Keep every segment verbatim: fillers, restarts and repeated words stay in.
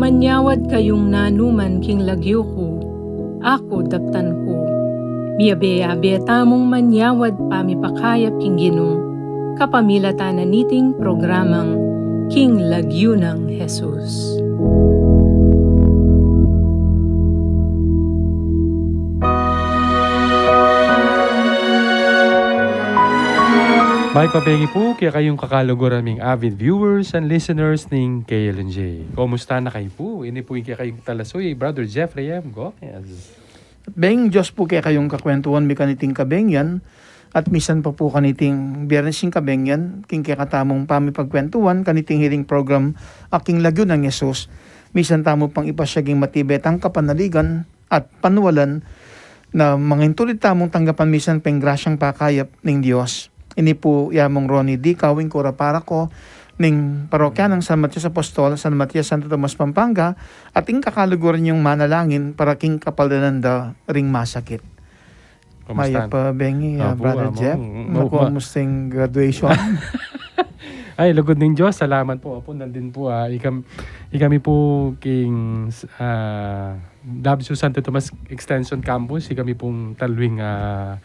Manyawad kayung nanuman king lagyu ku, aku daptan ku. Miyabe-yabe tamung manyawad pamipakayap king Ginu, kapamilatan na niting programang King Lagyu nang Jesus. Mayap a bengi pu kekayung kakaluguran ming avid viewers and listeners ning K L N J. Kumusta na kayu pu? Ini pu ing kekayung talasuy, Brother Jeffrey M. Gomez. At beng Diyos pu kekayung kakwentuan mi kaniting kabeng yan, at misan pa pu kaniting Biyernes ing kabeng yan, king kekatamung pamipagkwentuan kaniting healing program, a King Lagyu nang Jesus, misan tamu pang ipasyag ing matibay tang kapanaligan at panualan na mangintulid tamung tanggapan misan pa ing grasyang pakayap ning Dios. Ini pu i Among Ronnie D. Kawing, kura paroko ning parokya nang San Matias Apostol, San Matias Santo Tomas, Pampanga, at ing kakaluguran yung manalangin para king kapaldanan da ring masakit. Kumusta? Mayap a bengi, ah, Brother Jeff. Naku, kumusta ing graduation? Ay, lugud ning Diyos, salamat pu. Apu, nandin pu, ah, ikam-, ikami pu king, ah, Dabsu Santo Tomas Extension Campus, ikami pung taluing, ah,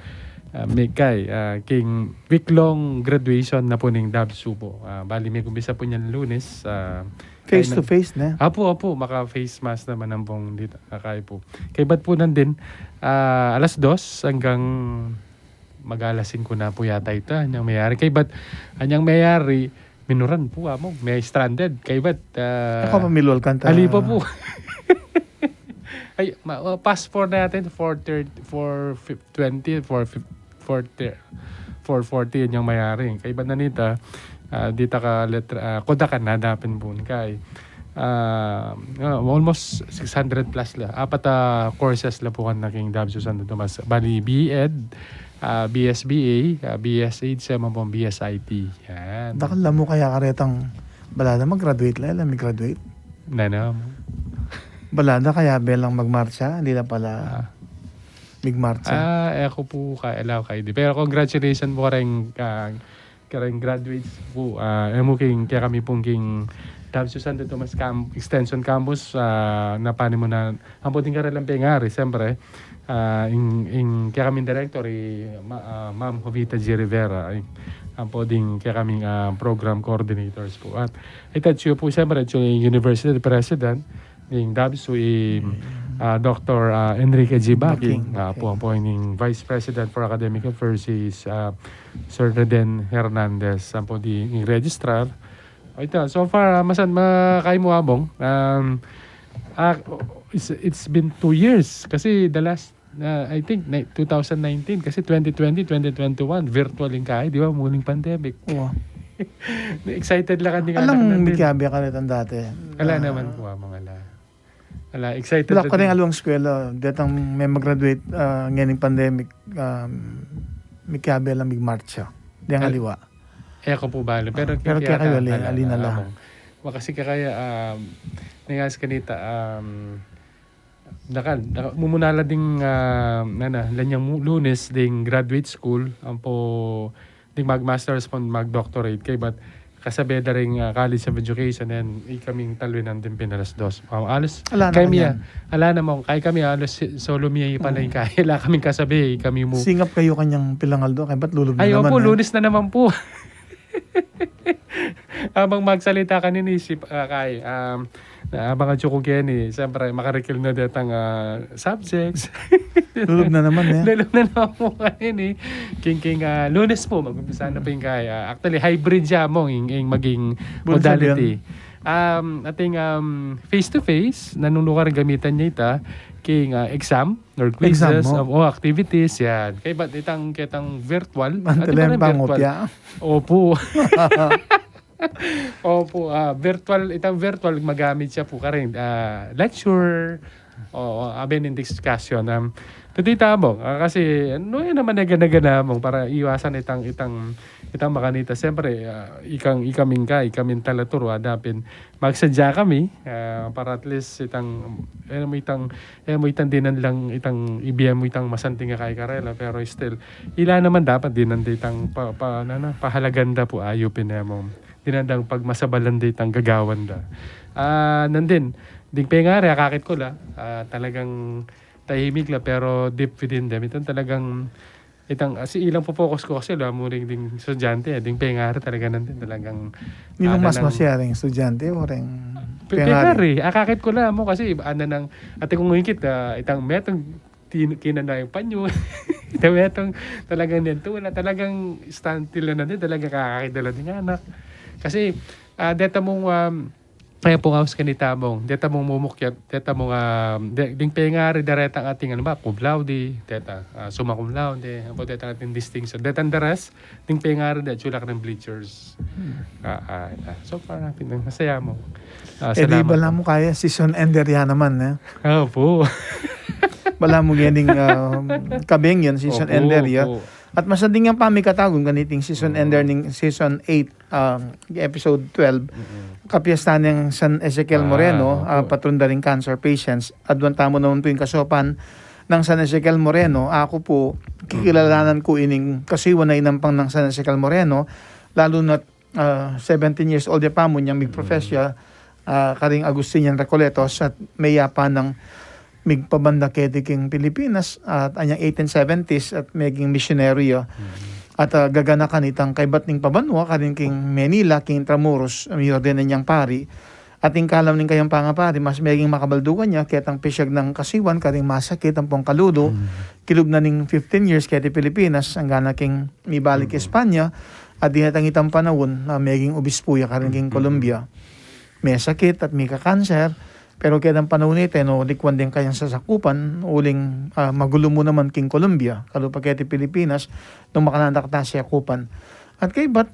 ah, mekay, ah, king week-long graduation na pu ning Dabsu pu. Ah, bali, megumpisa pu nyan Lunes, ah, face to face, ne? Apu, apu, maka-face mask naman ampong dita, akay pu. Kaybat pu nandin, ah, alas dos anggang mag-alas singko na pu yata ita, anyang mayari. Kaybat, anyang mayari, minuran pu, Among, may stranded. Kaybat, ah, ako pa milual kanta. Ali pa pu. Ay, ma-, uh, past four na yata, four thirty, four twenty, four forty, anyang mayari. Kaybat na nita, ah, dita ka letra, ah, Kodakan na dapin pu kay. Ah, ah, almost six hundred plus la. Apat a courses la pu kanita king Dabsu Santo Tomas. Bali, B Ed, ah, B S B A, ah, B S H M, ampong B S I T. Yan. Dakal la mu kaya karetang balada mag-graduate la, la mag-graduate. Nanam. Balada kaya belang magmarcha, hindi la pala magmarcha. Ah, e ku pu kaya, ala ku kaya di. Pero congratulations pu kareng, ah, kareng graduates pu. Ah, e mu king, kekami pung king Dabsu Santo Tomas Cam-, Extension Campus, ah, na panimunan, ampo ding karelang pengari, siyempre, ah, ing, ing kekaming director, i Ma-, ah, Ma'am Jovita G. Rivera, ay, ampo ding kekaming, ah, program coordinators pu. At ita atyu pu, siyempre, atyu ing university president, ning Dabsu, i, ah, Doktor, ah, Enrique G. Baking, Baking, ah, pu, ampo ing vice president for academic affairs, i, ah, Sir Reden Hernandez, ampo ding registrar. O, ita, so far, ah, masan, ma-, kay mu, Among, um, ah, it's, it's been two years. Kasi the last, ah, I think, ni-, two thousand nineteen, kasi twenty twenty, twenty twenty-one, virtual ing kay, di ba, muling pandemic. Wa. Excited la kami. Alang mikiabe karetang dati. Ala naman pu, Among, ala. Ala, excited. Wala ku rin alwang eskwela, detang me mag-graduate, ah, ngening pandemic, um, mikiabe lang magmarcha. Deng aliwa. E ku pu balu, pero, ah, pero kaya kekayu, ali, ala, ali na la. Among. Wa kasi kaya, um, ningas kanita, um, dakal, dakal, mumuna la ding, ah, nana, lanyang mu-, Lunes, ding graduate school, ampo, ding mag-masters pon mag-doctorate kaybat kasabe da ring, ah, College of Education, and ikaming taluin nandin pin alas dos. Ah, alas, ala na kami, kanyan. Ah, ala na, Among, kay kami, ah, alas si-, solo mi pala ing kay, ala kaming kasabe, kami mu. Singap kayu kanyang pilang aldo, kaybat lulub na naman, eh. Ay, opu, Lunes na naman pu. Abang magsalita kanini, si, ah, kay, um, na, abang atyu ku keni, siyempre, makarikil na detang, ah, subjects. Lulub na naman, eh. Lulub na naman pu kanini. King, king, ah, Lunes pu, mag-umpisa na pu ing kay, ah, actually, hybrid ya, Among, ing, ing maging modality. Um, ating, um, face-to-face, nanu nu karing gamitan ya ita, king, ah, exam, or quizzes, exam, o, activities, yan. Kaybat itang, ketang virtual, atin pa rin virtual. Opu. Opu, ah, virtual, itang virtual, magamit ya pu karin, ah, lecture, o, o, abe ning discussion. Um, tutu ita, Among, ah, kasi, nu, yan naman e gana-gana, Among, para iwasan itang, itang, itang makanita. Siyempre, ah, ikang, ikaming ka, ikaming talaturo, ada pin, magsadya kami, ah, para at least itang, e mu itang, e mu itang dinan lang itang, ibie mu itang masanting a kay karela, pero still, ila naman dapat dinan da itang pa, pa, nana, pahalagan da pu, ayu pin, e mu, dinan dang pagmasabalan da itang gagawan da. Ah, nandin, Ding pengari, akakit ku la, ah, talagang tahimik la, pero deep within them. Itang talagang, itang, kasi ilang focus ku kasi la, muling ding estudyante, eh, ding pengari talaga nandin, talagang, Ninung ah, mas nanang masaya ring estudyante o ring Pe-, pengari? Pengari, akakit ku la mu kasi, ana nang, ate kung ngikit, ah, itang metong tin-, kinan na yung panyo. Itang metong talagang nentula, talagang stand still na nandin, talagang kakakit na lang ding anak. Kasi, ah, deta mung, um, kaya pung aus kanita mung, deta mung mumukyat, deta mung, ah, de-, ding pengari daretang ating, ano ba, cum laude, deta, ah, summa cum laude, apo deta ating distinction. Detang dares, ding pengari de, tsulak ring bleachers. Ah, ah, ah. So far, happy na. Masaya mu. Ah, eh, di salamat bala po. Mu kaya, season ender ya naman, eh. Opo. Bala mu gening, ah, kabeng yan, season Opo, ender ya. Opo. At masading yang pamikatagun kaniting season Mm. ender ning season eight, ah, episode twelve. Mm-mm. Kapiestan yang San Ezekiel Ah, Moreno, ah, opo. Patron da ring cancer patients. Aduan tamu naman pu ing kasopan nang San Ezekiel Moreno. Aku pu, kikilalanan ku ining kasiwan a inampang nang San Ezekiel Moreno, lalu na, ah, seventeen years old ya pa mu nyang migprofess ya, ah, karing Agustinian Recoletos at meyapa nang migpabanda keti king Pilipinas at anyang eighteen seventies at meging misyonaryo ya. At, ah, gaganakan itang kaybat ning pabanua karin king Manila, king Intramuros, miorden na nyang pari. At ing kalam ning kayang pangapari, mas meging makabaldugan ya ketang pisyag nang kasiwan karing masakit ampong kalulu, kilub na ning fifteen years keti Pilipinas, angga na king mibalik Espanya, at dinatang itang panaun na meging obispo ya karin king Colombia. Mesakit at mika-cancer, pero ketang panaun ita, no, likwan deng kayang sasakupan, uling, ah, magulu mu naman king Colombia, kalupa keti Pilipinas, nung makanandak ta sakupan. At kaybat,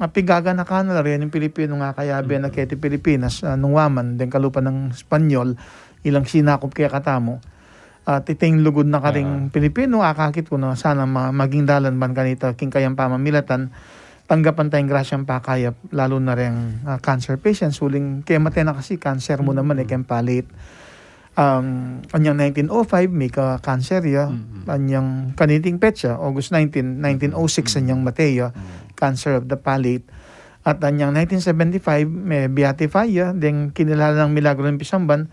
ah, pigaganakan na la rin ing Pilipinu nga kayabe na keti Pilipinas, ah, nung waman, deng kalupa nang Espanyol, ilang sinakup kekatamu. At iting lugud na karing Pilipinu, akakit ku na sana ma-, maging dalan ban kanita king kayang pamamilatan, tanggapan tayang grasyang pakayap, lalu na reng, ah, cancer patients, uling kemate na kasi cancer mu naman, eh, keng palate. Um, anyang nineteen oh five, mika-cancer ya. Anyang kaniting petsa, August nineteen, nineteen oh six, anyang mate ya, cancer of the palate. At anyang nineteen seventy-five, me-beatify ya, deng kinilala nang milagro ning pisamban,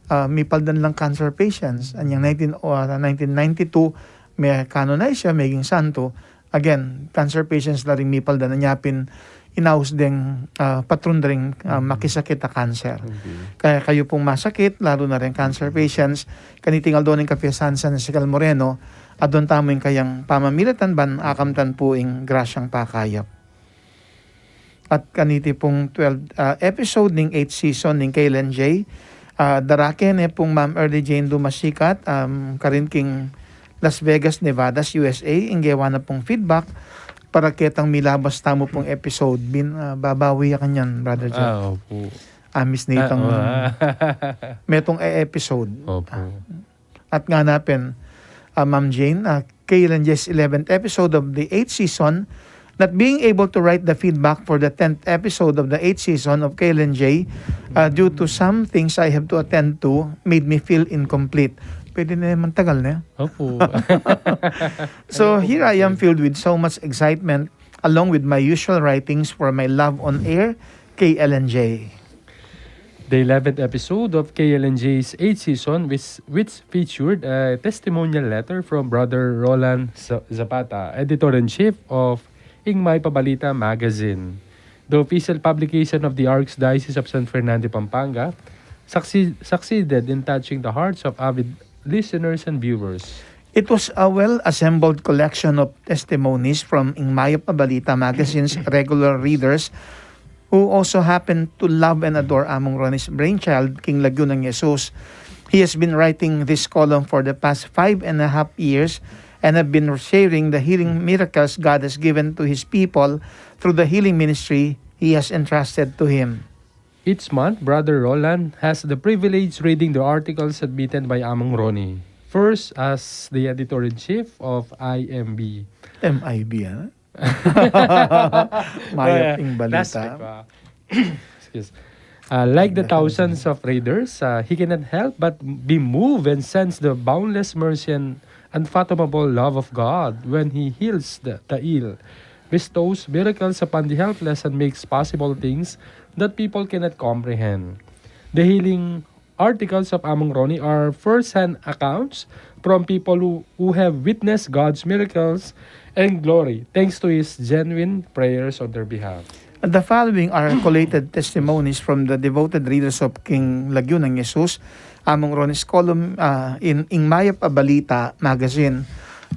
ah, mipaldan lang cancer patients. Anyang nineteen, ah, nineteen ninety-two, me-canonize ya, meging santo. Again, cancer patients la ring mipaldan, anya pin inaus deng, ah, patron da ring, ah, makisakit a cancer. Kaya kayu pung masakit, lalu na ring cancer patients, kaniting aldo ning kapiestan San Ezekiel Moreno, aduan tamu ing kayang pamamilatan ban akamtan pu ing grasyang pakayap. At kaniti pung twelve, ah, episode ning eighth season ning K L N J, ah, darake ne pung Ma'am Erly Jane Dumasicat, um, karin king Las Vegas, Nevada, U S A, ing gewa na pung feedback para ketang milabas tamu pung episode. Bin, ah, babawi ya kanyan, Brother Jeff. Ah, opo. Amis na itang metung e-episode. Opo. At ngana pin, ah, Ma'am Jane, ah, K L N J's eleventh episode of the eighth season, not being able to write the feedback for the tenth episode of the eighth season of K L N J, ah, due to some things I have to attend to, made me feel incomplete. Pwede na naman tagal na. Opo. So, here I am filled with so much excitement, along with my usual writings for my love on air, K L N J. The eleventh episode of K L N J's eighth season, which, which featured a testimonial letter from Brother Roland Za-, Zapata, editor-in-chief of Ing Mayap a Balita magazine, the official publication of the Archdiocese of San Fernando, Pampanga, succeed-, succeeded in touching the hearts of avid listeners and viewers. It was a well-assembled collection of testimonies from Ing Mayap a Balita magazine's regular readers who also happen to love and adore Among Ronnie's brainchild, King Lagyu ng Jesus. He has been writing this column for the past five and a half years and have been sharing the healing miracles God has given to his people through the healing ministry he has entrusted to him. Each month, Brother Roland has the privilege reading the articles submitted by Among Ronnie. First, as the editor-in-chief of I M B. M I B, ah? Mayap ing balita. Excuse. Uh, like the thousands of readers, uh, he cannot help but be moved and sense the boundless mercy and unfathomable love of God when he heals the, the ill, bestows miracles upon the helpless, and makes possible things that people cannot comprehend. The healing articles of Among Ronnie are first-hand accounts from people who, who have witnessed God's miracles and glory thanks to his genuine prayers on their behalf. The following are collated testimonies from the devoted readers of King Lagyu ng Jesus, Among Ronnie's column, uh, in Ing Mayap a Balita magazine,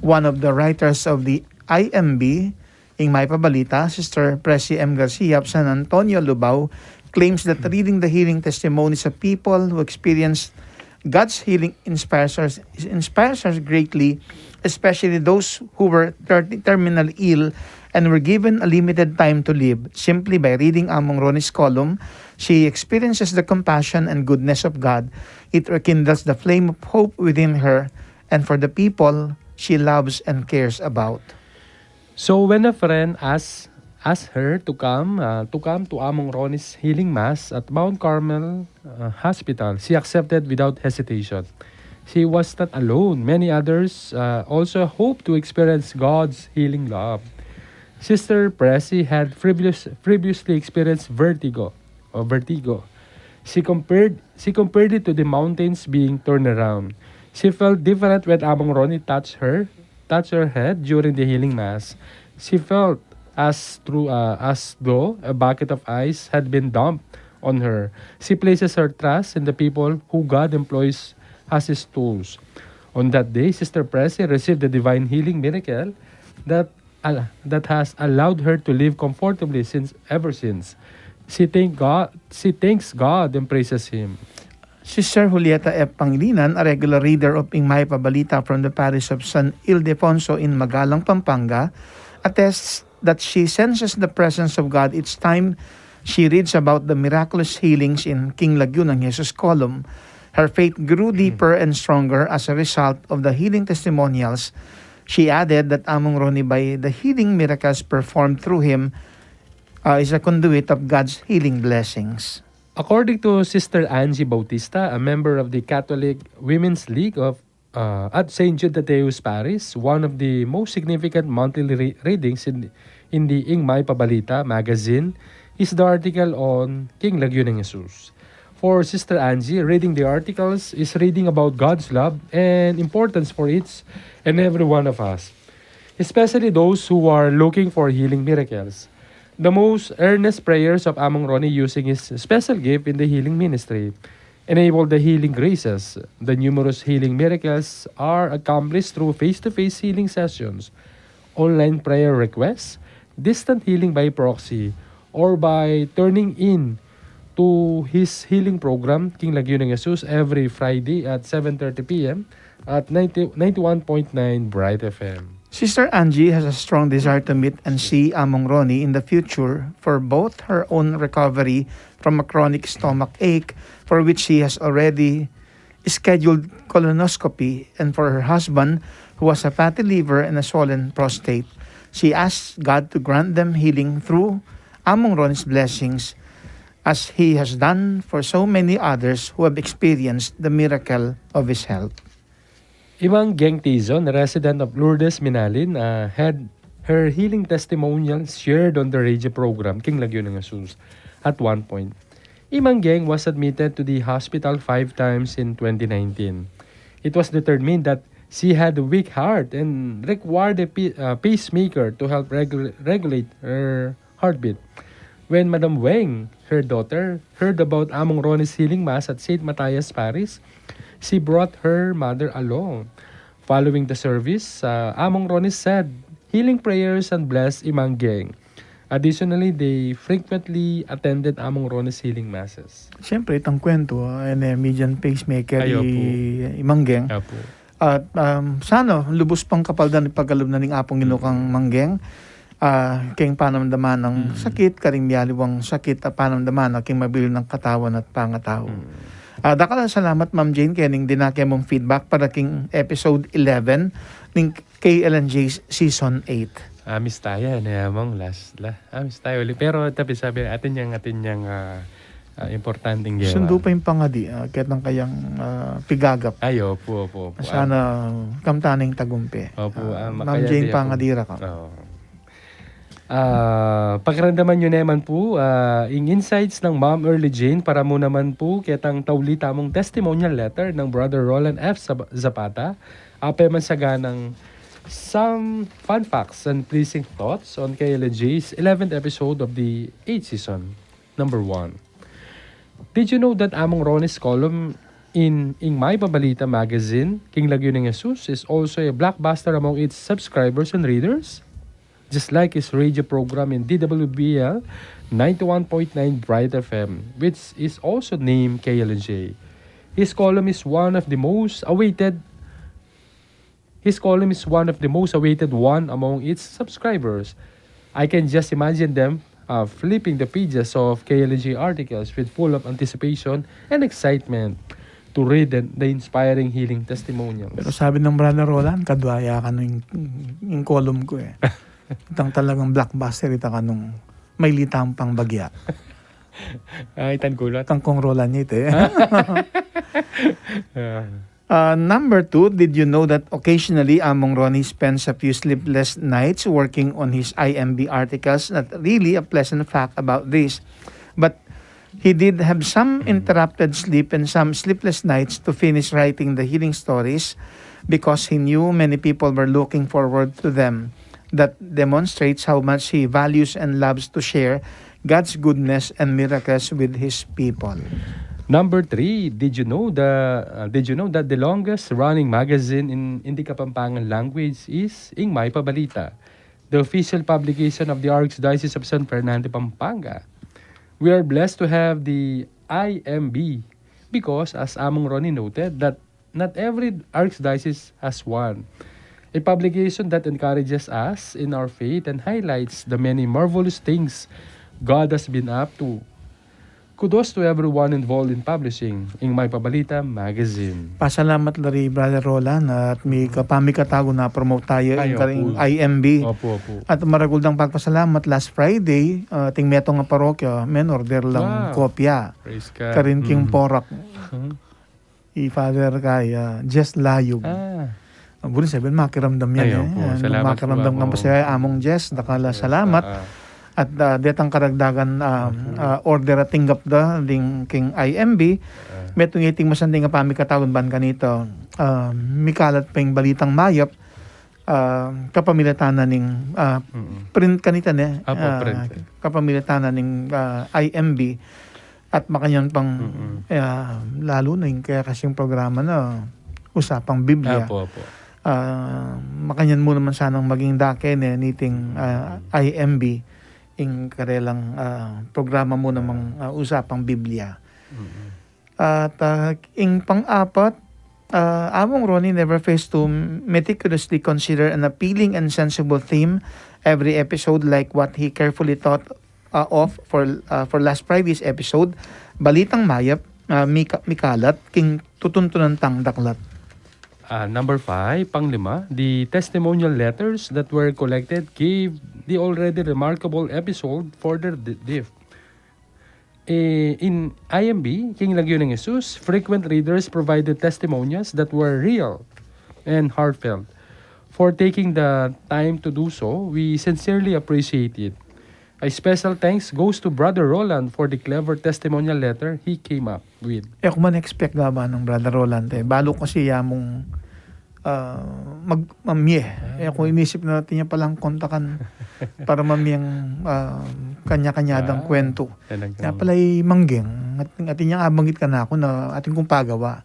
one of the writers of the I M B, Ing Mayap a Balita, Sister Presi M Garcia of San Antonio, Lubao, claims that reading the healing testimonies of people who experienced God's healing inspires us, inspires us greatly, especially those who were ter- terminally ill and were given a limited time to live. Simply by reading Among Ronnie's column, she experiences the compassion and goodness of God. It rekindles the flame of hope within her and for the people she loves and cares about. So when a friend asked asked her to come uh, to come to Among Ronnie's healing mass at Mount Carmel uh, Hospital, she accepted without hesitation. She was not alone. Many others uh, also hope to experience God's healing love. Sister Presi had previous, previously experienced vertigo or vertigo. She compared she compared it to the mountains being turned around. She felt different when Among Ronnie touched her touched her head during the healing mass. She felt as through uh, as though a bucket of ice had been dumped on her. She places her trust in the people who God employs as his tools. On that day, Sister Presi received the divine healing miracle that uh, that has allowed her to live comfortably since ever since. She thank God. She thanks God and praises Him. Sister Julieta F. Pangilinan, a regular reader of Ing Mayap a Balita from the parish of San Ildefonso in Magalang, Pampanga, attests that she senses the presence of God each time she reads about the miraculous healings in King Lagyu ng Jesus column. Her faith grew deeper and stronger as a result of the healing testimonials. She added that Among Ronnie, by the healing miracles performed through him, uh, is a conduit of God's healing blessings. According to Sister Angie Bautista, a member of the Catholic Women's League of uh, at Saint Jude Tadeus Parish, one of the most significant monthly re- readings in, in the Ing Mayap a Balita magazine is the article on King Lagyu ng Jesus. For Sister Angie, reading the articles is reading about God's love and importance for each and every one of us, especially those who are looking for healing miracles. The most earnest prayers of Among Ronnie using his special gift in the healing ministry enable the healing graces. The numerous healing miracles are accomplished through face-to-face healing sessions, online prayer requests, distant healing by proxy, or by turning in to his healing program, King Lagyu ng Jesus, every Friday at seven thirty p m at ninety, ninety-one point nine Bright F M. Sister Angie has a strong desire to meet and see Among Ronnie in the future for both her own recovery from a chronic stomach ache, for which she has already scheduled colonoscopy, and for her husband, who has a fatty liver and a swollen prostate. She asks God to grant them healing through Among Ronnie's blessings, as he has done for so many others who have experienced the miracle of his health. Imang Geng Tizon, a resident of Lourdes, Minalin, uh, had her healing testimonial shared on the radio program, King Lagyu ng Jesus, at one point. Imang Geng was admitted to the hospital five times in twenty nineteen. It was determined that she had a weak heart and required a pa- uh, pacemaker to help regu- regulate her heartbeat. When Madam Weng, her daughter, heard about Among Ronnie's healing mass at Saint Matthias Parish, she brought her mother along. Following the service, uh, Among Ronnie said healing prayers and blessed Imang Geng. Additionally, they frequently attended Among Ronnie's healing masses. Siyempre, itang kwento, ah, ene, median pacemaker Ay, opo. i, i Manggeng. Opo. At, um, sana, lubos pang kapaldan ipagalub na ning Apung Ginu kang Manggeng. Ah, keng panamdaman ng Mm. sakit, karing mialiwang sakit, at panamdaman na keng mabilin nang katawan at pangatau. Mm. Ah, dakal a salamat, Ma'am Jane, keni king dinake mung feedback para king episode eleven ning K L N J Season eight. Amis taya, ne, among last la. Amis taya uli. Pero tapi sabi, atin yang, atin yang, ah, ah, importanteng gewa. Sundu pa ing pangadi, ah, ketang kayang, ah, pigagap. Ay, opo, opo, opo. Sana kamtan ing tagumpe. Opo, ah, ah, Ma'am makaya Jane, di ako. Pangadi ra ka. Oo. Ah, pakiramdaman yu naman pu, ah, ing insights nang Ma'am Early Jane para mu naman pu ketang tauli tamung testimonial letter nang Brother Roland F. Zap-, Zapata. Ape man saganang some fun facts and pleasing thoughts on K L J's eleventh episode of the eighth season. Number one. Did you know that Among Ronnie's column in Ing Mayap a Balita magazine, King Lagyu ning Jesus, is also a blockbuster among its subscribers and readers? Just like his radio program in D W B L ninety-one point nine Bright F M, which is also named K L J. His column is one of the most awaited His column is one of the most awaited one among its subscribers. I can just imagine them, uh, flipping the pages of K L J articles with full of anticipation and excitement to read the, the inspiring healing testimonials. Pero sabi ng Brother Roland, kadwa ya kanu ing, ing column ku e. Itang talagang blockbuster ita kanung may litang pangbagya. Ah, itang gulat. Itang kong Roland ita e. Ah. Uh, number two, did you know that occasionally Among Ronnie spends a few sleepless nights working on his I M B articles? Not really a pleasant fact about this, but he did have some interrupted sleep and some sleepless nights to finish writing the healing stories because he knew many people were looking forward to them. That demonstrates how much he values and loves to share God's goodness and miracles with His people. Number three, did you know the uh, did you know that the longest running magazine in in the Kapampangan language is Ing Mayap a Balita, the official publication of the Archdiocese of San Fernando, Pampanga? We are blessed to have the I M B because, as Among Ronnie noted, that not every archdiocese has one. A publication that encourages us in our faith and highlights the many marvelous things God has been up to. Kudos to everyone involved in publishing Ing Mayap a Balita magazine. Pasalamat la ri Brother Roland at mi kapamikatagun na promote tayu ing karing I M B. Opo, opo. At maragul dang pagpasalamat last Friday, ah, ating metung a parokya, men order lang kopya. Praise God. Karin king Porac. I Father kaya, Jess Layug. Ah. Buri sabihin, makiramdam yan e. Opo. Salamat makiramdam po, kang Among Jess, dakal a salamat. Ah, ah. At, ah, detang karagdagan, ah, ah, order a tinggap da ding king I M B. Ah. Metung iting masanting a pamikatagun ban kanita. Ah, mikalat pa ing Balitang Mayap, ah, kapamilatan na ning, ah, print kanita ne. Apo, ah, print. Kapamilatan na ning, ah, I M B. At makanyan pang, ah, lalu na ing kaya kasing programa na Usapang Biblia. Apo, apo. Ah, makanyan mu naman sanang maging dake ne niting, ah, I M B, ing karelang, ah, programa mu namang, ah, Usapang Biblia. At, ah, ing pang-apat, ah, Among Ronnie never fails to meticulously consider an appealing and sensible theme every episode, like what he carefully thought, ah, of for, ah, for last Friday's episode, Balitang Mayap, ah, mika-, mikalat king tutuntunan tang daklat. Ah, number five, panglima, the testimonial letters that were collected gave the already remarkable episode further de-, depth. Eh, in I M B, King Lagyu ning Jesus, frequent readers provided testimonials that were real and heartfelt. For taking the time to do so, we sincerely appreciate it. A special thanks goes to Brother Roland for the clever testimonial letter he came up with. E ku man expect gaba nang Brother Roland e. Balu kasi ya mung ah, mag-, mamie. Ah. E ku inisip na atin ya palang kontakan para mamiang, ah, kanya-kanya dang kwentu. Talagang ya pala i Manggeng, at, atin yang abanggit kanaku na atin kung pagawa.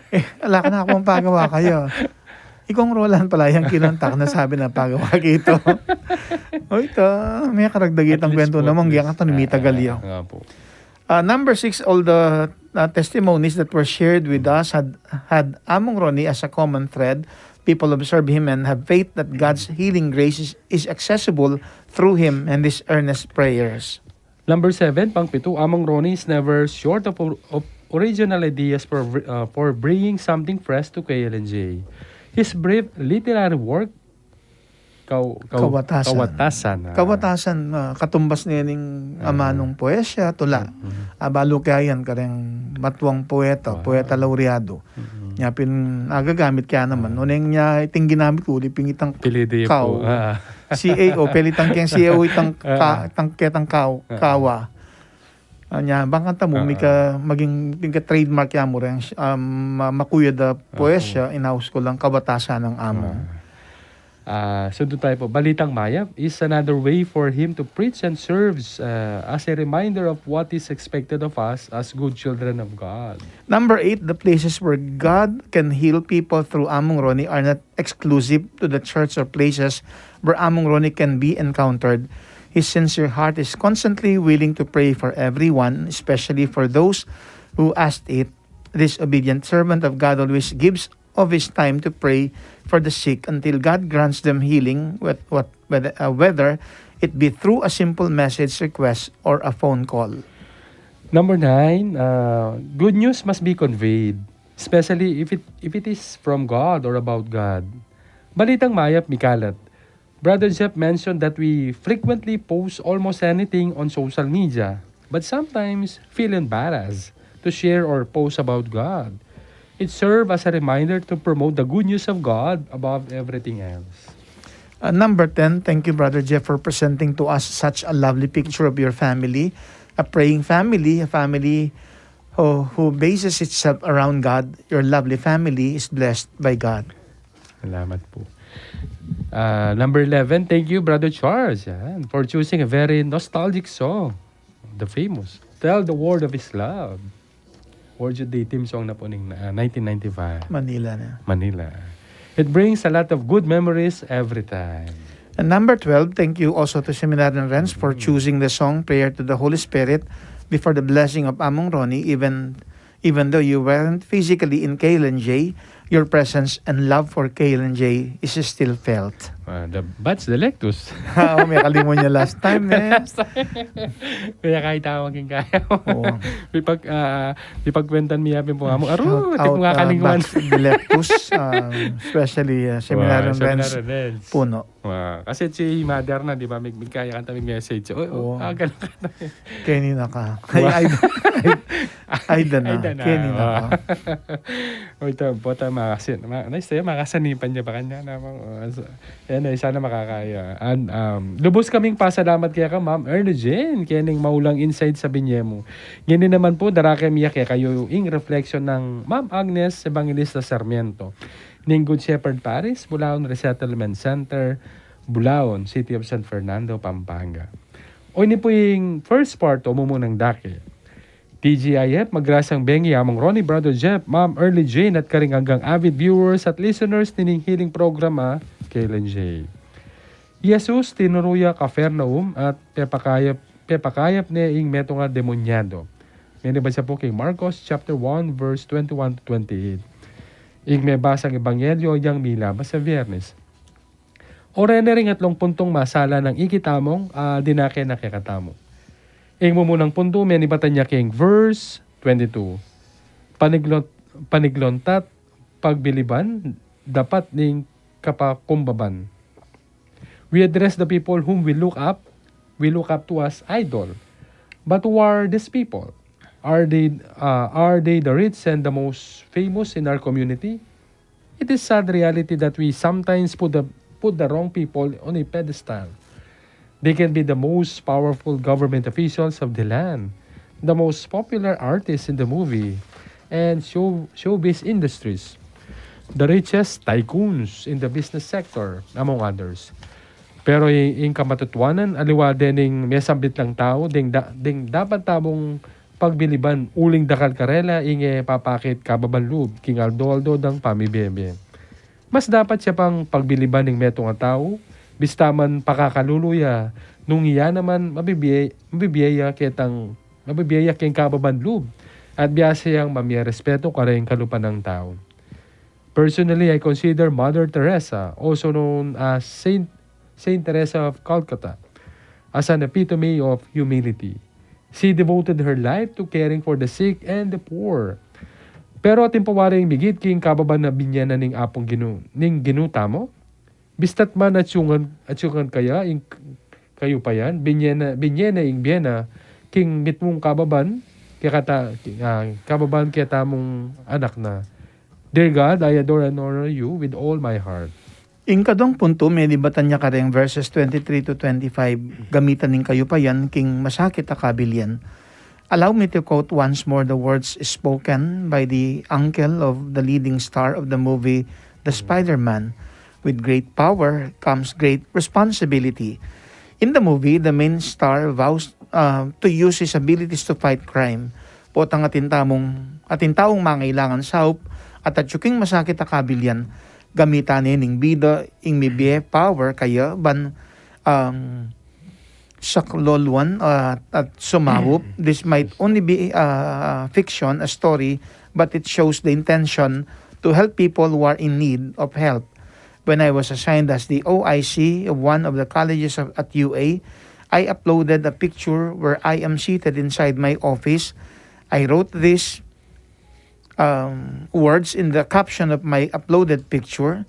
E, ala kanaku mang pagawa kaya. I Kong Roland pala yang kinontak na sabi na pagawa kito. O ita, me karagdag itang kwentu na Manggeng at mitagal ya. Nga po. Uh, number six, all the, uh, testimonies that were shared with us had, had Among Ronnie as a common thread. People observe him and have faith that God's healing grace is, is accessible through him and his earnest prayers. Number seven, pangpitu, Among Ronnie is never short of, of original ideas for, uh, for bringing something fresh to K L N J. His brief literary work Kaw-, kaw-, Kawatasan. Kawatasan, ah. Kawatasan, ah, katumbas ne ning amanung poesya, tula. Mm. Ah, balu kaya yan, kareng matuang poeta, poeta laureado. Mm. Nya pin agagamit kaya naman. Nune nya iting ginamit ku, uli pin itang Pilidi po. Kao. Ah. C A O, pelitang keng C A O itang ka-, itang ketang kao, kawa. Ah, nya, bang kanita mu, mika, maging, maging trademark ya mu rin, um, ma-, makuyad a poesya, inaus ku lang kabatasan ng amo. Ah, sunod tayo po. Balitang Mayap is another way for him to preach and serves, uh, as a reminder of what is expected of us as good children of God. Number eight, the places where God can heal people through Among Ronnie are not exclusive to the church or places where Among Ronnie can be encountered. His sincere heart is constantly willing to pray for everyone, especially for those who asked it. This obedient servant of God always gives of his time to pray for the sick until God grants them healing, whet-, what-, whether, uh, whether it be through a simple message request or a phone call. Number nine, uh, good news must be conveyed, especially if it, if it is from God or about God. Balitang Mayap mikalat. Brother Jeff mentioned that we frequently post almost anything on social media, but sometimes feel embarrassed to share or post about God. It serves as a reminder to promote the good news of God above everything else. Uh, number ten, thank you, Brother Jeff, for presenting to us such a lovely picture of your family, a praying family, a family who, who bases itself around God. Your lovely family is blessed by God. Salamat po. Ah, number eleven, thank you, Brother Charles, yan, for choosing a very nostalgic song, the famous Tell the World of His Love. World Youth Day theme song na po ning, ah, nineteen ninety-five. Manila na. Manila. It brings a lot of good memories every time. And number twelve, thank you also to Seminarian Renz for choosing the song Prayer to the Holy Spirit before the blessing of Among Ronnie, even, even though you weren't physically in K L N J, your presence and love for K L N J is still felt. Ah, the Bats Delectus. Oo, mekalimu ya last time, eh. Last time. Kaya kahit ako maging kaya mo. Oo. Mipag-, ah, mipagkwentan mi yapin po nga mo. Aru, shout out, ah, kalinguan. Bats Delectus, um, especially, ah, Seminarian Renz Puno. Wow. Kasi si mother na, di ba, mig-, migkaya kanta, mig-message. O, o, ah, ganun kanta. Keni na ka. Ay, ay, ay, ay, da na. Ay, da na. Keni na ka. O, ita po, tama kasi, ma-, nice tayo, makasanipan ya pa kanya naman. O, so, anyway, sana makakaya. And, um, lubos kaming pasalamat kaya ka, Ma'am Erna Jane, kaya ning maulang insight sa binye mu. Ngeni naman po, darake mi ya kekayu ing reflection nang Ma'am Agnes Evangelista Sarmiento, ning Good Shepherd Parish, Bulaon Resettlement Center, Bulaon, City of San Fernando, Pampanga. O, ini po ing first part o mumunang dake. T G I F, magrasang bengi, Among Ronnie, Brother Jeff, Ma'am Early Jane, at karing anggang avid viewers at listeners nining healing program a K L N J. I Jesus tinuru ya Capernaum at pepakayap, pepakayap ne ing metung a demonyado. Ngeni, basa pu king Marcos chapter one, verse twenty-one to twenty-eight. Ing mebasang ebanghelyo yang milabas a Biernes. O reni ring atlung puntung masala nang ikit Among a dinake na kekatamu. Ing mumunang puntu, menibatan ya king verse twenty-two. Paniglon-, paniglontat, pagbiliban, dapat ning kapakumbaban. We address the people whom we look up, we look up to as idol. But who are these people? Are they, uh, are they the rich and the most famous in our community? It is sad reality that we sometimes put the, put the wrong people on a pedestal. They can be the most powerful government officials of the land, the most popular artists in the movie and show, showbiz industries, the richest tycoons in the business sector, among others. Pero i-, ing kamatutuanan, aliwa dening mesambit lang tau, ding da-, ding dapat tamung pagbiliban uling dakal karela ing e papakit kababan lub king aldo-aldo dang pamibie-bie. Mas dapat ya pang pagbiliban ing metung a tau, bista man pakakalulu ya, nung iya naman mabibie, mabibie ya ketang, mabibie ya keng kababan lub, at biasa yang mamie respetu kareng kalupa nang tau. Personally, I consider Mother Teresa, also known as Saint, Saint Teresa of Calcutta, as an epitome of humility. She devoted her life to caring for the sick and the poor. Pero atin pa waring migit king kababan a binye na ning Apung Ginu, ning Ginu tamu? Bista't man atyungan, atyungan kaya ing kayupayan, binye na, binye na ing bie na king mitmung kababan, kekata-, ah, kababan ketamung anak na. Dear God, I adore and honor you with all my heart. Ing kaduang puntu, menibatan ya kareng verses twenty-three to twenty-five, gamitan ning kayupayan king masakit a kabilian. Allow me to quote once more the words spoken by the uncle of the leading star of the movie The Spider-Man. With great power comes great responsibility. In the movie, the main star vows uh, to use his abilities to fight crime. Potang atin tamung, atin taung mangailangan saup at atiu king masakit a kabilian, gamitan ne ning bida ing mibie power kaya ban um, saklolwan uh, at sumaup. This might only be uh, fiction, a story, but it shows the intention to help people who are in need of help. When I was assigned as the O I C of one of the colleges of, at U A, I uploaded a picture where I am seated inside my office. I wrote these um, words in the caption of my uploaded picture: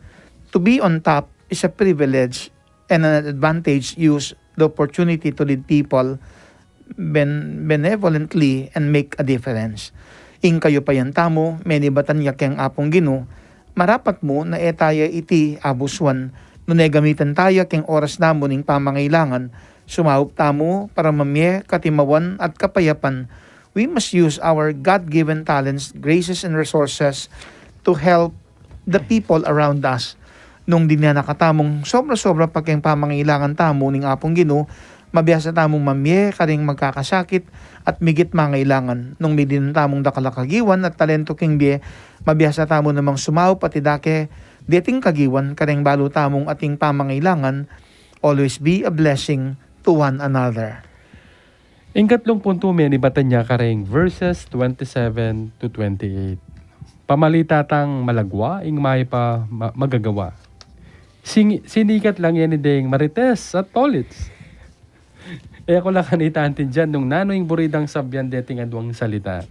"To be on top is a privilege and an advantage. Use the opportunity to lead people ben- benevolently and make a difference." Ing kayupayan tamu, menibatan ya keng Apung Ginu, marapat mu na e taya iti abusuan, nune gamitan taya keng oras namu ning pamangailangan, sumaup tamu para mamie katimawan at kapayapan. We must use our God-given talents, graces, and resources to help the people around us. Nung dinan na katamung sobra-sobra pa keng pamangailangan tamu ning Apung Ginu, mabiasa tamung mamie karing magkakasakit at migit mangailangan. Nung midinan tamung dakal a kagiwan at talento king bie, mabiasa tamu namang sumaup at idake deting kagiwan karing balu tamung ating pamangailangan. Always be a blessing to one another. Ing katlung puntu, menibatan ya kareng verses twenty-seven to twenty-eight. Pamalita tang malagwa ing mayap a ma- magagawa. Sing- sinikat lang yan ni deng Marites at Tolits. E ku la kanita antindian nung nanu ing buri dang sabian deting aduang salita.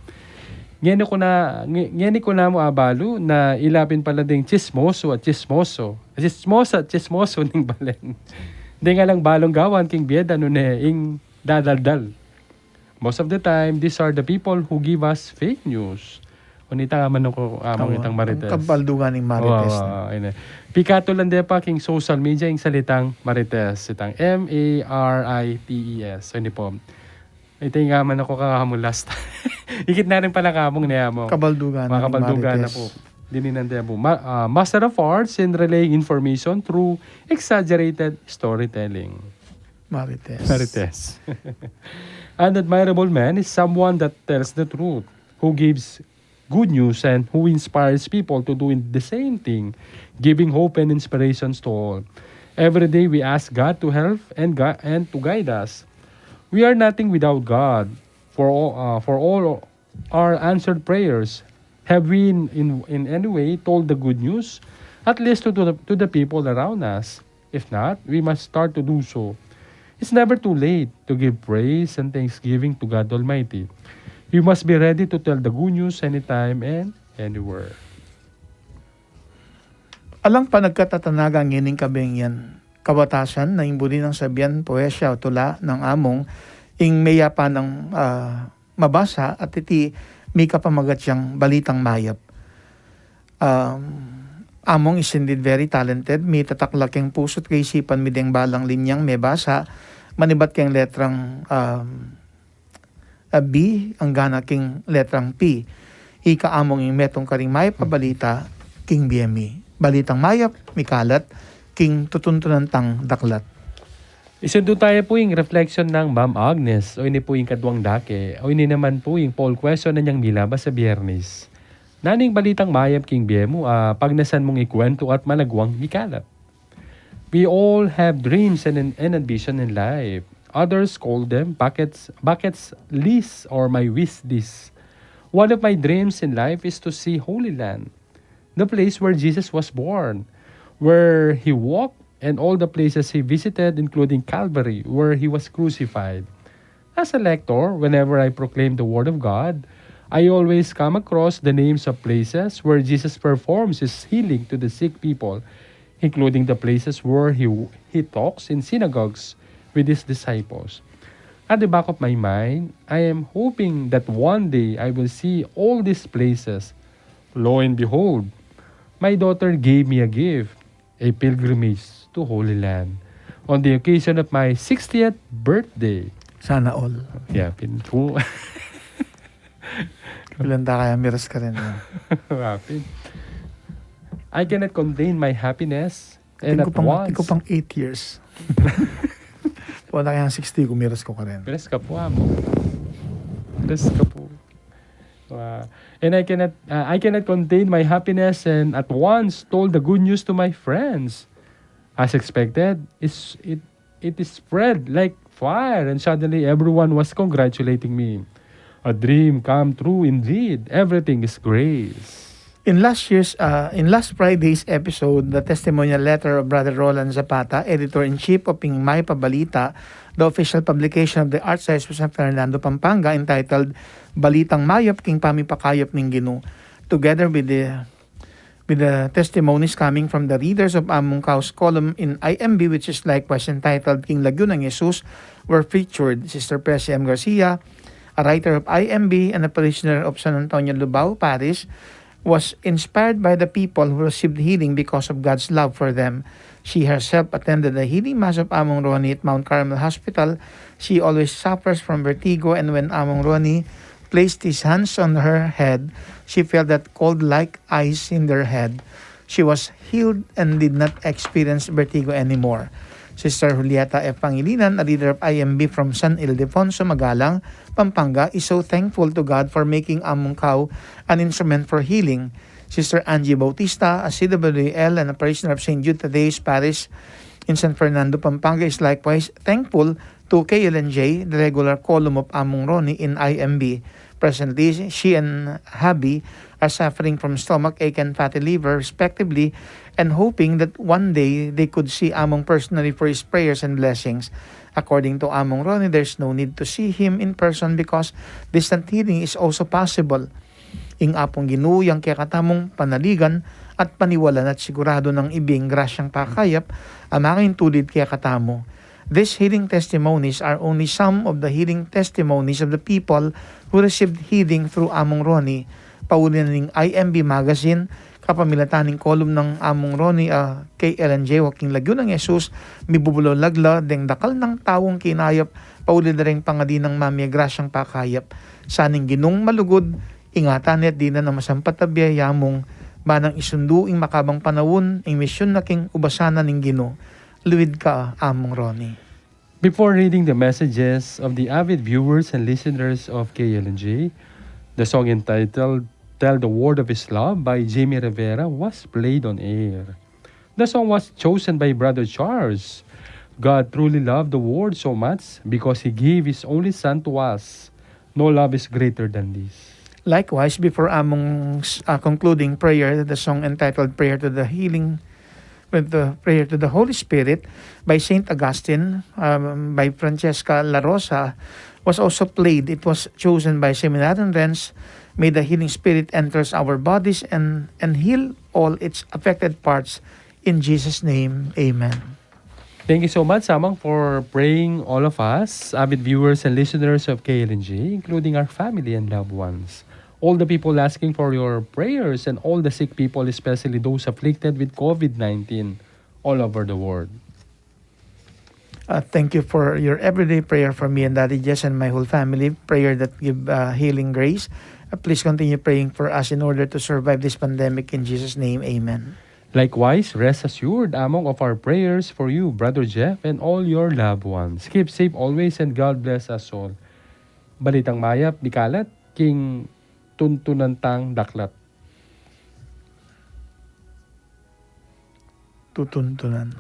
Ngeni ku na, nge- ngeni ku na mu abalu na ila pin pala deng chismoso at chismoso. Chismoso at chismoso ning balen. Deng alang balung gawan king bie da nune ing dadaldal. Most of the time, these are the people who give us fake news. Onita nga man ku, among itang Marites. Kabaldugan ning Marites. Wa, wa, wa, ine. Pikatulan de pa king social media ing salitang Marites, itang M A R I T E S. Ini po. Ita nga man ku kakamu last. Ikit na rin pala kamung ne, among. Kabaldugan na ning Marites. Kabaldugan na po. Dininan de po. Ma- ah, master of arts in relaying information through exaggerated storytelling. Marites. Marites. An admirable man is someone that tells the truth, who gives good news, and who inspires people to do the same thing, giving hope and inspirations to all. Every day we ask God to help and, gui- and to guide us. We are nothing without God. For all, uh, for all our answered prayers, have we in, in, in any way told the good news, at least to, to, the, to the people around us? If not, we must start to do so. It's never too late to give praise and thanksgiving to God Almighty. We must be ready to tell the good news anytime and anywhere. Alang panagkatatanagan ngening kabeng yan, kabatasan na ing buri nang sabian, poesya o tula nang among ing meyapan nang ah, mabasa at iti mikapamagat yang balitang mayap. Um, among is indeed very talented, mitatakla keng pusu't kaisipan mi deng balang linyang mebasa, manibat keng letrang um, a B anggana king letrang P. Ika among ing metung karing mayap a balita king bie mi. Balitang mayap mikalat king tutuntunan tang daklat. Isundu taya pu ing reflection nang Ma'am Agnes, o ini pu ing kaduang dake, o ini naman pu ing poll question na niyang milabas a Biyernes. Nanu ing balitang mayap king bie mu a pagnasan mung ikuwentu at malagwang ikalat? We all have dreams and, and ambition in life. Others call them buckets, buckets list or my wish list. One of my dreams in life is to see Holy Land, the place where Jesus was born, where he walked, and all the places he visited, including Calvary, where he was crucified. As a lector, whenever I proclaim the Word of God, I always come across the names of places where Jesus performs his healing to the sick people, including the places where he, he talks in synagogues with his disciples. At the back of my mind, I am hoping that one day I will see all these places. Lo and behold, My daughter gave me a gift, a pilgrimage to Holy Land, on the occasion of my sixtieth birthday. Sana all. Yeah, pin-, Ilan ta kaya miras ka rin, no? Rapid. I cannot contain my happiness, and at once. Tingko pang eight years. Wala kayang sixty, kumiras ko ka rin. Miras ka pu, amo. Miras ka pu. Wow. And I cannot, uh, I cannot contain my happiness and at once told the good news to my friends. As expected, it's, it, it is spread like fire, and suddenly everyone was congratulating me. A dream come true indeed. Everything is grace. In last year's, uh, in last Friday's episode, the testimonial letter of Brother Roland Zapata, editor-in-chief of Ing Mayap a Balita, the official publication of the Archdiocese of San Fernando, Pampanga, entitled Balitang Mayap king Pamipakayap ning Ginu, together with the with the testimonies coming from the readers of Among Kau's column in I M B, which is likewise entitled King Lagyu nang Jesus, were featured. Sister Presi M Garcia, a writer of I M B and a parishioner of San Antonio Lubao Parish, was inspired by the people who received healing because of God's love for them. She herself attended the healing mass of Among Ronnie at Mount Carmel Hospital. She always suffers from vertigo, and when Among Ronnie placed his hands on her head, she felt that cold like ice in her head. She was healed and did not experience vertigo anymore. Sister Julieta F Pangilinan, a leader of I M B from San Ildefonso, Magalang, Pampanga, is so thankful to God for making Among Kau an instrument for healing. Sister Angie Bautista, a C W L and a parishioner of Saint Jude Thaddeus Parish in San Fernando, Pampanga, is likewise thankful to K L N J, the regular column of Among Ronnie in I M B. Presently, she and hubby are suffering from stomach ache and fatty liver, respectively, and hoping that one day they could see Among personally for his prayers and blessings. According to Among Ronnie, there's no need to see him in person because distant healing is also possible. Ing Apung Ginu yang kekatamung panaligan at paniwalan at sigurado nang ibie ing grasyang pakayap a mangintulid kekatamu. These healing testimonies are only some of the healing testimonies of the people who received healing through Among Ronnie. Pauli na ning I M B magazine, kapamilatan ning kolum nang Among Ronnie, ah, K L N J, King Lagyu nang Jesus, mibubulalag la deng dakal nang taung kinayap, pauli da reng pangadi nang mamie grasyang pakayap. Sana ing Ginung malugud, ingatan ne at dinan a masampat a bie ya mung, ba nang isundu ing makabang panaun, ing misyun na king ubasan na ning Ginu. Luid ka, Among Ronnie. Before reading the messages of the avid viewers and listeners of K L N J, the song entitled Tell the World of His Love by Jimmy Rivera was played on air. The song was chosen by Brother Charles. God truly loved the world so much because he gave his only son to us. No love is greater than this. Likewise, before among, uh, concluding prayer, the song entitled Prayer to the Healing, with the Prayer to the Holy Spirit by Saint Augustine, um, by Francesca La Rosa, was also played. It was chosen by Seminarian Renz. May the healing spirit enters our bodies and, and heal all its affected parts. In Jesus' name, amen. Thank you so much, Among, for praying all of us, avid viewers and listeners of K L N J, including our family and loved ones. All the people asking for your prayers and all the sick people, especially those afflicted with COVID nineteen all over the world. Uh, thank you for your everyday prayer for me and Daddy Jess and my whole family. Prayer that give, uh, healing grace. Uh, please continue praying for us in order to survive this pandemic. In Jesus' name, amen. Likewise, rest assured, Among, of our prayers for you, Brother Jeff, and all your loved ones. Keep safe always and God bless us all. Balitang mayap, mikalat king tutuntunan tang daklat. Tutuntunan.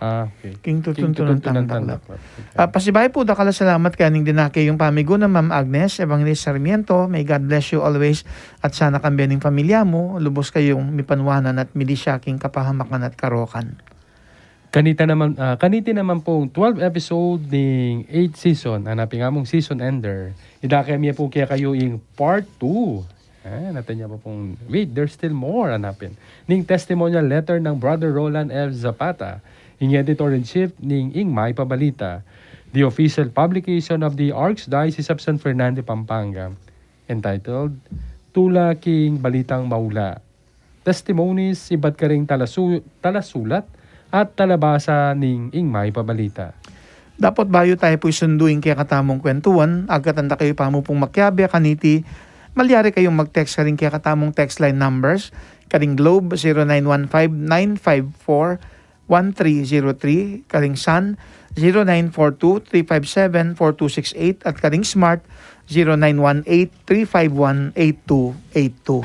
Ah, okay. King tutuntunan tang daklat. Okay. Ah, pasibayu pu, dakal a salamat kaya ning dinake yung pamiguna, Ma'am Agnes, Evangelist Sarmiento. May God bless you always. At sana kambe ning pamilya mu, lubus kayung mipanwanan at milisya king kapahamakan at karokan. Kanita naman, ah, kaniti naman pung twelve episode ning eighth season, a napin ngamung season ender. Idake mi pu kekayu ing part two. Ah, natan ya pa pung, wait, there's still more, a napin. Ning testimonial letter nang Brother Roland F Zapata, ing editor-in-chief ning Ing Mayap a Balita, the official publication of the Archdiocese of San Fernando, Pampanga, entitled Tula king Balitang Maula. testimonies, ibat karing talasu-, talasulat at talabasa ning ing mayap a balita. Dapot bayu tamu pu isundu ing kekatamung kwentuan, agkatan da kayu pamu pung makiabe kaniti, malyari kayung mag-text karing kekatamung text line numbers, karing Globe, zero nine one five nine five four one three zero three, karing Sun, zero nine four two three five seven four two six eight, at karing Smart, zero nine one eight three five one eight two eight two.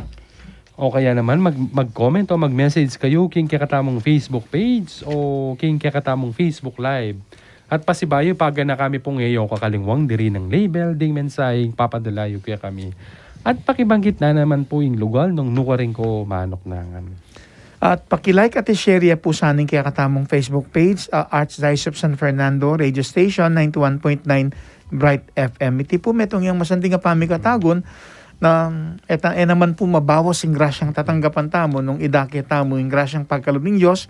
O kaya naman, mag-, mag-comment o mag-message kayu king kekatamung Facebook page o king kekatamung Facebook Live. At pasibayu, pagana kami pung e yu kakalingwan diri nang label ding mensaheng papadala yu kekami. At pakibanggit na naman pu ing lugal nung nukarin ko manuknangan. At paki-like at i-share ya pu sana ing kekatamung Facebook page, ah, Archdiocese of San Fernando Radio Station, ninety-one point nine Bright F M. Iti pu metung yang masanting a pamikatagun na, eta, e naman pu mabawas ing grasyang tatanggapan tamu nung idake tamu ing grasyang pagkalub ning Dios,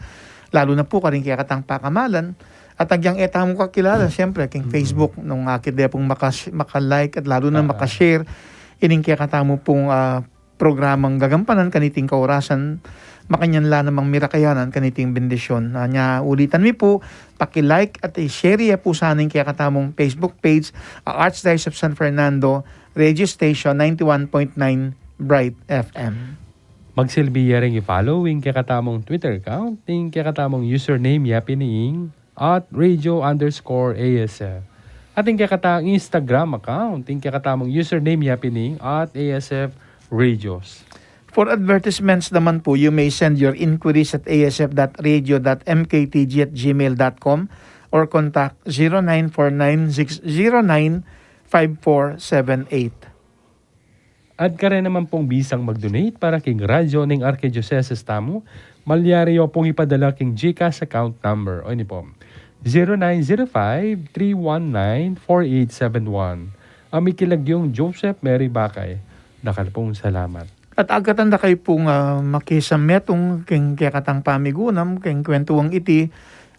lalu na pu karing kekatang pakamalan. At agyang e tamu kakilala, siyempre, king Mm. Facebook, nung akit de pung makas-, maka-like at lalu na Ah. maka-share ining kekatamu pung, ah, programang gagampanan kaniting kaurasan, makanyan la namang mirakayanan kaniting bendisyon. Ah, nya ulitan mi pu, paki-like at i-share ya pu sana ing kekatamung Facebook page, ah, Archdiocese of San Fernando Radio Station, ninety-one point nine Bright F M. Magsilbi ya ring i-follow ing kekatamung Twitter account, ing kekatamung username ya pin ing at radio underscore A S F. At ing kekatang Instagram account, ing kekatamung username ya pin ing at A S F Radios. For advertisements naman pu, you may send your inquiries at A S F dot radio dot M K T G at gmail dot com or contact zero nine four nine six zero nine five four seven eight. At kare naman pung bisang mag-donate para king radyo ning Arkidiosesis tamu, malyari yu pung ipadala king GCash account number. O ini pu, zero nine zero five three one nine four eight seven one. Ami king lagyung Joseph Mary Bakay. Dakal pung salamat. At agkatan da kayu pung, ah, makisametung king kekatang pamigunam, king kwentuang iti,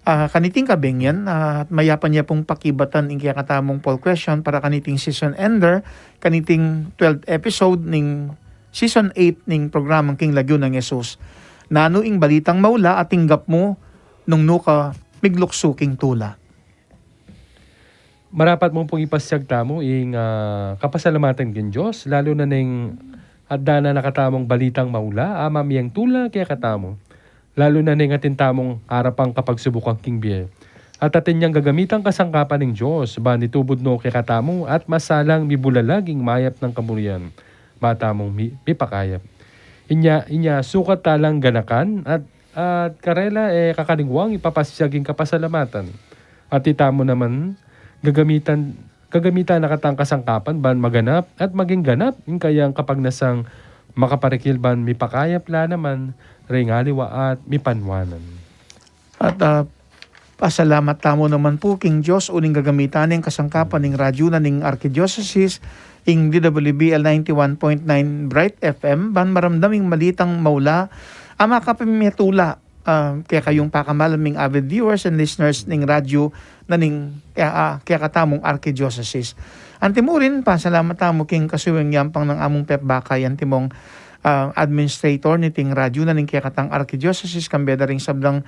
ah, kaniting kabenyan, ah, at mayap ya pung pakibatan ing kekatamung poll question para kaniting season ender, kaniting twelfth episode ning season eight ning programang King Lagyu nang Jesus. Nanu ing balitang maula a tinggap mu nung nuka migluksu king tula? Marapat mu pung ipasyag tamu ing, ah, kapasalamatan king Dios, lalu na ning addanan na katamung balitang maula a mamie tula kekatamu. Lalu na ning atin tamung arapang kapagsubukan king bie. At atin yang gagamitang kasangkapan ning Dios, ban itubud no kekatamu at masalang mibulalag ing mayap nang kaburian, ba tamung mi-, mipakayap. Inya, inya, sukat talang ganakan at, at karela, e, kakalingwang ipapasyag ing kapasalamatan. At itamu naman, gagamitan, gagamitan na katang kasangkapan ban maganap at maging ganap ing kayang kapagnasang makaparikil ban mipakayap la naman ring aliwa at mipanwanan. At, ah, pasalamat tamu naman pu king Dios uling gagamitan ning kasangkapan ning radyu na ning Arkidiosesis, ing D W B L ninety-one point nine Bright F M, ban maramdam ing balitang maula a makapamitula, ah, kekayung pakamalan ming avid viewers and listeners ning radyu na ning, ah, ah, kekatamung Arkidiosesis. Antimurin, pasalamat tamu king kasuwing yampang nang Among Pep Bakay, antimong, ah, administrator niting radyu na ning kekatang Arkidiosesis, kambe da ring sablang,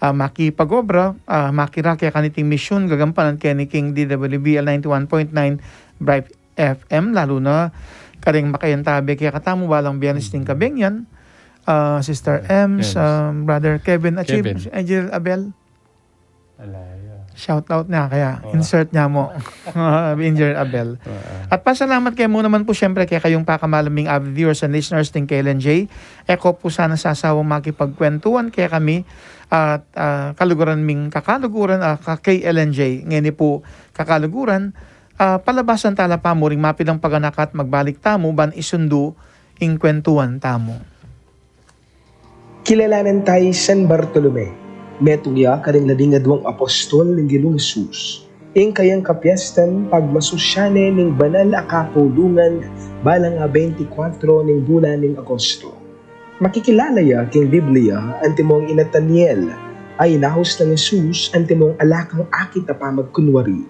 ah, makipag-obra, ah, makira kekaniting misyun gagampanan keni king D W B L ninety-one point nine Bright F M, lalu na karing makayantabe kekatamu balang Biyernes ning kabenyan, ah, Sister Ems, Ems. Ah, Brother Kevin, at si Kevin. Angel Abel. Alaya. Shout out na kaya, insert na mu. Angel Abel. Oo. At pasalamat kaya mu naman pu, siyempre, kekayung pakamalan ming avid viewers and listeners ning K L N J. E ko pu sana sasawang makipagkwentuhan kekami at, ah, kaluguran ming kakaluguran, ah, ka K L N J. Ngeni pu, kakaluguran, ah, palabasan tala pamu ring mapilang paganakan at magbalik tamu ban isundu ing kwentuhan tamu. Kilalanan tay San Bartolome. Metung ya karing labing adwang apostol ning Ginung Jesus. Ing kayang kapiestan pagmasusyan ne ning banal a kapulungan balang a beintikwatro ning bulan ning Agosto. Makikilala ya king Biblia antimong i Nataniel a inaus nang Jesus antimong ala kang akit a pamagkunwari.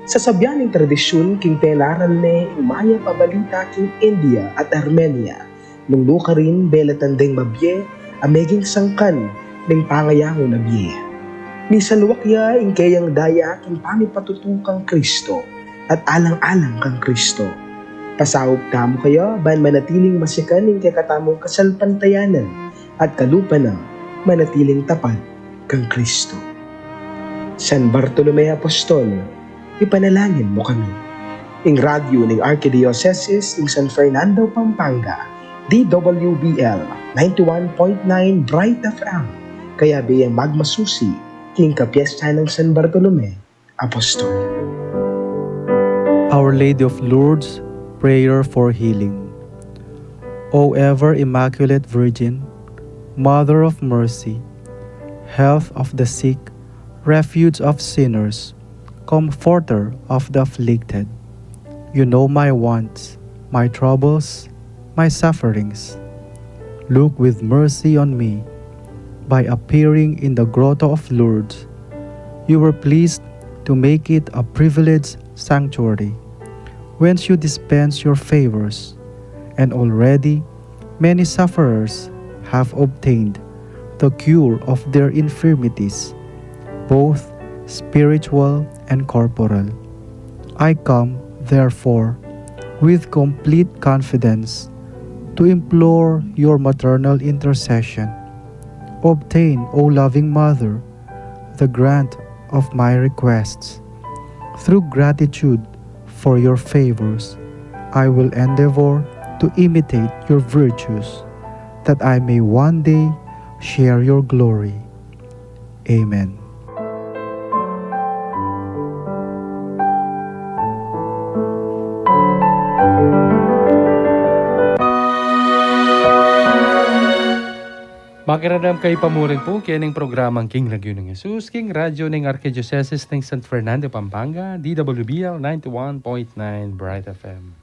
Sasabian ning tradisyun king penaral ne ing mayap a balita king India at Armenia, Nung nukarin, belatan deng mabie a meging sangkan ning pangayaun a bie. Misalwak ya ing keyang daya king pamipatutu kang Kristo at alang-alang kang Kristo. Pasaup tamu kaya ban manatiling masikan ing kekatamung kasalpantayanan at kalupa nang manatiling tapat kang Kristo. San Bartolome Apostol, ipanalangin mu kami. Ing radyo ning Arkidiosesis ning San Fernando, Pampanga, D W B L ninety-one point nine Bright F M, kayabe yang magmasusi king kapiyesta nang San Bartolome Apostol. Our Lady of Lourdes, prayer for healing. O ever Immaculate Virgin, Mother of Mercy, Health of the sick, Refuge of sinners, Comforter of the afflicted, you know my wants, my troubles, my sufferings. Look with mercy on me. By appearing in the Grotto of Lourdes, you were pleased to make it a privileged sanctuary, whence you dispense your favors, and already many sufferers have obtained the cure of their infirmities, both spiritual and corporal. I come, therefore, with complete confidence to implore your maternal intercession. Obtain, O loving Mother, the grant of my requests. Through gratitude for your favors, I will endeavor to imitate your virtues, that I may one day share your glory. Amen. Makiramdam kayu pa mu rin pu kening programang King Lagyu nang Jesus, king radyo ning Arkidiosesis ning San Fernando, Pampanga, D W B L ninety-one point nine Bright F M.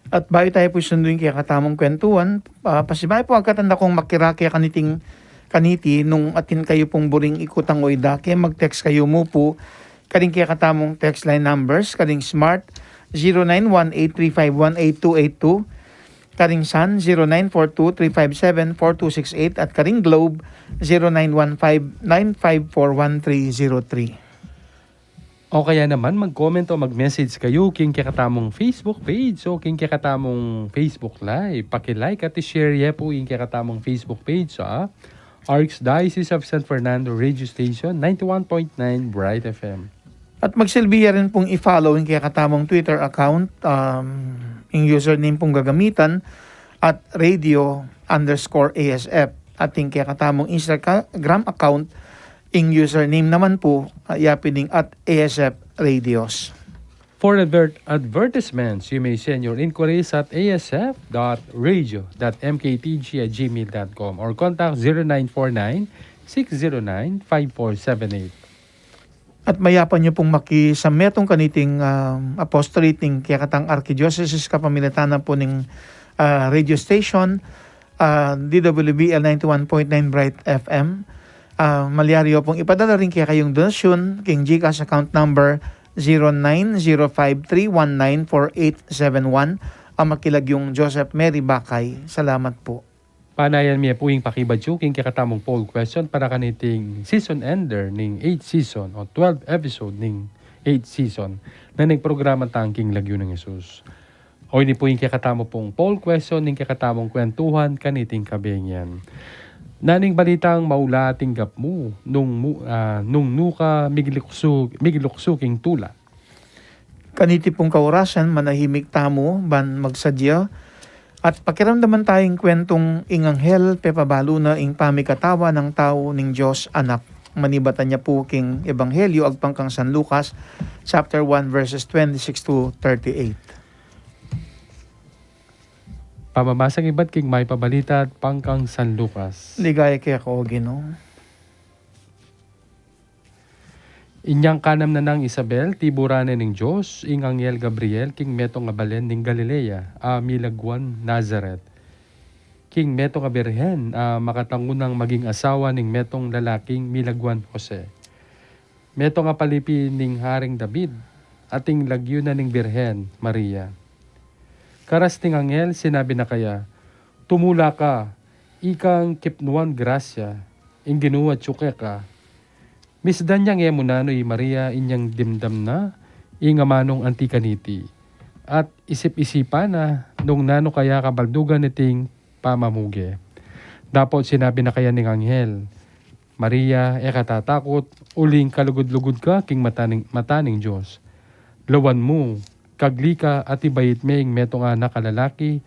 At bayu tayu pu sundun ing kekatamung kwentuhan, ah, pasibayu pu, agkatan da kung makirake kaniting, kaniti, nung atin kayu pung buring ikutang o idake, mag-text kayu mu pu karing kekatamung text line numbers, karing Smart, zero nine one eight three five one eight two eight two, karing Sun, zero nine four two three five seven four two six eight, at karing Globe, zero nine one five nine five four one three zero three. O kaya naman, mag-comment o mag-message kayu king kekatamung Facebook page o king kekatamung Facebook Live. Paki-like at i-share ye pu ing kekatamung Facebook page, ha? Archdiocese of San Fernando Radio Station, ninety-one point nine Bright F M. At magsilbi ya rin pung i-follow ing kekatamung Twitter account, um, ing username pung gagamitan, at radio underscore A S F. At ing kekatamung Instagram account, ing username naman pu, ah, yapin ing at A S F Radios. For advert-, advertisements, you may send your inquiries at A S F dot radio dot M K T G at gmail dot com or contact zero nine four nine, six zero nine, five four seven eight. At mayap yu pung makisametung kaniting, ah, apostolate ning kekatang arkidiosesis kapamilatan na pu ning, ah, radio station, ah, D W B L ninety-one point nine Bright F M. Ah, malyari yu pung ipadala ring kekayung donasyun king GCash account number zero nine zero five three one nine four eight seven one. Ang makilagyung Joseph Mary Bakay. Salamat pu. Panayan mi pu ing pakibatyu king kekatamung poll question para kaniting season ender ning eighth season o twelfth episode ning eighth season na ning programa tang King Lagyu nang Jesus. O ini pu ing kekatamu pung poll question ning kekatamung kwentuhan kaniting kabeng yan. Nanu ing balitang maula tinggap mu nung mu-, ah, nung nuka migluksu, migluksu king tula? Kaniti pung kaorasan, manahimik tamu ban magsadya at pakiramdaman taya ing kwentung ing anghel pepabalu na ing pamikatawan nang tau ning Dios Anak. Manibatan ya pu king Ebanghelyo agpang kang San Lucas, chapter one, verses twenty-six to thirty-eight. Pamamasang ibat king Mayap a Balita agpang kang San Lucas. Ligaya keka, O Ginu. Inyang kanam na nang Isabel, tiburan na ning Dios ing anghel Gabriel king metung a balen ning Galilea, a milagwan Nazaret, king metung a birhen a makatangu nang maging asawa ning metung lalaking milagwan Jose, metung a palipi ning Haring David, at ing lagyu na ning birhen, Maria. Karas ning anghel, sinabi na kaya, Tumula ka, ikang kipnuan grasya, ing Ginu atyu keka. Misdan yang e mu nanu i Maria inyang dimdam na ing amanung anti kaniti, at isip-isipan na nung nanu kaya kabaldugan niting pamamuge. Dapot sinabi na kaya ning anghel, Maria, e ka tatakut, uling kalugud-lugud ka king mata ning, mata ning Dios. Lawan mu, kagli ka at ibait me ing metung a anak a lalaki,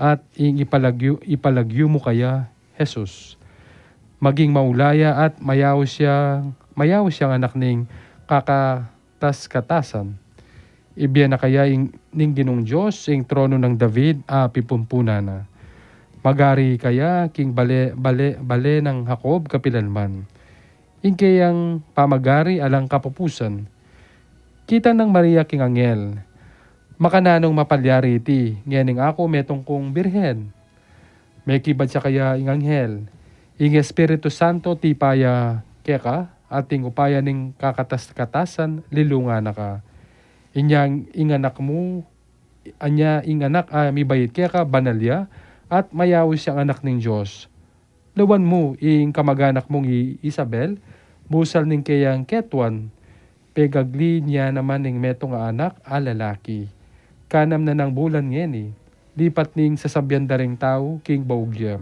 at ing ipalagyu, ipalagyu mu kaya, Jesus. Maging maulaya at mayaus yang, mayaus yang anak ning kakatas-katasan. Ibie na kaya ing, ning Ginung Dios ing trono nang David a pipumpunan na. Magari kaya king bale, bale, bale nang Jacob kapilanman. Ing keyang pamagari alang kapupusan. Kitang nang Maria king anghel, Makananung mapalyari iti, ngening aku metung kung birhen? Mekibat ya kaya ing anghel, Ing Espiritu Santo tipa ya keka, at ing upaya ning kakatas-katasan lilungan na ka. Inyang ing anak mu, anya ing anak a mibait keka, banal ya, at mayaus yang anak ning Dios. Lawan mu, ing kamaganak mung i Isabel, busal ning keyang ketuan, pegagli na naman ning metung a anak a lalaki. Kanam na nang bulan ngeni, lipat ning sasabian da ring tau king baug ya.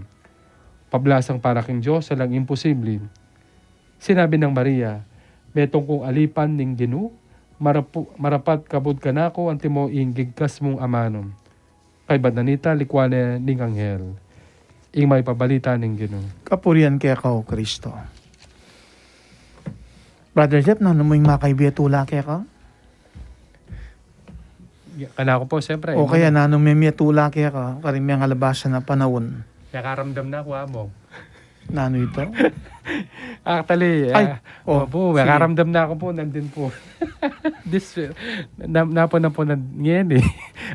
Pablasang para king Dios, alang imposible. Sinabi nang Maria, Metung kung alipan ning Ginu, marapu-, marapat kabud kanaku antimo ing gigkas mung amanu. Kaybat na nita, likuan ne ning anghel ing maipabalita ning Ginu. Kapurian keka, O Kristo. Brother Jeff, nanu mu ing makaibie tula keka? Ya, kanaku po, siyempre, o kaya, nanu me mie tula keka karing mengalabasan a panaun? Mekaramdam na ku, Among. Nanu ito? Actually, ay, ah, oh, opo, sige. Mekaramdam na ku po, nandin po. This, na, napo na po na, ngayon eh.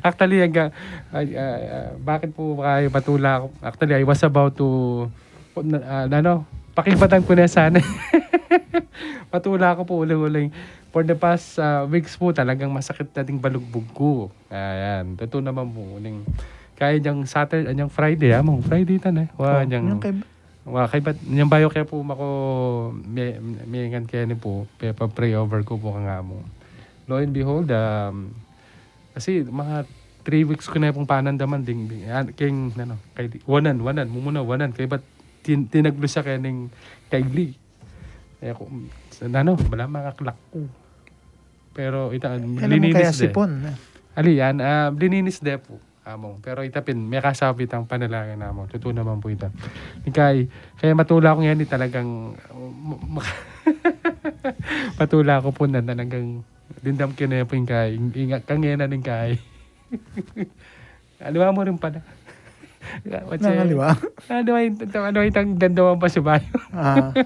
Actually, hanggang, ay, ah, ah, bakit po kayo patula ako? Actually, I was about to, na, ah, ano, pakibatan ko na sana. Patula ako po, uling-uling. For the past, ah, weeks po, talagang masakit na ding balugbog ko. Ayan, totoo naman po. Uling, kaya niyang Saturday, niyang Friday, ah, mong Friday tan eh. Wa, oh, niyang, niyang kay- Wa, kaybat, nyang bayu kaya po mako, me-, mengan keni po, pe-, pa-pray over ku po kang Among. Lo and behold, um, kasi mga three weeks ku na pung panandaman ding, ding, ah, keng, ano, kay, wanan, wanan, mumuna, wanan, kaybat tin-, tinaglu siya kening kaigli. Eh, ku, ano, bala mangaklak ku. Pero ita, ano kaya, lininis de. Sipon, eh. Ali, yan, ah, lininis de po. Among. Pero ita pin, mekasabit ang panalangin, Among. Totoo naman po ita. Kaya, kaya matula ko ngayon, eh, talagang, ma-, ma-, matula ko po na talagang dindam ko na po yung kay, yung, yung kangenan yung kay. Aliwa mo rin pala. Nangaliwa? Ano ay, ano ay itang dandaman pa si Bayo? Ah.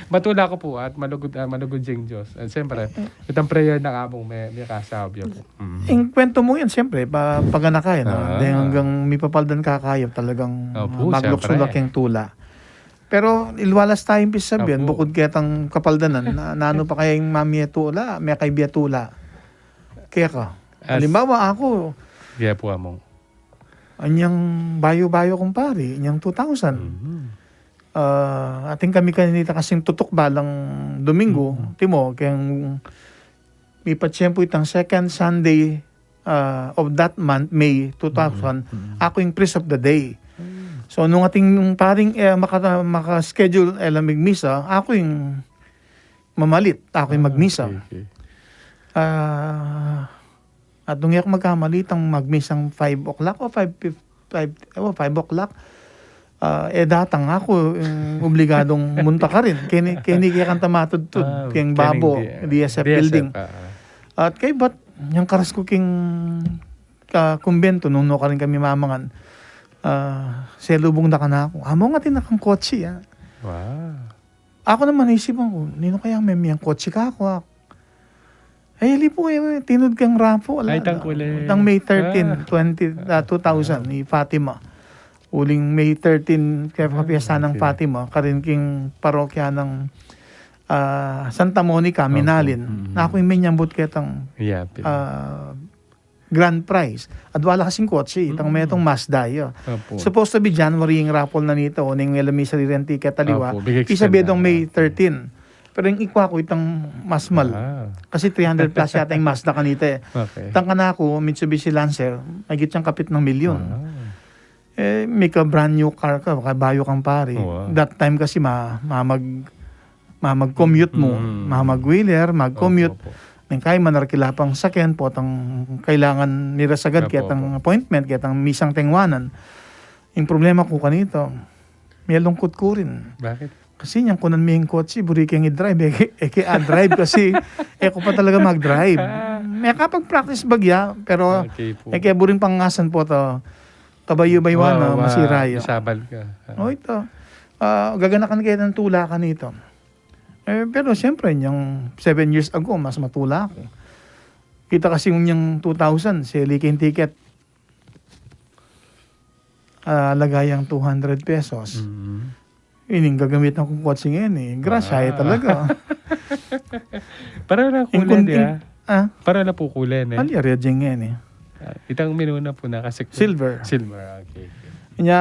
Matula ko po at malugod, ah, malugod diyang Diyos. At siyempre, itang prayer na Among me-, mekasabi po. Mm. Ing kwento mu yan, siyempre, pa-, paganaka yan, ah. Ah. Dahil hanggang mipapaldan kakayo, talagang, opo, ah, maglukso siyempre. Laki ang tula. Pero ilwalas tayong pisabihan, opo, bukod ketang kapaldanan, na, nanu pa kaya ing mamie tula, mekaibie tula? Keka. As-, halimbawa, aku, kaya po, Among. Anyang bayu-bayu kumpari, anyang two thousand. Mhm. Ah, atin kami kanita kasing tutuk balang Domingo, mhm, timo, keng mipatsyempo itang second Sunday, ah, of that month, May two thousand, mhm, mhm, aku ing priest of the day. Mm. So, nung atin paring, eh, maka-, maka-schedule, eh, la migmisa, aku ing mamalit, aku ing, ah, magmisa. Okay, okay. Ah, at nung e ku magkamali, itang magmisang five o'clock o five fif-, five, o, five o'clock, ah, e datang aku, yung obligadong munta karin. Keni, keni kaya kanta matudtud, ah, keng babo, kening D-, D S F, D S F building. Ah, ah. At kaybat, yang karas ku keng, ah, kumbento, nung nukarin kami mamangan, ah, selubung da kanaku. Among atin na kang kotse, ah. Wow. Aku naman, isipan ku, ninu kaya meme yang kotse kaku, ah? Ay, ali pu, eh, tinud kang rapo, ala, ay, tangkul, eh. Tang May thirteen, ah, twenty, ah, two thousand, i Fatima. Uling May thirteen, kaya, ah, kapiesta nang, okay, Fatima, karin king parokya nang, ah, Santa Monica, opo, Minalin. Mm. Na aku ing menyambut ketang, yeah, pi-, ah, grand prize. Adwa la kasing kotse, itang Mm. metong Mazda ya. Opo. Supposed to be January ing raffle na nita, o, neng e la misali reng ticket aliwa. Opo, bigay Isa extend bie dong na. May thirteen. Pero ing ikwa ku itang mas mal. Ah. Kasi three hundred plus yata ing Mazda kanita e. Okay. Itang kanaku, Mitsubishi Lancer, mahigit yang kapit nang milyon. Wow. E, mika brand new car ka, kabayu kang pari. Wow. That time kasi ma-, mamag-, mamag-commute mu, Mm. mamag-wheeler, mag-commute. Opo, opo. Neng kaya man arkila pang sakyan, potang kailangan mirasagad Opo, ketang opo. appointment, ketang misang tengwanan. Ing problema ku kanita, malungkut ku rin. Bakit? Kasi inyang kunan mi ing kotse, buri keng i-drive, e ke, e ke a-drive kasi e ku pa talaga mag-drive. Ah. Mekapag-practice bagya, pero Okay po. e ke buring pangasan pota, kabayu-bayuan Wa-, na wa-, masira ya. Isabal ka. Ah. O, ita. Ah, gaganakan kaya ng tula kanita. E, pero siyempre, inyang seven years ago, mas matula ku. Kita kasi inyang two thousand, seli keng ticket, ah, alaga yang two hundred pesos. Mm. Ining gagamitan kung kotse ngeni, grasya e Ah. talaga. Pareho na Ing kulay, kun-, di ing-, ah? ah? Pareho na po kulay, ne? Ali, ari, adyang ngeni. Ah, itang minuna po na kasi ku- Silver. Silver, okay. Nya,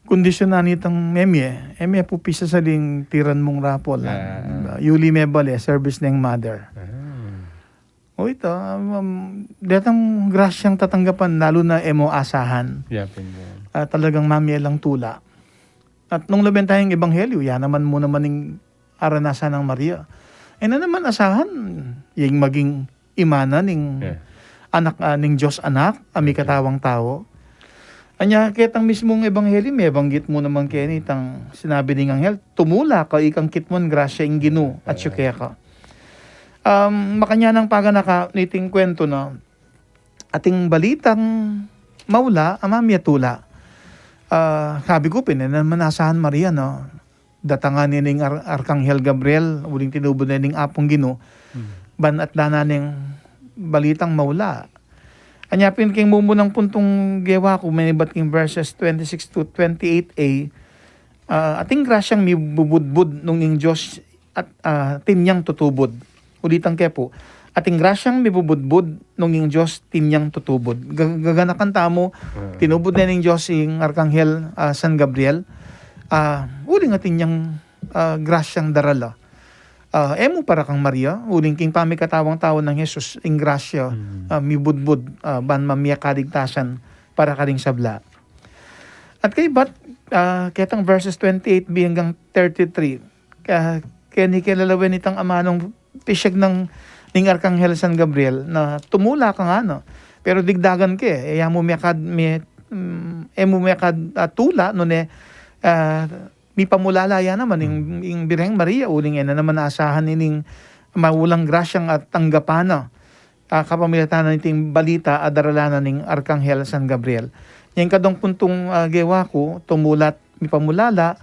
kondisyon na nitang M E, M E po pisa sa ling tiran mung raffle. Ah, ah. Yuli me bale, service neng mother. Ah. O, ita, um, um, detang grasyang tatanggapan, lalu na e mo asahan. Yapin mo. Ah, talagang mamie lang tula. At nung labenta yang ebanghelyo, ya naman mu naman ing aranasan nang Maria. E na naman asahan, ing maging ima na ning Yeah. anak, ah, ning Diyos Anak, a mikatawang tau. Anya, ketang mismung ebanghelyo, mebanggit mu naman keni itang sinabi ning anghel, "Tumula ka, ikang kitmon grasya ing Ginu, atiu keka." Um, makanyan nang paganaka niting kwento na ating balitang maula, a mamie tula. Ah, sabi ku, pin, e na naman asahan Maria, no? Datangan ne ning ar-, Arkanghel Gabriel, uling tinubud ne ning Apung Ginu, Hmm. ban atdan na neng balitang maula. Anya pin king mumunang puntung gewa ku, menibat king verses twenty-six to twenty-eight A, ah, ating grasyang mibubudbud nung ing Diyos at, ah, atin yang tutubud. Ulitan ke pu, ating grasyang mibubudbud nung ing Diyos atin yang tutubud. Ga-, gaganakan tamu, Ah. tinubud ne ning Diyos ing Arkanghel, ah, San Gabriel. Ah, uling atin yang, ah, grasyang darala. Ah, e mu para kang Maria, uling king pamikatawang tau nang Jesus, ing grasya, Hmm. ah, mibudbud, ah, ban mamie kaligtasan para karing sabla. At kaybat, ah, ketang verses twenty-eight B hanggang thirty-three, ka-, keni ke lalawen itang amanung pisyag nang ning Arkanghel San Gabriel na tumula ka ngana. Pero digdagan ke, e ya mu mekad, me-, mm, e mu mekad, ah, tula, nune, ah, mipamulala ya naman ing, Hmm. ing Birheng Maria, uling e na naman asahan ining maulang grasyang at tanggapan na, ah, kapamilatan na niting balita a darala na ning Arkanghel San Gabriel. Nya ing kadwang puntung, ah, gewa ku, tumula at mipamulala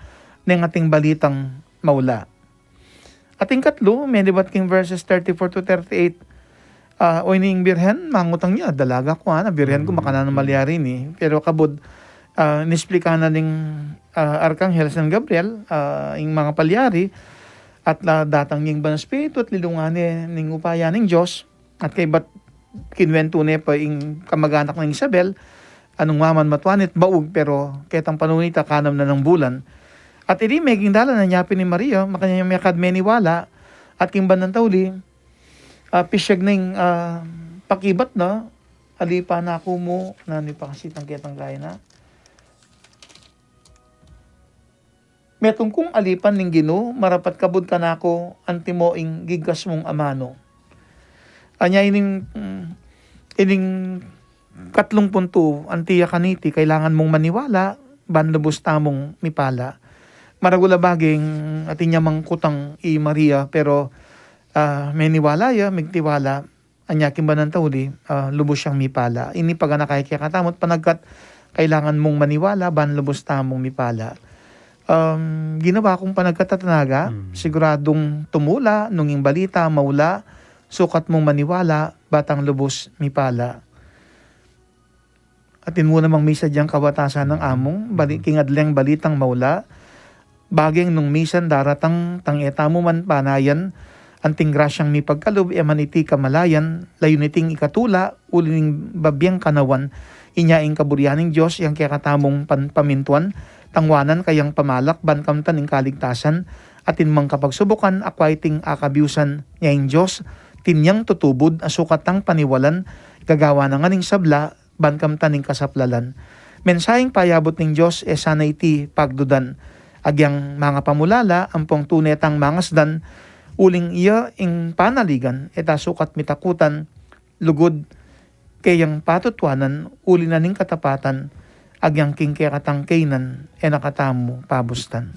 neng ating balitang maula. Ating katlu, menibat king verses thirty-four to thirty-eight, ah, o ining Birhen, mangutang ya, dalaga ku, ana, Birhen ku, Mm, makananu mm. malyari ini. Pero kabud, ah, inisplika na ning, ah, Arkanghel San Gabriel, ah, ing mapalyari, at la datang ing Banal Espiritu, at linungan ne ning upaya ning Diyos, at kaybat kinwentu ne pa ing kamaganak nang Isabel, a nung maman matwa ne at baug, pero ketang panahun ita kanam na nang bulan. At iti meging dalan na nya pin i Maria, makanyan yang mekad meniwala, at king bandang tauli, ah, pisyag neng, ah, pakibat na, alipan na ku mu, nanu pa kasi itang ketang gaya na. Metung kung alipan ning Ginu, marapat kabud kanaku, antimo ing gigkas mung amanu. Anya ining, mm, ining katlung puntu, anti ya kaniti, kailangan mung maniwala, ban lubus tamung mipala. Maragul a baging, atin ya mang kutang i Maria, pero, ah, meniwala ya, migtiwala, anya king bandang tauli, ah, lubus yang mipala. Ini paganaka ya kekatamu, panagkat kailangan mung maniwala, ban lubus tamung mipala. Um, ginawa kung panagkat a tanaga, Hmm. siguradung tumula, nung ing balita, maula, sukat mung maniwala, ban tang lubus mipala. Atin mu namang misa dyang kawatasan nang Amung, bali-, king adleng balitang maula, baging nung misan daratang tang e tamu man panayan, Anting grasyang mipagkalub, e man iti kamalayan, layun iting ikatula, uli ning babiang kanawan. Inya ing kaburian ning Dios, yang kekatamung pan-, pamintuan, tangwanan kayang pamalak, ban kamtan ing kaligtasan, atin mang kapagsubukan, akwa iting akabiusan, nya ing Dios, atin yang tutubud, asukat tang paniwalan, gagawa na ngan ing sabla, ban kamtan ing kasaplalan. Mensaheng payabut ning Dios, e sana iti pagdudan. Agyang mangapamulala, ampong tune tang mangasdan, uling iya ing panaligan, e ta sukat mitakutan, lugud keyang patutuanan, uli na ning katapatan, agyang king kekatang keynan, e na katamu pabustan.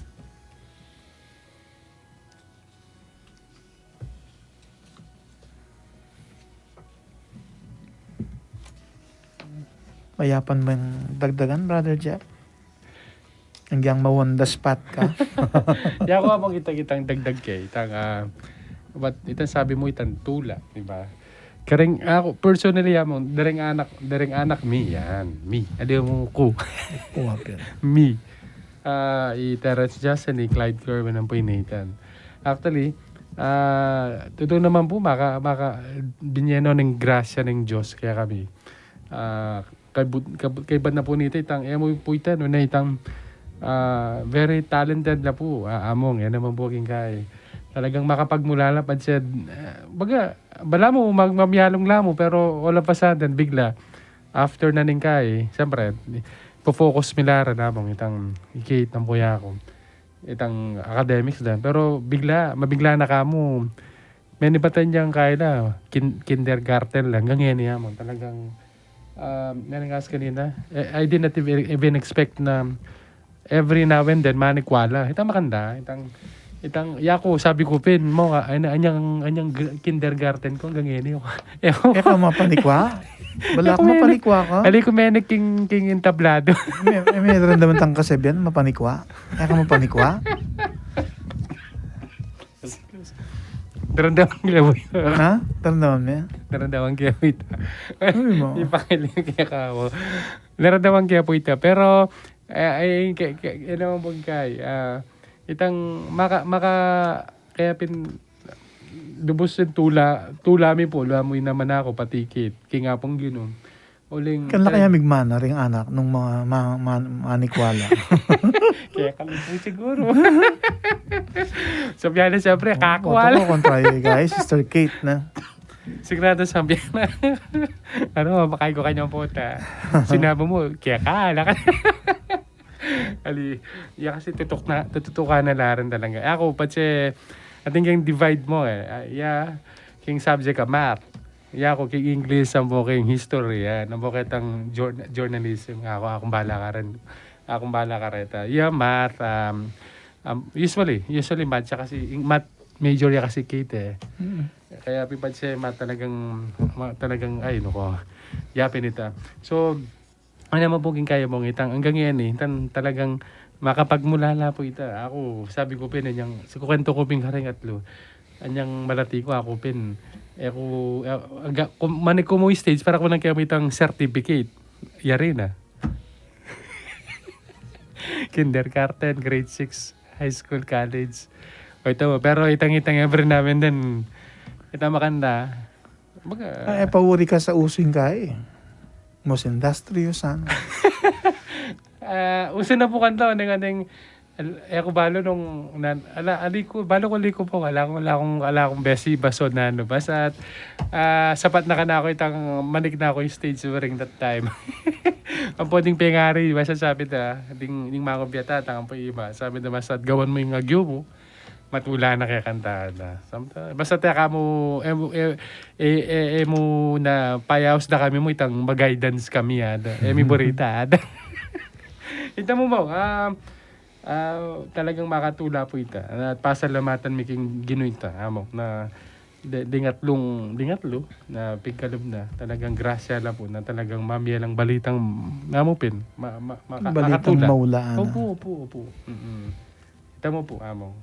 Mayapan meng dagdagan, Brother Jeff? Agyang ma-on the spot ka. Yaku, among itang, itang dagdag ke, itang, ah, but itang sabi mu itang tula, di ba? Kareng, aku, personally, among, dareng anak, dareng anak mi yan. Mi. Adi mu ku. Kuha pin. Mi. Ah, i Terence Justin, i Clyde Kerwin, ampo i Nathan. Actually, ah, tutu naman pu, maka, maka, binye no ning grasya ning Dios kekami. Ah, kaibut-, kab-, kaibat na pu nita itang, e mu pu ita, no, na itang, ah, very talented na pu, ah, among, e naman pu king kai. Talagang makapagmulala pa siya, ah, baga, balamu, mag-, mamialung la mu, pero all of a sudden, bigla, after na ning kai, siyempre, po-focus mi la rin, among, itang, ikit ng puya ko. Itang academics din. Pero bigla, mabigla na ka mu. Menibatan yang kai la, kin-, kindergarten la, hanggang ngeni, among. Talagang, um, naningas kanina. I, I did not even, even expect na every now and then, manikwa la. Itang makanda, itang, itang, yaku, sabi ku pin, mo nga, ay, anyang, anyang gr-, kindergarten ku, hanggang ngeni. Ewan. E ka mapanikwa? Bala ku mapanikwa ka? Ali ku menek king, king entablado. May, may, may daramdaman tang kasabian, mapanikwa? E ka mapanikwa? Daramdaman ke pu ita. Ha? Daramdaman me? Daramdaman ke pu ita. Uy, mo. Ipakilig ke ka mo. Daramdaman ke pu ita. Pero, eh, ay, ke, ke, e naman pu king kai, ah, itang maka, maka, kaya pin, lubus yang tula, tula mi pu, lua mu naman aku, patikit. King Apung Ginu. Uling, kanla kaya migmana ring anak nung ma-, ma-, ma-, manikwa la? Kaya kami pu siguro. Sabihan na siyempre, kakwa la. Kontra, guys, Sister Kate na. Sigurado sabihan na. Ano, mapakay ko kanya puta. Sinabi mo, kaya ka, ala ka. Ali, ya kasi tutuk na, tututukan na la rin talaga. Ako, patse, atin keng divide mo, eh. Ah, ya, keng subject ka, math. Yaku, keng English, ampo keng history, ah. Ampo ketang jour-, journalism, aku, akung bala ka rin. Akung bala ka reta. Ya, math, um, um, usually, usually math siya kasi, ing-, math major ya kasi Kate, eh. Mm. Kaya pipad siya math talagang, ma-, talagang, ay, naku. Ya, pinita. So, ano naman pu king kai mung itang, hanggang yan, eh, itang talagang makapagmulala pu ita. Aku, sabi ku pin, anyang, sa kukwento ku pin karing atlu, anyang malati ku, aku pin, e ku, e, aga, kum-, manik ku mu stage para ku nang kaya itang certificate. Yari na. Kindergarten, grade six, high school, college. O, ita, pero itang, itang every now and then, ita makanda. Baga, ah, e, pauri ka sa usu ing kai. Most industrious, ano? Ah, usu na pu kanta, neng, neng, al-, e ku balu nung, nan-, ala, ali ku, balu ku, ali ku pu, ala kung, ala kung, ala kung besi, baso na, ano, basta, ah, sapat na kanaku itang manik na ku ing stage during that time. Ampo ding pengari, basta sabi ta, ding, ding mangubyat ta, tang ampo iba, sabi ta, basta gawan mu ing agyu mu, matula na kaya kantaan na. Samta-, basta teka mu, e, e, e, e, e mu na payaus da kami mu itang mag-guidance kami, ada. E mi burita, ada. Ita mu, mau, ah, ah, talagang makatula pu ita. At pasalamatan mi king Ginu ita, amo, na de-, ding atlung, ding atlu, na pigkalub na. Talagang grasya la pu, na talagang mamie lang balitang, amo pin, ma-, ma-, maka-, balitang makatula. Maula, ana. Opu, opu, opu. Mm-mm. Ita mu pu, amo.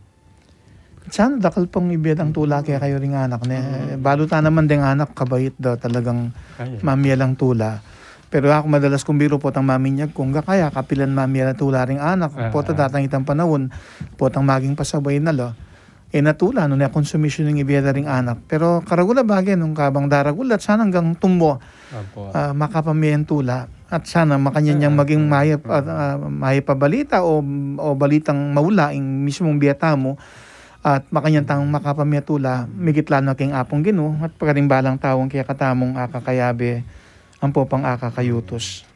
Sana dakal pung ibie dang tula kekayu ring anak ne. Mm. Balu ta naman ding anak, kabait da, talagang mamie lang tula. Pero aku madalas kung biru, potang maminyag ku, nga kaya kapilan mamie lang tula ring anak. Ah, potang datang itang panaun, potang maging pasabay na la. E na tula, nune konsumisyun ing ibie da ring anak. Pero karagul a bage nung kabang daragul at sana anggang tumbo, ah, makapamie yang tula. At sana makanyan yang maging mayap, ah, ah, mayap a balita o, o balitang maula ing mismung bie tamu. At makanyan tang makapamie tula, migit la na king Apung Ginu, at pakaring balang taung kekatamung akakayabe, ampo pang akakayutus.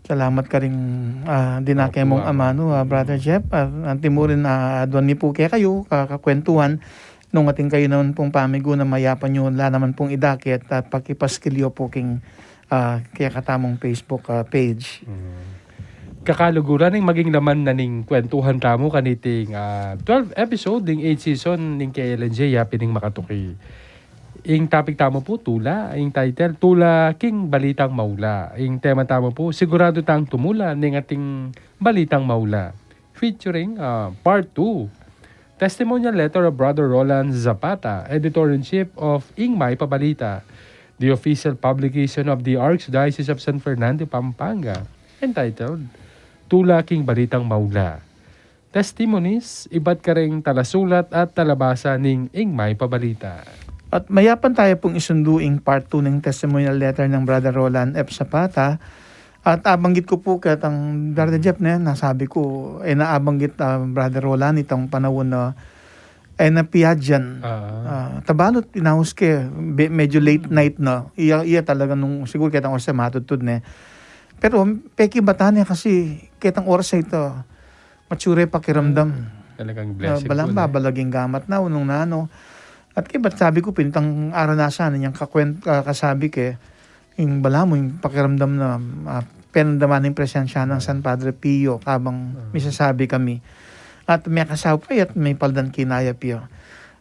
Salamat karing, ah, dinake mung amanu, ah, Brother Jeff. Ah, anti mu rin, ah, aduan mi pu kekayu, ka-, kakwentuhan, nung atin kayu naman pung pamiguna, mayapan yu la naman pung idakit at pakipaskil yu pu king, ah, kekatamung Facebook, ah, page. Kakaluguran ning maging laman na ning kwentuhan tamu kaniting, ah, twelve episode ning eighth season ning K L N J, ya pin ing makatuki. Ing topic tamu pu, tula. Ing title, Tula king Balitang Maula. Ing tema tamu pu, Sigurado tang tumula ning ating balitang maula. Featuring, ah, part two, testimonial letter of Brother Roland Zapata, Editor-in-Chief of Ing Mayap a Balita, the official publication of the Archdiocese of San Fernando, Pampanga, entitled Tula king Balitang Maula. Testimonies ibat kareng talasulat at talabasa ning Ing Mayap a Balita. At mayapan tayu pung isundu ing part two ning testimonial letter nang Brother Roland F. Zapata. At abanggit ku pu ketang Brother Jeff, ne, nasabi ku, e na abanggit, ah, Brother Roland itang panaun na, e na piyadyan. Ah, tabalut inaus ke, be-, medyo late night na. Iya, iya talaga nung, siguro ketang oras e matudtud, ne. Pero pekibatan ne kasi ketang oras a ita, matsure pakiramdam. Talagang blessing pu, ne? Balang babalag ing gamat na, o nung nanu. At kaybat sabi ku, pintang aranasan yang kakwen-, ka-, kasabi ke, ing balamu, ing pakiramdam na, ah, penamdaman ing presensya nang San Padre Pio, kabang misasabi kami. At mekasapay at mepaldan kinaya pia.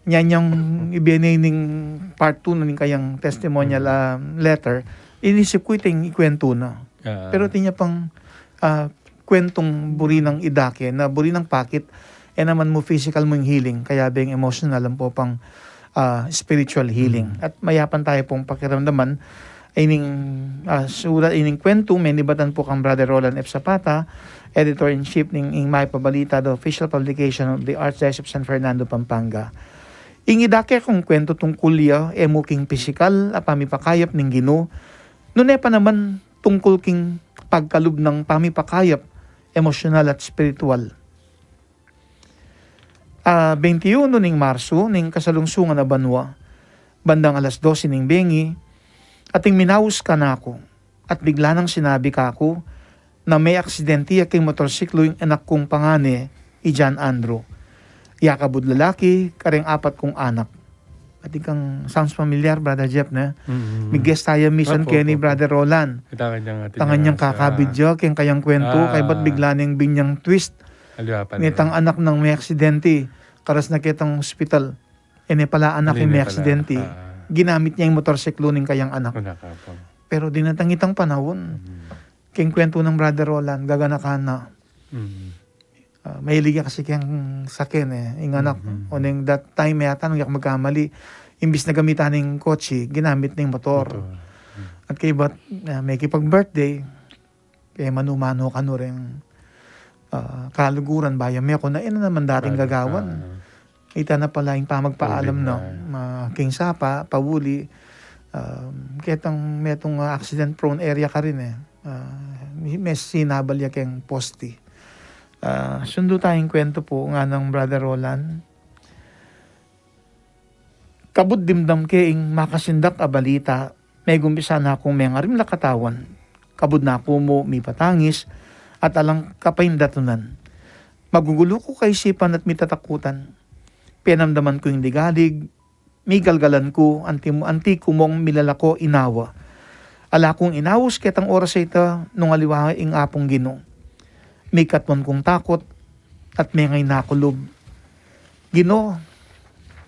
Nyan yang ibie ne ning part two na ning kayang testimonial, ah, letter, inisip ku iting ikwentu na. Pero tinya pang, ah, kwentung buri nang idake, na buri nang pakit, e naman mu physical mu ing healing, kayabe ing emotional ampo pang, ah, spiritual healing. At mayapan tayu pung pakiramdaman, ining, ah, sulat, ining kwentu, menibatan pu kang Brother Roland F. Zapata, Editor-in-Chief ning Ing Mayap a Balita, the official publication of the Archdiocese of San Fernando, Pampanga. Ing idake kung kwentu tungkul ya, e mu king pisikal a pamipakayap ning Ginu, nune pa naman tungkul king pagkalub nang pamipakayap emosyonal at espiritual. Ah, bente uno ning Marso, ning kasalungsungan a banua, bandang alas dose ning bengi, ating minaus kanaku, at bigla nang sinabi kaku, na meaksidente ya king motorsiklu ing anak kung pangane, i John Andrew. Ya kabud lalaki, kareng apat kung anak. Atin kang sounds familiar, Brother Jeff, ne? Mig-guest tayu misan keni, Brother Roland. Tangan yang kakabid ya keng kayang kwentu, kaybat bigla neng binyang twist. Nitang anak nang meaksidente, karas na ketang ospital. E ne pala anak ing meaksidente. Ginamit ne ing motorsiklu ning kayang anak. Pero dinatang itang panaun. Keng kwentu nang Brother Roland, gaganakan na. Ah, mahilig ya kasi keng saken e, ing anak. Oneng that time yata, nung e ku magkamali, imbis na gamitan ne ing kotse, ginamit ne ing motor. At kaybat, ah, mekipag-birthday, e manu-manu kanu reng, ah, kaluguran, bayu meko na, e na naman dating gagawan. Ita na pala ing pamagpaalam na, ah, king sapa, pauli, ah, ketang metung, ah, accident-prone area karin e. Ah, me-, mesinabal ya keng poste. Ah, sundu tayung kwentu pu, nganang Brother Roland. Kabud dimdam ke ing makasindak a balita, megumpisa na kung mengarimla katawan. Kabud na ku mu mipatangis at alang kapaindatunan. Magugulu ku kaisipan at mitatakutan. Penamdaman ku ing ligalig, migalgalan ku, anti, anti ku mung milalako inawa. Ala kung inaus ketang oras a ita nung aliwa ing Apung Ginu. Mikatwan kung takut at mengayna ku lub. Ginu,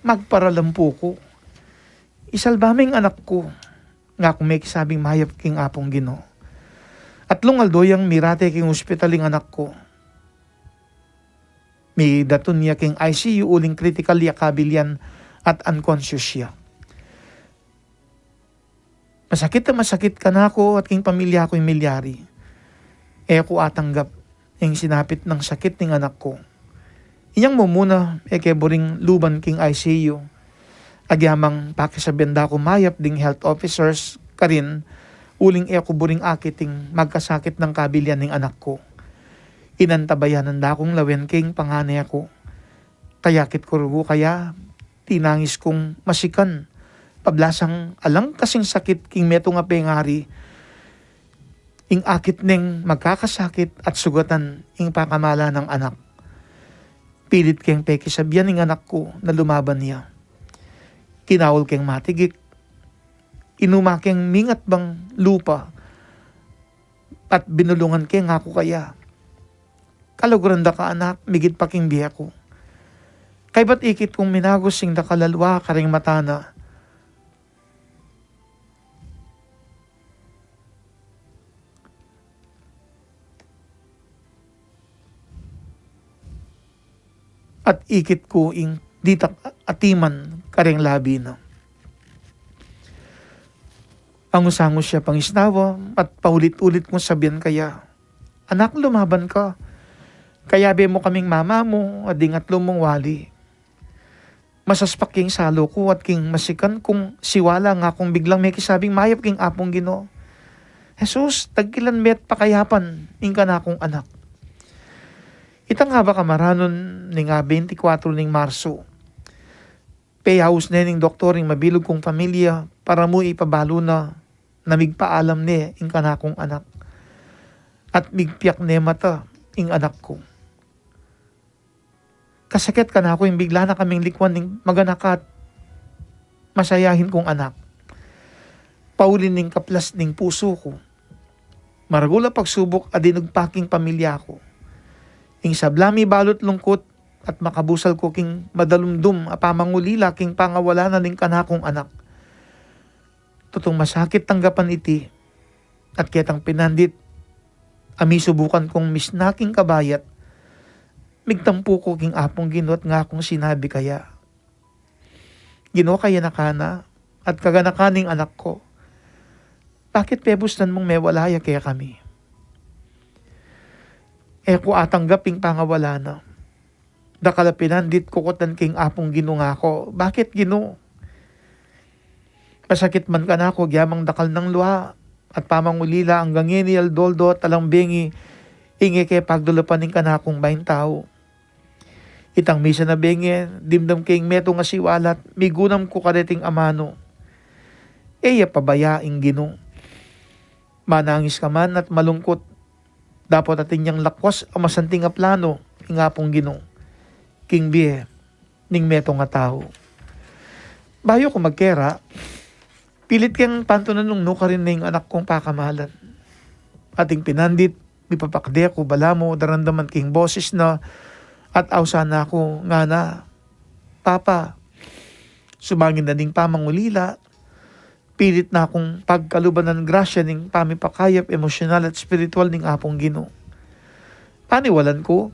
magparalam pu ku. Isalba me ing anak ku. Nga kung mekisabing mayap king Apung Ginu. Atlung aldo yang mirate king ospital ing anak ku. Midatun ya king I C U uling critical ya kabilyan at unconscious ya. Masakit a masakit kanaku at king pamilya ku ing milyari. E ku atanggap ing sinapit nang sakit ning anak ku. Inyang mumuna, e ke buring luban king I C U. Agyamang pakisabian da ku mayap ding health officers karin, uling e ku buring akit ing magkasakit nang kabilian ning anak ku. Inantabayanan da kung lawen king pangane ku. Kayakit ku rugu kaya, tinangis kung masikan. Pablasang alang kasing sakit king metung a pengari, ing akit neng magkakasakit at sugatan ing pakamala nang anak. Pilit keng pekisabian ing anak ku na lumaban ya. Kinaul keng matigik, inuma keng mingat bang lupa, at binulungan ke ngaku kaya. Kaluguran da ka, anak, migit pa king bie ku. Kaybat ikit kung minagus ing dakal a lua kareng mata na. At ikit ku ing ditak atiman kareng labi na. Angus-angus ya pangisnawa at paulit-ulit kung sabian kaya, "Anak, lumaban ka. Kayabe mu kaming mama mu at ding atlu mung wali." Masaspak king salu ku at king masikan kung siwala ngakung biglang mekisabing mayap king Apung Ginu. "Jesus, tagkilan me at pakayapan ing kanakung anak." Itang haba kamaranun ning a beintikwatro ning Marso, peyaus ne ning doktor ing mabilug kung pamilya para mu ipabalu na na migpaalam ne ing kanakung anak. At migpiak ne mata ing anak ku. Kasakit kanaku ing bigla na kaming likwan ning maganakan at masayahin kung anak. Pauli ning kaplas ning pusu ku. Maragul a pagsubuk a dinugpa king pamilya ku. Ing sabla mibalut lungkut at makabusal ku king madalumdum a pamangulila king pangawala na ning kanakung anak. Tutung masakit tanggapan iti, at ketang pinandit a misubukan kung misna king kabayat, migtampu ku king Apung Ginu at ngakung sinabi kaya, "Ginu, kayanakan na at kaganakan ning anak ku. Bakit pebustan mung mewala ya kekami?" E ku atanggap ing pangawala na. Dakal a pinandit kukutnan king Apung Ginu ngaku. "Bakit, Ginu?" Masakit man kanaku, agyamang dakal nang lua at pamangulila, anggang ngeni aldo-aldo at alang bengi ing e ke pagdulapan ing kanakung baing tau. Itang misan a bengi, dimdam ke ing metung a siwala at migunam ku kareting amanu. E ya pabaya ing Ginu. Manangis ka man at malungkut, dapot atin yang lakwas a masanting a plano ing Apung Ginu king bie ning metung a tau. Bayu ku magkera, pilit keng pantunan nung nukarin ning anak kung pakamalan. Ating pinandit, mipapakde ku, balamu daramdaman ke ing boses na at ausan na ku, ngana, "Papa, sumangin na ning pamangulila, pilit na kung pagkaluban ning grasya ning pamipakayap emosyonal at espiritual ning Apung Ginu." Paniwalan ku,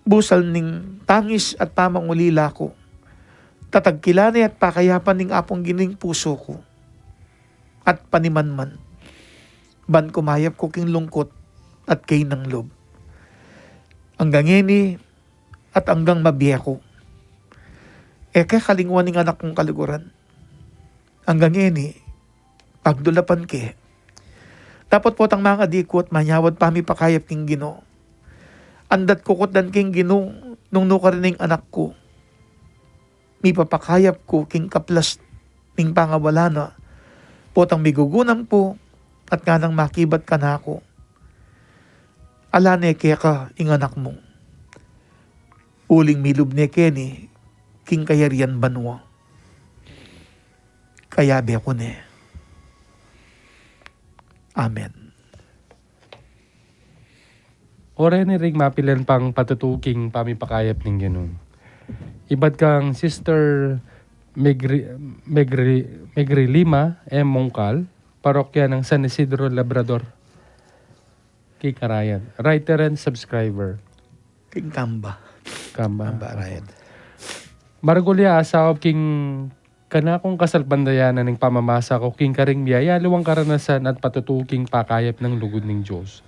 busal ning tangis at pamangulila ku. Tatagkilan ne at pakayapan ning Apung Ginu ing pusu ku at panimanman, ban kumayap ku king lungkut at kainang lub. Anggang ngeni at anggang mabie ku, e ke kalingwan ing anak kung kaluguran. Anggang ngeni, pagdulapan ke. Dapot potang mangadi ku at manyawad pamipakayap king Ginu. Andat kukutnan king Ginu nung nukarin ing anak ku. Mipapakayap ku king kaplas ning pangawala na, potang migugunam ku at nganang makibat kanaku, "Ala ne keka ing anak mu, uling milub ne keni king kayarian banua." Kayabe ku ne. Amen. O reni ring mapilan pang patutu king pamipakayap ning Ginu. Ibat kang Sister Megri, Megri, Megri Lima M. Mongcal, parokya ng San Isidro Labrador, Kikarayan. Writer and subscriber. King Kamba. Kamba. Kamba, right. Maragul ya a saup king kanakung kasalpantayanan ning pamamasa ku king karing miyayaliwang karanasan at patutu king pakayap ning lugud ning Dios.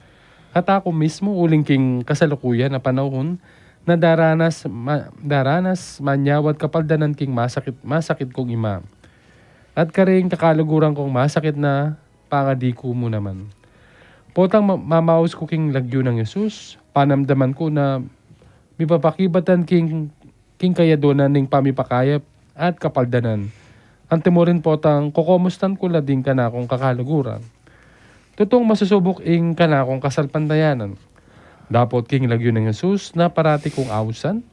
Kataku mismu uling king kasalukuyan a panaun, na daranas, ma, daranas, manyawad kapaldanan king masakit, masakit kung ima. At karing kakaluguran kung masakit na pangadiku mu naman. Potang ma, mamaus ku king lagyu nang Jesus, panamdaman ku na mipapakibatan king, king kayadunan ning pamipakayap at kapaldanan. Antimurin potang kokomustan ku la ding kanakung kakaluguran. Tutung masusubuk ing kanakung kasalpantayanan. Dapot king lagyu nang Jesus na parati kung ausan,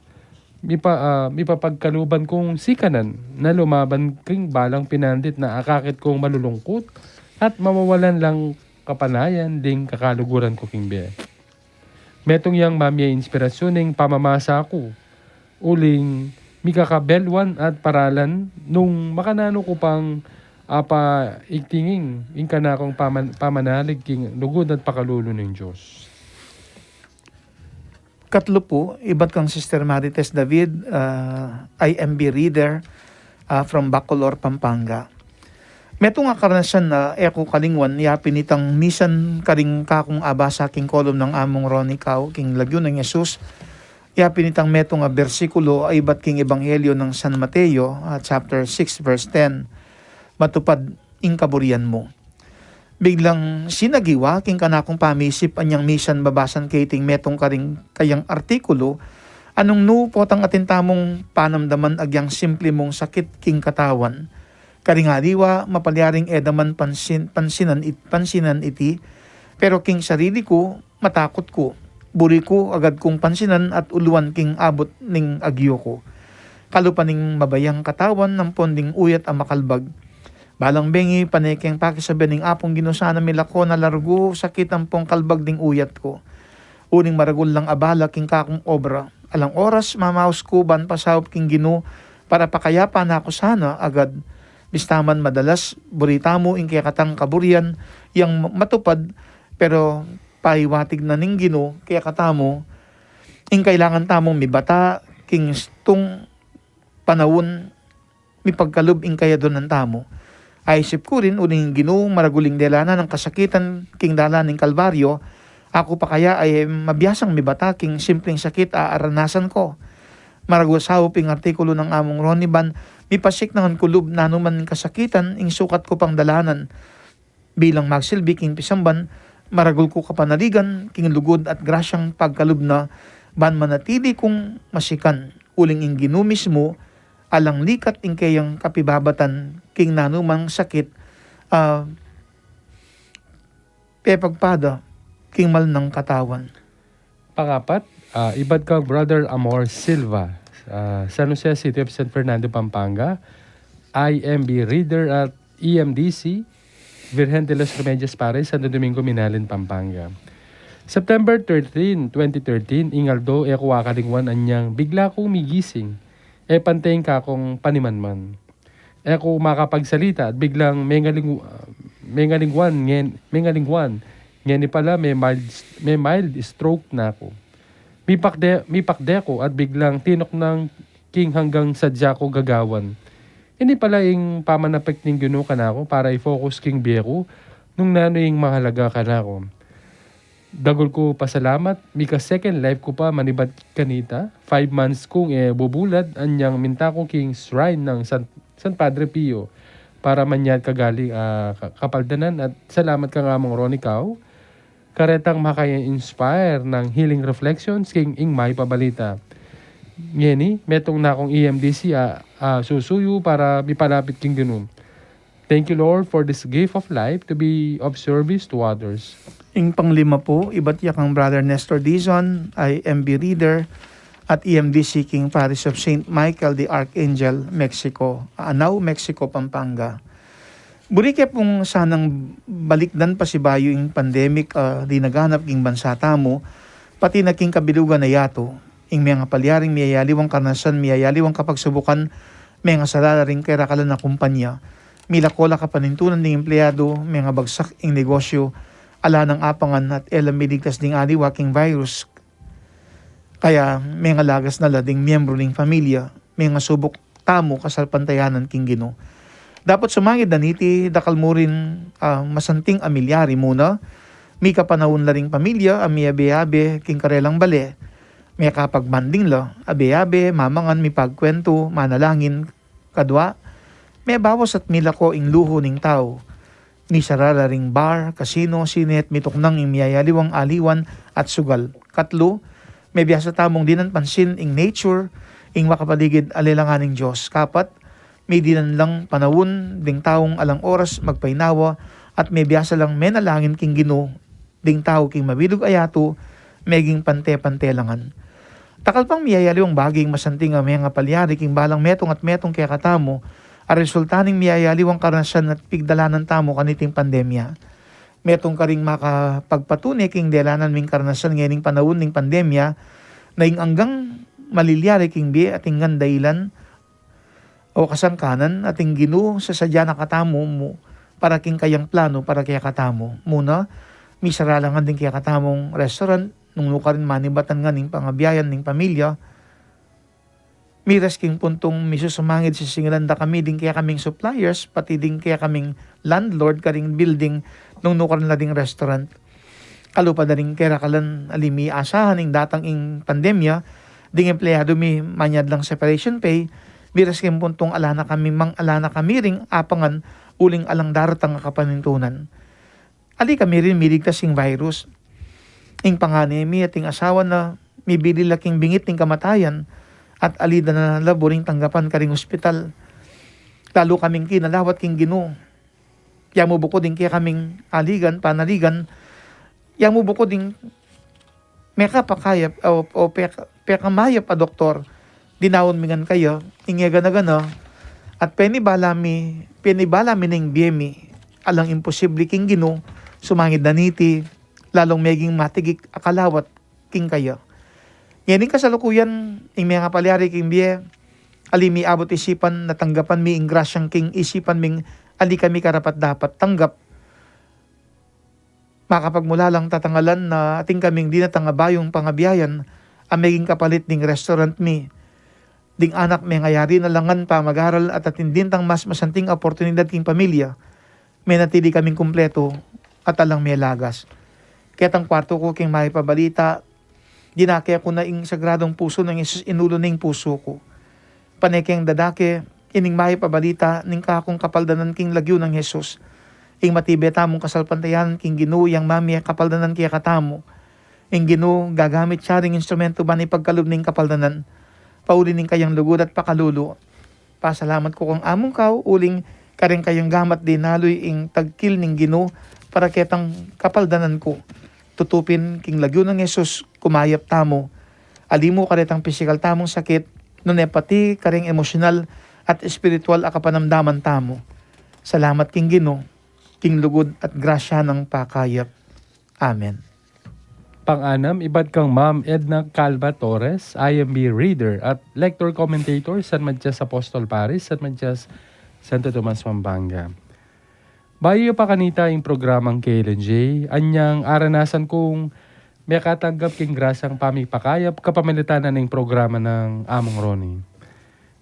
mipa, ah, mipapagkaluban kung sikanan na lumaban king balang pinandit na akakit kung malulungkut at mawawalan lang kapanayan ding kakaluguran ku king bie. Metung yang mamie inspirasyun ning pamamasa ku, uling mikakabelwan at paralan nung makananu ku pang apa iktinging ing kanakung paman, pamanalig king lugud at pakalulu ning Dios. Katlu pu, ibat kang Sister Marites David, ah, I M B reader, ah, from Bacolor, Pampanga. Metung a karanasan na e ku kalingwan, yapin itang misan karing kakung abasa king kolum nang Among Ronnie Cao king lagyu nang Jesus, yapin itang metung a bersikulo a ibat king Ebanghelyo nang San Mateo, ah, chapter six, verse ten, "Matupad ing kaburian mu." Biglang sinagiwa king kanakung pamisip anyang misan babasan ke iting metung karing kayang artikulu, anung nu potang atin tamung panamdaman agyang simple mung sakit king katawan. Karing aliwa, mapalyaring e da man pansin, pansinan it, pansinan iti, pero king sarili ku, matakut ku. Buri ku agad kung pansinan at uluan king abut ning agyu ku. Kalupa ning mabayang katawan ampon ding uyat a makalbag. Balang bengi, pane keng pakisabian ning Apung Ginu sana milako na largu sakit ampong kalbag ding uyat ku. Uling maragul lang abala king kakung obra. Alang oras, mamaus ku ban pasaup king Ginu para pakayapan na ku sana agad. Bista man madalas, buri tamu ing kekatang kaburian yang matupad, pero paiwatig na ning Ginu kekatamu ing kailangan tamung mibata king stung panaun mipagkalub ing kayadunan tamu. Aisip ku rin, uling ing Ginu, maragul ing delanan nang kasakitan king dalan ning Kalbaryo, aku pa kaya ay mabiasang mibata king simpleng sakit a aranasan ku. Maragul saup ing artikulu nang Among Ronnie ban mipasiknangan ku lub nanu man ing kasakitan ing sukat ku pang dalanan. Bilang magsilbi king pisamban, maragul ku kapanaligan king lugud at grasyang pagkalub na ban manatili kung masikan, uling ing Ginu mismu alang likat ing keyang kapibabatan king nanumang sakit a pepagpada king mal nang katawan. Pangapat, ah, ibat kang Brother Amor Silva, ah, San Jose City of San Fernando, Pampanga, I M B reader at E M D C, Virgen de los Remedios Parish, Santo Domingo, Minalin, Pampanga. September thirteen, twenty thirteen, ing aldo e ku akalingwan anyang bigla kung migising, e pante ing kakung panimanman. E ku makapagsalita at biglang mengaling, mengalingwan, ngen, mengalingwan. Ngeni pala, me mild, me mild stroke na ku. Mipakde, mipakde ku at biglang tinuknang king hanggang sadya ku gagawan. Ini pala ing pamanapik ning Ginu kanaku para i-focus king bie ku nung nanu ing mahalaga kanaku. Dagul ku pasalamat, mika second life ku pa manibat kanita. Five months kung e bubulad, anyang minta ku king shrine nang San, San Padre Pio para manyad kagaling, ah, ka-, kapaldanan at salamat kang Among Ronnie Cao. Karetang maka-inspire nang healing reflections king ing maipabalita. Ngeni, metung na kung E M D C, ah, ah, susuyu para mipalapit king Ginu. Thank you, Lord, for this gift of life to be of service to others. Ing panglima pu, ibat ya kang Brother Nestor Dizon, I M B reader at E M D C king Parish of Saint Michael the Archangel, Mexico, Anao, Mexico, Pampanga. Buri ke pung sanang balikdan pasibayu ing pandemic, ah, dinaganap king bansa tamu, pati na king kabilugan a yatu. Ing menga palyaring miyayaliwang karanasan, miyayaliwang kapagsubukan, menga sala la ring kerakalan a kumpanya. Milako la kapanintunan ding empleyadu, menga bagsak ing negosyu, ala nang apangan at e la miligtas ding aliwa king virus. Kaya menga lagas na la ding miyembru ning pamilya, menga subuk tamu kasalpantayanan king Ginu. Dapot sumangid na niti, dakal mu rin, ah, masanting a milyari muna, mika panaun la ring pamilya a miyabe-yabe king karelang bale. Mekapag-bonding la, abe-abe, mamangan, mipagkwentu, manalangin, kadwa, mebawas at milako ing luhu ning tau. Misara la ring bar, casino, sine at mituknang ing miyayaliwang aliwan at sugal. Katlu, mebiasa tamung dinan pansin ing nature, ing makapaligid, ale la ngan ing Dios. Kapat, midinan lang panaun ding taung alang oras magpainawa at mebiasa lang menalangin king Ginu, ding tau king mabilug a yatu, meging pante-pante la ngan. Dakal pang miyayaliwang bage ing masanting a mengapalyari king balang metung at metung kekatamu, a resulta ning miyayaliwang karanasan at pigdalanan tamu kaniting pandemya. Metung karing makapagpatune king delanan ming karanasan ngening panaun ning pandemya, na ing anggang malilyari king bie atin ngan dahilan o kasangkanan, atin Ginu, sasadya na katamu mu para king kayang planu para kekatamu. Muna, misara la ngan ding kekatamung restaurant, nung nukarin manibatan ngan ing pangabiayan ning pamilya, miras king puntung misusumangid sisingilan da kami ding kekaming suppliers, pati ding kekaming landlord karing building, nung nukarin la ding restaurant. Kalupa da ring kerakalan a ali mi asahan ing datang ing pandemya, ding empleyadu mi manyad lang separation pay, miras king puntung ala na kami mang ala na kami ring apangan uling alang daratang a kapanintunan. Ali kami rin miligtas ing virus. Ing pangane mi at ing asawa na mibilil la king bingit ning kamatayan at ali da na la buring tanggapan karing ospital. Lalu kaming kinalawat king Ginu. Ya mu bukud ing kekaming aligan, panaligan, ya mu bukud ing mekapakayap o, o peka-, pekamayap a doktor, dinaun mi ngan kaya, ing e gana-gana, at penibala mi, penibala mi ning bie mi, alang imposible king Ginu, sumangid na niti, lalung meging matigik a kalawat king kaya. Ngening kasalukuyan, ing mengapalyari king bie, ali mi abut isipan na tanggapan mi ing grasyang king isipan ming ali kami karapat-dapat tanggap. Makapagmula lang tatangalan na atin kaming dinatang a bayung pangabiayan a meging kapalit ding restaurant mi. Ding anak mengayari na la ngan pamag-aral at atin dintang mas masanting a oportunidad king pamilya. Menatili kaming kumpletu at alang melagas. Ketang kwartu ku king mayap a balita, dinake ku na ing Sagradong Pusu nang Jesus, inulu na ing pusu ku. Pane keng dadake ining mayap a balita ning kakung kapaldanan king lagyu nang Jesus. Ing matibe tamung kasalpantayanan king Ginu yang mamie kapaldanan kekatamu. Ing Ginu gagamit ya ring instrumentu ban ipagkalub ning kapaldanan, pauli ning kayang lugud at pakalulu. Pasalamat ku kang Among Kau uling kareng kayang gamat dinaluy ing tagkil ning Ginu para ketang kapaldanan ku. Tutu pin king lagyu nang Jesus, kumayap tamu. Ali mu karetang pisikal tamung sakit, nune pati kareng emosyonal at espiritual a kapanamdaman tamu. Salamat king Ginu, king lugud at grasya nang pakayap. Amen. Pang-anam, ibat kang Ma'am Edna Calva Torres, I M B reader at lector commentator, San Matias Apostol Parish, San Matias, Santo Tomas, Pampanga. Bayu pa kanita ing programang K L N J, anyang aranasan kung mekatanggap king grasyang pamipakayap kapamilatan na ning programa nang Among Ronnie.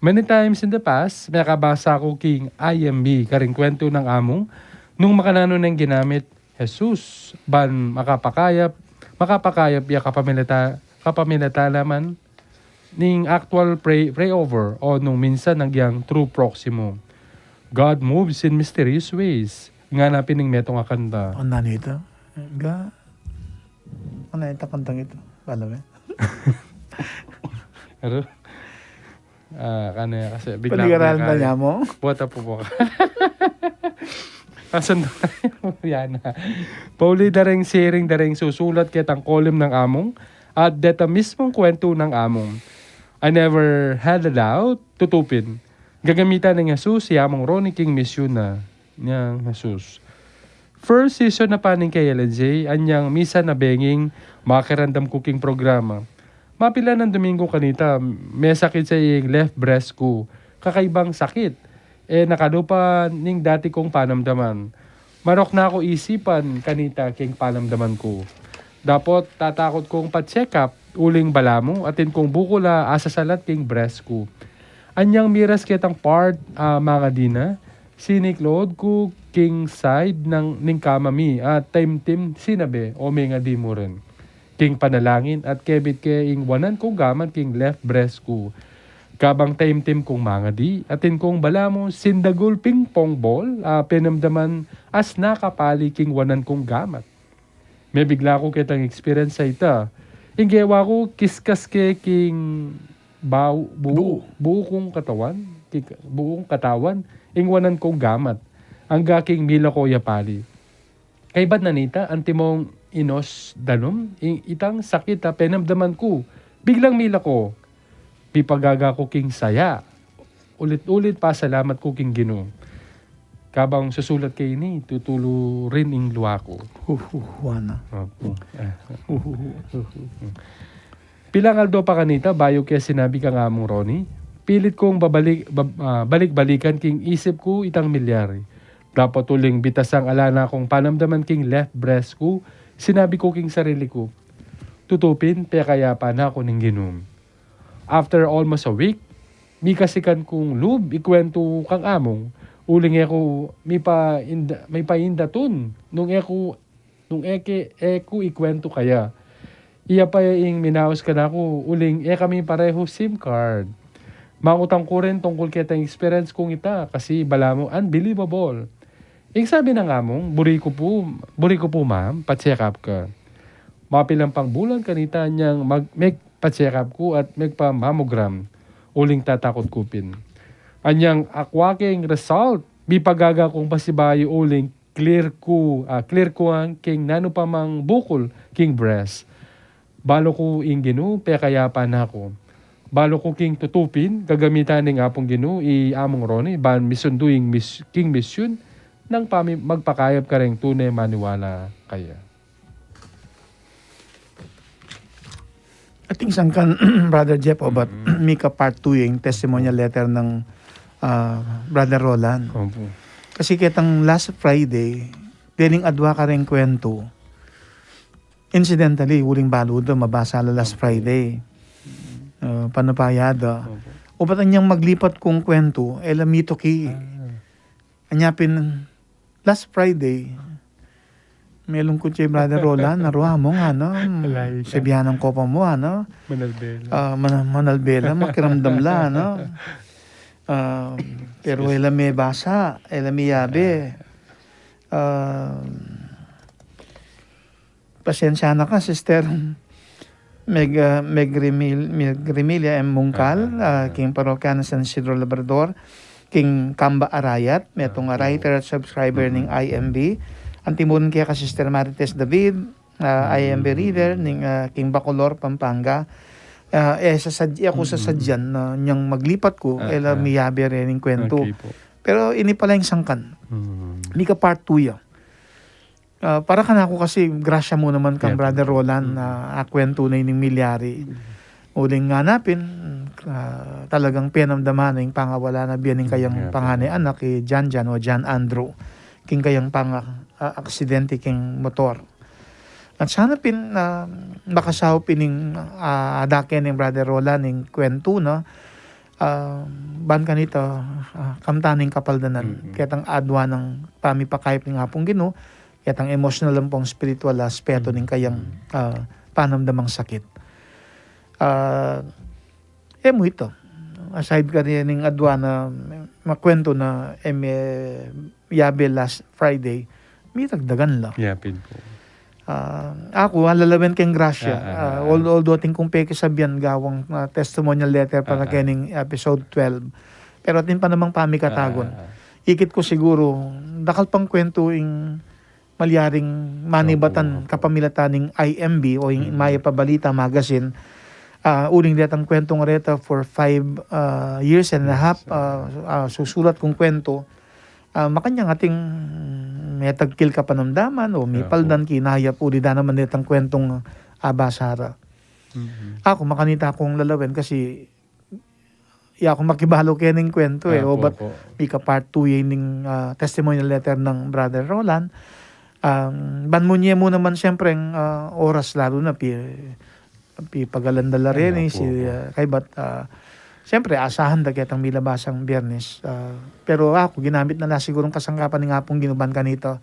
Many times in the past, mekabasa ku king I M B karing kwentu nang Among nung makananu neng ginamit Jesus ban makapakayap, makapakayap ya kapamilata-, kapamilatan naman ning actual pray, pray over o nung minsan agyang through proximo. God moves in mysterious ways. Ngana pin ning metung a kanta. Ano nito? Ga, ano ito kantang ito? Alam eh? Ano? Ah, kanya kasi bigla Paligaran na niya mo? Buhat a po po. Asan to? Yan na. Pauli da ring siring da ring susulat ketang kolum nang Among at deta mismung kwentu nang Among. I never had a doubt, tutu pin. Gagamitan nang Jesus i Among Ronnie king misyun na nang Jesus. First season na pa ning K L N J, anyang misan a benging makiramdam ku king programa. Mapilan a Domingo kanita, mesakit ya ing left breast ku. Kakaibang sakit. E na kalupa ning dati kung panamdaman. Marok na ku isipan kanita king panamdaman ku. Dapot tatakut kung pa-check up, uling balamu, atin kung bukul a asasalat king breast ku. Anyang miras ketang part, ah, mangadi na, siniklood ku king side nang, ning kama mi, at taimtim sinabi, o mengadi mu rin. king panalangin at kebit ke ing wanan kung gamat king left breast ku. Kabang taimtim kung mangadi, atin kung balamu sindagul ping-pong ball, a penamdaman as nakapali king wanan kung gamat. Mebigla ku ketang experience a ita. Ing gewa ku, kiskas ke king bau-, buu, buu kung katawan, king buu kung katawan, ing wanan kung gamat. Angga king mila ku ya pali. Kaybat na nita, antimong inos danum, ing itang sakit a penamdaman ku. Biglang mila ku, pipagaga ku king saya. Ulit-ulit pasalamat ku king Ginu. Kabang susulat ke ini, tutulu rin ing lua ku. Huhuhuana. Opo. Ah. Huhuhu. Pilang aldo pa kanita, bayu ke sinabi kang Among Ronnie, pilit kung babalik, bab-, ah, balik-balikan king isip ku itang milyari. Dapot uling bitasang ala na kung panamdaman king left breast ku, sinabi ku king sarili ku, "Tutu pin, pekayapa na ku ning Ginu." After almost a week, mikasikan kung lub ikwentu kang Among, uling e ku mipainda-, mipaindatun, nung e ku nung e ke, e ku ikwentu kaya. Iya pa ing minaus kanaku, uling e kami parehu SIM card. Mangutang ku rin tungkul ketang experience kung ita, kasi balamu unbelievable. Ing sabi nang Among, "Buri ku pu, buri ku pu, ma'am, pa-check up ka. Mapilan pang bulan kanita nyang mag-, megpa-check up ku at megpa-mammogram. Uling tatakut ku pin. Anyang akwa ke ing result, mipagaga kung pasibayu uling clear ku, ah, clear ku ang king nanu pa mang bukul king breast. Balu ku ing Ginu, pekayapa na ku. Balu ku king tutu pin, gagamitan ning Apung Ginu i Among Ronnie, ban misundu ing mis-, king misyun nang pami-, magpakayap kareng tune maniwala kaya." Ating sangkan, Brother Jeff, obat, mika part two yung testimonial letter ng, ah, Brother Roland. Opo. Kasi ketang last Friday, dening adwa kareng kwentu, incidentally, uling balu da, mabasa la last Friday. Ah, panapaya da. Opo. Obat anyang maglipat kung kwentu, e la mituki. Ah. Anya pin, last Friday, melungkut ya i Brother Roland, narua mu, ngana, mm, alay ka. Sebianan ko pa mu, ngana. Manalbe la. Ah, mana-, manalbe la, makiramdam la, ngana. Ah, pero e la mebasa, e la meyabe. Ah, Pasensya na ka, Sister Meg-, ah, Megremil-, Megremilia M. Mungkal, ah, king parokya na San Isidro Labrador, king Camba Arayat, metung a writer at subscriber ning I M B. Antimurin keka Sister Marites David, ah, I M B reader ning, ah, king Bacolor, Pampanga. Ah, e, sasad-, e ku sasadyan na nyang maglipat ku, e la meyabe reng kwentu. Okay po. Pero ini pala ing sangkan. Mika part two ya. Ah, para kanaku kasi, grasya mu naman kang Brother Roland na akwentu na ining milyari. Uling ngana pin, ah, talagang penamdaman na ing pangawala na bie ning kayang panganay anak, i Jan Jan o Jan Andrew, king kayang panga-, ah, aksidente king motor. At sana pin, ah, makasaup ining, ah, adake ning Brother Roland ing kwentu na, ah, ban kanita, ah, kamtan ing kapaldanan. Ketang adwa nang pamipakayap ning Apung Ginu, ketang emosyonal ampong espiritual a aspeto ning kayang, ah, panamdamang sakit. Ah, e mu ita. Aside karening adwa na makwentu na e meyabe last Friday, miragdagan la. Yapin po. Ah, aku, alalawen keng grasya. Ah, ah, ah, ah. Al-, although atin kung pekisabyan gawang, ah, testimonial letter para kening episode twelve. Pero atin pa namang pamikatagun. Ah, ah, ah. Ikit ku siguru, dakal pang kwentu ing malyaring manibatan kapamilatan ning I M B o ing Mayap a Balita Magazine. Ah, uling detang kwentung reta for five, ah, years and a half, ah, ah, susulat kung kwentu. Ah, makanyan ating metagkil kapanamdaman o mipaldan kinayap uli da naman detang kwentung, ah, basa ra. Aku, makanita kung lalawen kasi ya ku makibalu kening kwentu, e. Obat mika part two ya ining, ah, testimonial letter nang Brother Roland. Um, ban munye mu naman siyempre ing, ah, oras lalu na pi-, pipagalan da la reni si, ah, kaybat, ah, siyempre, asahan da ketang milabasang Biyernes. Ah, pero aku, ginamit na la sigurung kasangkapan ning Apung Ginu ban kanita.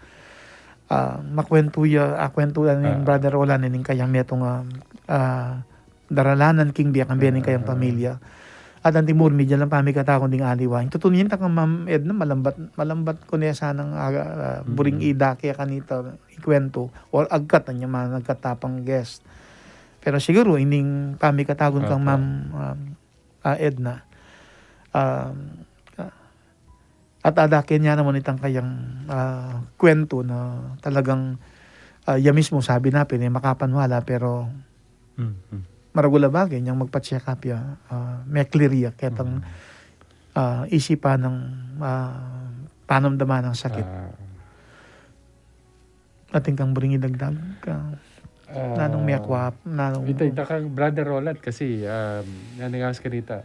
ah, makuwentu ya, ah, kuwentu na ning Ah. Brother Roland, ning kayang metung, ah, ah, daralanan king biye, kambe ning kayang Ah. pamilya. At antimur, media lang pamikatagun ding aliwa. Ing tutu niyan, itang Ma'am Edna, malambat, malambat ku ne sanang, ah, ah, buring Mm. idake kanita, ikuwentu, or agkat, anya man, agkat tapang guest. Pero siguru, ining pamikatagun kang Opo. Ma'am, um, ah, Edna, um, ah, at adakin niya naman itang kayang, ah, kuwentu na talagang, ah, ya mismo sabi na pin, eh, makapanwala, pero Mm, mm. maragul a bagay niyang magpa-check up ya, ah, me-clear ya ketang, Mm. ah, isipan nang, ah, panamdaman ng sakit. Ah. Atin kang buring idagdag ka. Ah, nanung mekwa, nanung ita, ita kang Brother Roland kasi, um, nanigas kanita,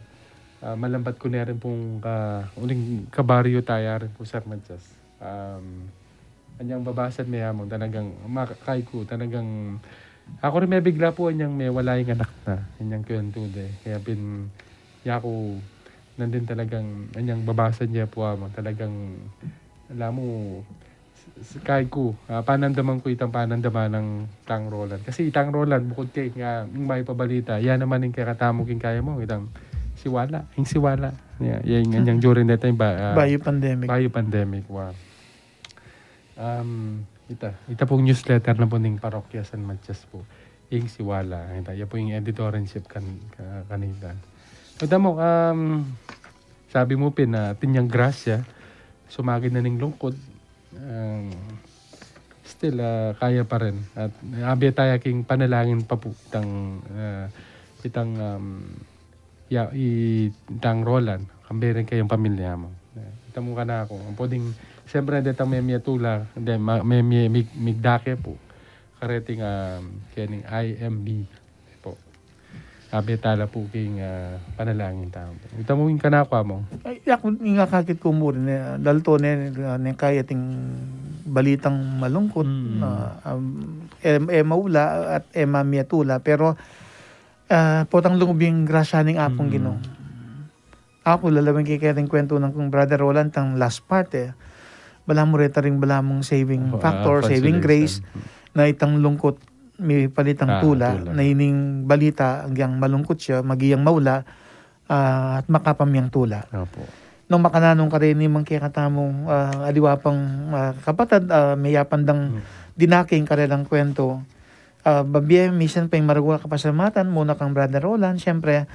ah, malambat ku ne rin pung ka-, uling kabaryo taya rin pu, Sir Matias. Um, anyang babasan me among talagang, ma-, kay ku, talagang, aku rin mebigla pu, anyang mewala ing anak na, anyang kuwentu de. Kaya pin, yaku, nandin talagang, anyang babasan ya pu among talagang, alam mo, s-, s-, kay ku, ah, panandaman ku itang panandaman nang Tang Roland. Kasi itang Roland, bukod kay nga, ing mapabalita, ya naman ing kekatamu king kaya mu, itang Siwala, ing Siwala. Ya, ya, ing, anyang during that time, ba, ah, Bayu pandemic. Bayu pandemic, wa. Um, ita, ita pung newsletter na pu ning Parokya San Matias pu. Ing Siwala, ita, ya pu ing editor-in-chief kan-, ka-, kanita. Ita mu, um, sabi mu pin, ah, atin yang grasya, sumagid na ning lungkut, um, still, ah, kaya pa rin. At abe taya king panalangin pa pu, itang, ah, itang, um, ya, i Tang Roland, kambe rin kayang pamilya mu. Ita mu kanaku, ampo ding, siyempre, detang memie tula, de, ma-, memie mig-, migdake pu. Kareting, um, kening I M B pu. Abe tala pu king, ah, panalangin tamu. Ita mu ing kanaku, among. Ay, yaku, ing akakit ku mu rin, eh, dalto ne, ah, ne kaya ating balitang malungkut, Mm. na, um, e, e maula at e mamie tula, pero ah, potang lungub ing grasya ning Apung Mm. Ginu. Aku, lalawin ke kaya ring kuwentu nang kung Brother Roland, itang last part, eh. Balamu reta ring balamu saving Opo, factor, ah, saving consolation. Grace, Mm. na itang lungkut, mipalitang Ah, tula, tula. Na ining balita, agyang malungkut ya, maging maula, ah, at makapamyang tula. Opo. Nung makananu karin ing kekatamung, ah, aliwa pang, ah, kapatad, ah, meyapan dang Mm. dinake ing karelang kuwentu. Ah, babie, misan pa ing maragul a kapasalamatan, muna kang Brother Roland, siyempre,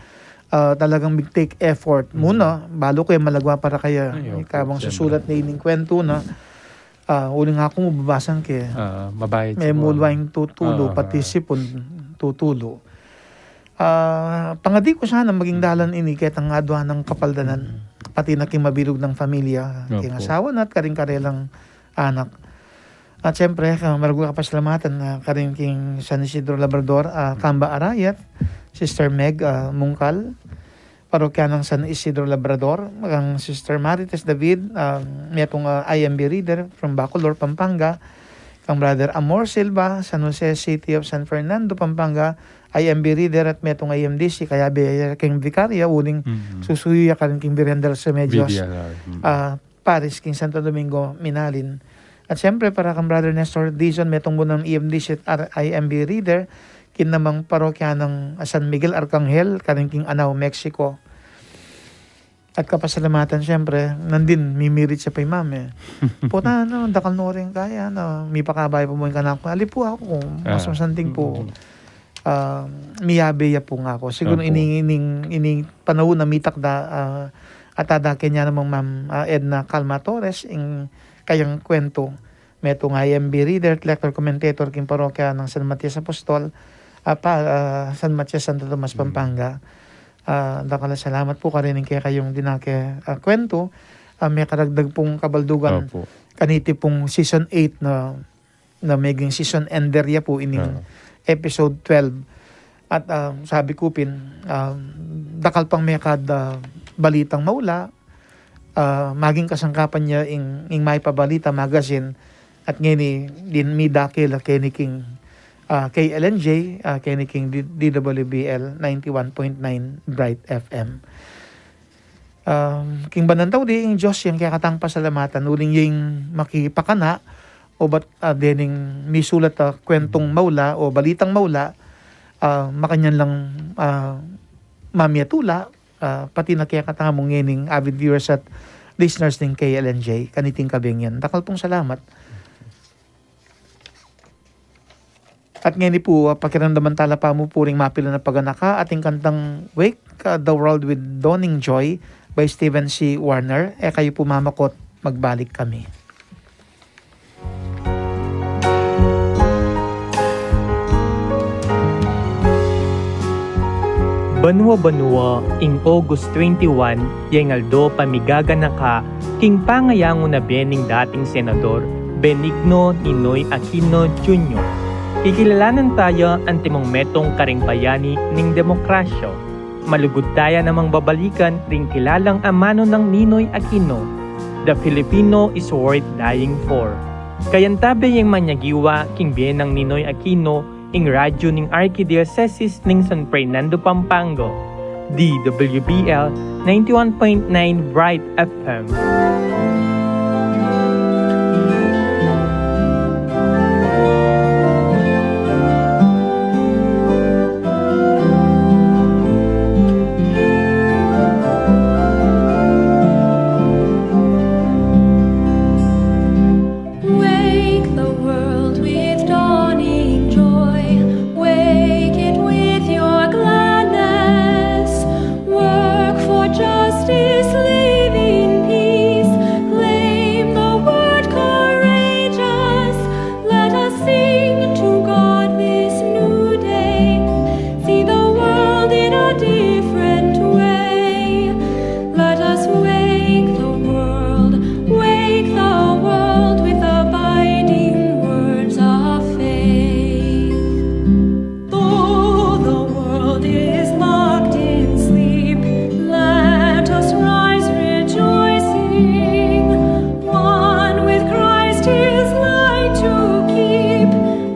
ah, talagang big take effort. Mm. Muna, balu ku e malagwa para kaya, Ay, opo, kabang siyempre. Susulat ne ining kuwentu na, ah, uling aku mu babasan ke. Ah, mabayad me siya. Mulwa ing tutulu, Ah, pati ah. Sipun tutulu. Ah, pangadi ku sana maging Mm. dalan ini ketang adwa nang kapaldanan. Mm. Pati na king mabilug nang familia, king Opo. Asawa na at karing karelang anak. At siyempre, ah, maragul a kapasalamatan, ah, karin king San Isidro Labrador, ah, Kamba Arayat, Sister Meg, ah, Mungkal, parokya nang San Isidro Labrador, kang Sister Marites David, ah, metung, ah, I M B reader from Bacolor, Pampanga, kang Brother Amor Silva, San Jose City of San Fernando, Pampanga, I M B reader at metung I M D C, kayabe ya king Vicaria, uling Mm. susuyu ya karin king Virgen de las Remedios. V D L R. Mm. Ah, Parish, king Santo Domingo, Minalin. At siyempre, para kang Brother Nestor Dizon, metung mu nang E M D C at R-, I M B reader, king namang parokya nang San Miguel Arcangel, karin king Anao, Mexico. At kapasalamatan, siyempre, nandin, mimirit ya pa i Ma'am, eh. Pota, ano, dakal no rin kaya, no, mipakabay pa mu ing kanaku. Ali pu aku, mas Ah. masanting pu. Mm. Ah, miyabe ya pu ngaku. Siguru Opo. Ining, ining, ining panaun a mitakda, ah, at adake ne namang Ma'am, ah, Edna Calma Torres, ing kayang kuwentu, metung I M B reader, lector commentator, king parokya nang San Matias Apostol, ah, pa, ah, San Matias, Santo Tomas, Mm. Pampanga. Ah, dakal a salamat pu karin ing kekayung dinake, ah, kuwentu, ah, mekaragdag pung kabaldugan. Opo. Kaniti pung season eight na na maging season ender ya pu ining Ah. episode twelve. At, ah, sabi ku pin, ah, dakal pang mekad, ah, balitang maula, ah, maging kasangkapan ya ing, ing Mayap a Balita Magazine, at ngeni din midakil la keni king, ah, K L N J, ah, keni king D-, D W B L ninety-one point nine Bright F M. Um, king bandang tau di, ing Dios yang kekatang pasalamatan, uling yang makipakana, o bat, ah, dening misulat a kwentong maula o balitang maula, ah, makanyan lang, ah, mamiatula, ah, pati na kekatamung ngening avid viewers at listeners ning K L N J. Kaniting kabeng yan. Dakal pung salamat. At ngeni pu, ah, pakiramdaman tala pa mu pu ring mapilan a paganaka, ating kantang Wake, ah, the World with Dawning Joy by Stephen C. Warner. E kayu pu mamakot, magbalik kami. Banua-banua, ing August twenty-one, yeng aldo pamigaganaka king pangayangu na bie ning dating Senador Benigno Ninoy Aquino Junior. Kikilalanan taya antimong metung karing bayani ning demokrasya. Malugud taya namang babalikan ring kilalang amanu nang Ninoy Aquino, "The Filipino is worth dying for." Kayantabe yeng manyagiwa king bie nang Ninoy Aquino ing radyu ning Arkidiosesis ning San Fernando, Pampanga, D W B L ninety-one point nine Bright F M. Wake the world with dawning joy. Wake it with your gladness. Work for justice, live in peace. Claim the word courageous. Let us sing to God this new day. See the world in a different way. Let us wake the world, wake the world with abiding words of faith. Though the world is locked in sleep, let us rise rejoicing. One with Christ his light to keep,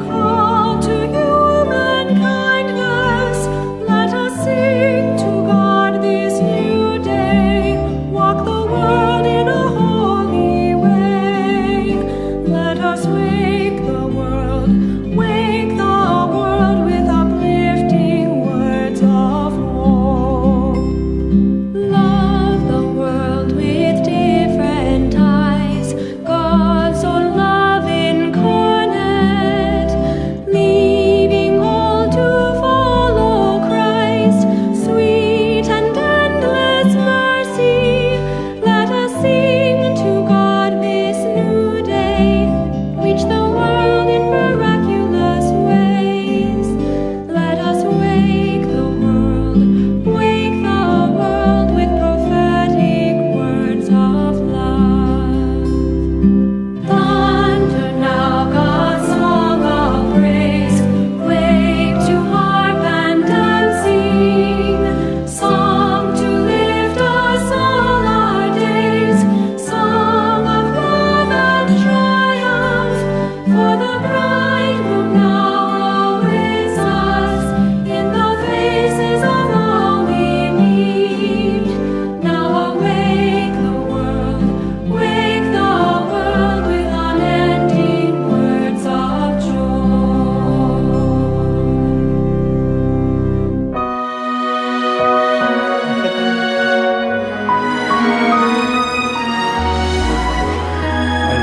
call to human kindness. Let us sing to God this new day. Walk the world in a holy way. Let us wake the world, wake the world with uplifting words of hope. Love the world with different eyes, God's own love incarnate, leaving all to follow Christ, sweet and endless mercy. Let us sing to God this new day, reach the world in miraculous ways. Let us wake the world, wake the world with prophetic words of love. Thunder now God's song of praise, wake to harp and dancing, song to lift us all our days, song of love and triumph. For the bridegroom now awaits us in the faces of all we meet. Now awake the world, wake the world with unending words of joy. Ay.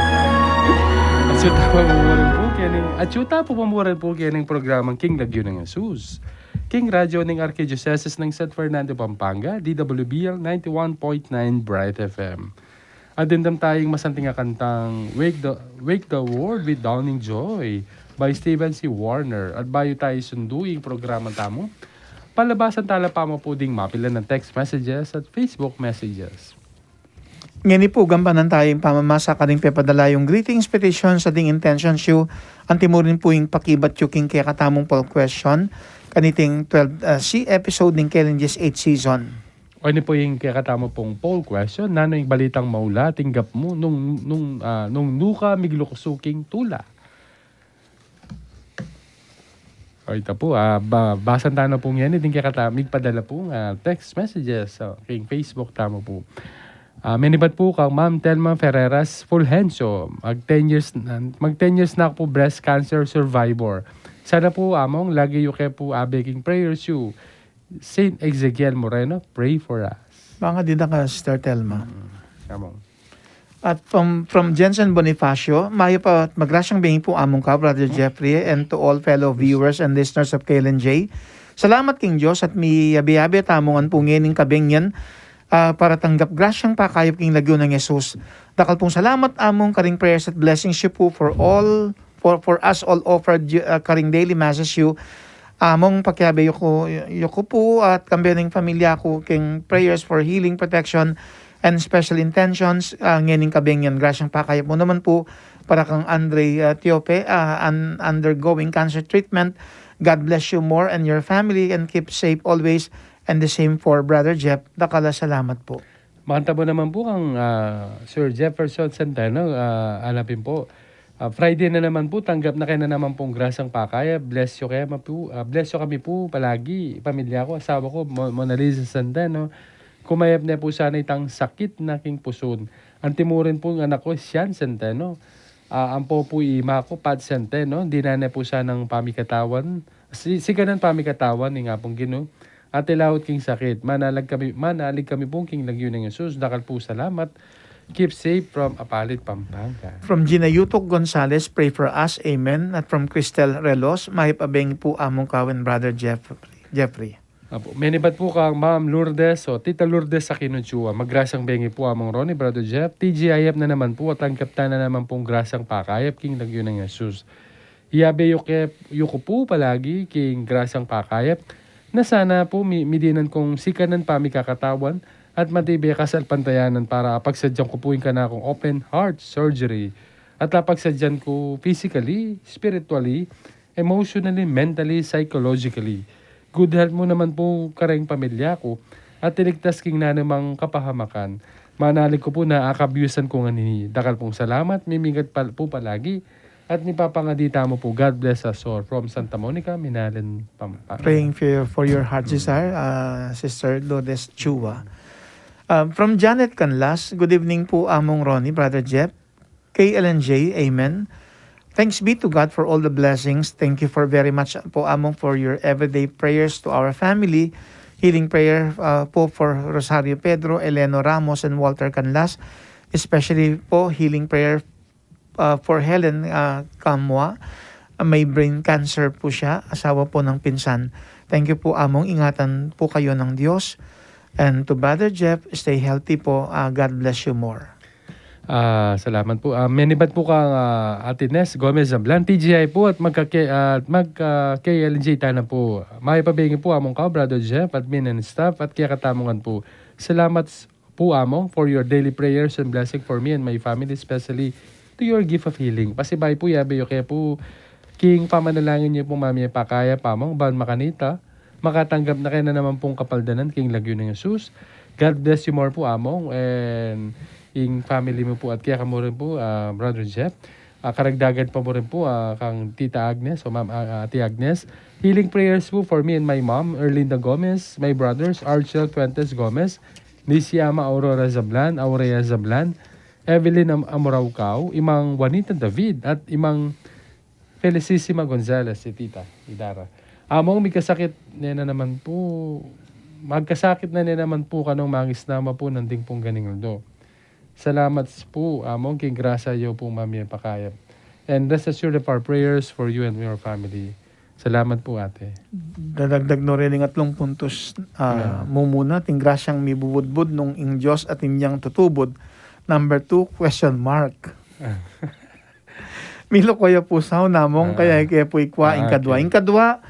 Atsu ta pu pa mu rin pu kening, atsu ta pu pa mu rin pu kening programang King Lagyu nang Jesus, king radyu ning Arkidiosesis nang San Fernando, Pampanga, D W B L ninety-one point nine Bright F M. At dimdam taya ing masanting a kantang Wake the, Wake the World with Dawning Joy by Stephen C. Warner. At bayu taya sundu ing programa tamu, palabasan tala pa mu pu ding mapilan a text messages at Facebook messages. Ngeni pu, gampanan taya ing pamamasa karing pepadala yung greetings, petitions, at ding intentions yu, anti mu rin pu ing pakibat yu king kekatamung poll question kaniting twelve, ah, C episode ning K L N J's eighth season. O, ini pu ing kekatamu pung poll question: Nanu ing balitang maula a tinggap mu nung, nung, ah, nung nuka migluksu king tula? O, ita pu, ah, ba-, basan tana pu ngeni ding kekatamu, migpadala pu, ah, text messages, o, king Facebook tamu pu. Ah, menibat pu kang Ma'am Telma Ferreras Fulgencio. Mag ten years na, mag ten years na pu breast cancer survivor. Sana pu, Among, lagi yu ke pu abe king prayers yu. Saint Ezekiel Moreno, pray for us. Baka di na ka, Sister Telma. Mm, Among. At from, from Jensen Bonifacio, mayap at magrasyang bengi pu Among ka, Brother Jeffrey, and to all fellow viewers and listeners of K L N J. Salamat king Dios at miyabe-yabe tamung ampo ngening kabengi, ah, para tanggap grasyang pakayap king lagyu nang Jesus. Dakal pung salamat, Among, karing prayers at blessings yu pu for all, for, for us all offered yu, ah, karing daily masses yu. Among, pakiabe yu ku, yu ku pu at kambe ning pamilya ku king prayers for healing, protection, and special intentions, ah, ngening kabengi. Grasyang pakayap mu naman pu para kang Andre, ah, Tiope, ah, un-, undergoing cancer treatment. God bless you more and your family and keep safe always. And the same for Brother Jeff. Dakal a salamat pu. Makantabo naman pu kang, ah, Sir Jefferson Centeno, ah, alapin pu. Ah, Friday na naman pu, tanggap na kaya na naman pung grasyang pakayap. Bless yu kaya ma pu, ah, bless yu kami pu palagi, pamilya ku, asawa ku, Mo-, Mona Lisa Centeno. Kumayap ne pu sana itang sakit na king pusun. Anti mu rin pu ing anak ku, Sian Centeno. Ah, ampo pu i ima ku, Pat Centeno. Dinan ne pu sanang pamikatawan. Si-, sikanan pamikatawan ning Apung Ginu. At ilaut king sakit. Manalig kami, manalig kami pu king lagyu nang Jesus. Dakal pu salamat. Keep safe from Apalit, Pampanga. From Gina Yutok Gonzalez, pray for us. Amen. At from Cristel Relos, mayap a bengi pu Among ka and Brother Jeff-, Jeffrey. Apo, menibat pu kang Ma'am Lourdes o Tita Lourdes Aquino Chua. Magrasyang bengi pu Among Ronnie, Brother Jeff. T G I F na naman pu at tanggap ta na naman pung grasyang pakayap king lagyu nang Jesus. Iyabe yu ke, yu ku pu palagi king grasyang pakayap na sana pu mi-, midinan kung sikanan pamikakatawan at matibe kasalpantayanan para apagsadyan ku pu ing kanakung open heart surgery at apagsadyan ku physically, spiritually, emotionally, mentally, psychologically. Good health mu naman pu kareng pamilya ku at iligtas king nanumang kapahamakan. Manalig ku pu na akabyusan ku ngeni. Dakal pung salamat, mimingat pal-, pu palagi at mipapangadi tamu pu. God bless us all. From Santa Monica, Minalen, Pampanga. Praying for your, for your heart desire, uh, Sister Lourdes Chua. Um, from Janet Canlas, good evening pu Among Ronnie, Brother Jeff, K L N J, amen. Thanks be to God for all the blessings. Thank you for very much po Among for your everyday prayers to our family. Healing prayer, uh, po for Rosario Pedro, Eleno Ramos, and Walter Canlas. Especially po healing prayer uh, for Helen, uh, Kamwa. Uh, may brain cancer po siya, asawa po ng pinsan. Thank you po, Among. Ingatan po kayo ng Diyos. And to Brother Jeff, stay healthy po. Uh, God bless you more. Ah, salamat po. Ah, menibat po kang, ah, Ate Nes Gomez Zablan, T G I po at magka-, ah, magka-, K L N J tana po. Mayap a bengi po Among ka, Brother Jeff, admin and staff, at kaya katamungan po. Salamat s-, pu Among, for your daily prayers and blessing for me and my family, especially to your gift of healing. Pasibayu pu yabe yu ke pu king pamanalangin yu pu mamie pakayap Among, ban makanita, makatanggap na kaya na naman pung kapaldanan king lagyu nang Jesus. God bless you more pu Among, and ing family mu pu at kaya kamu rin pu, ah, Brother Jeff. Ah, karagdagan pa mu rin pu, ah, kang Tita Agnes o Ma'am, ah, Ate Agnes. Healing prayers po for me and my mom, Erlinda Gomez, my brothers, Archel Fuentes Gomez, Nisiama Aurora Zablan, Aurea Zablan, Evelyn Am-, Amoraucao, i Mang Juanita David, at i Mang Felicissima Gonzales, si Tita Idara. Among, magkasakit ne na naman po, magkasakit na ne naman po kanung mangisnama po nanding pung ganing aldo. Salamat po, Among, king grasya yu pung mamie pakayap. And rest assured of our prayers for you and your family. Salamat po, Ate. Dadagdag no rin ing atlung puntos, ah, mumuna, ting grasyang mibubudbud nung ing Dios atin yang tutubud. Number two, question mark. Miluko ya pu sa Among, kaya ke pu ikwa ing kadwa. Ing kadwa,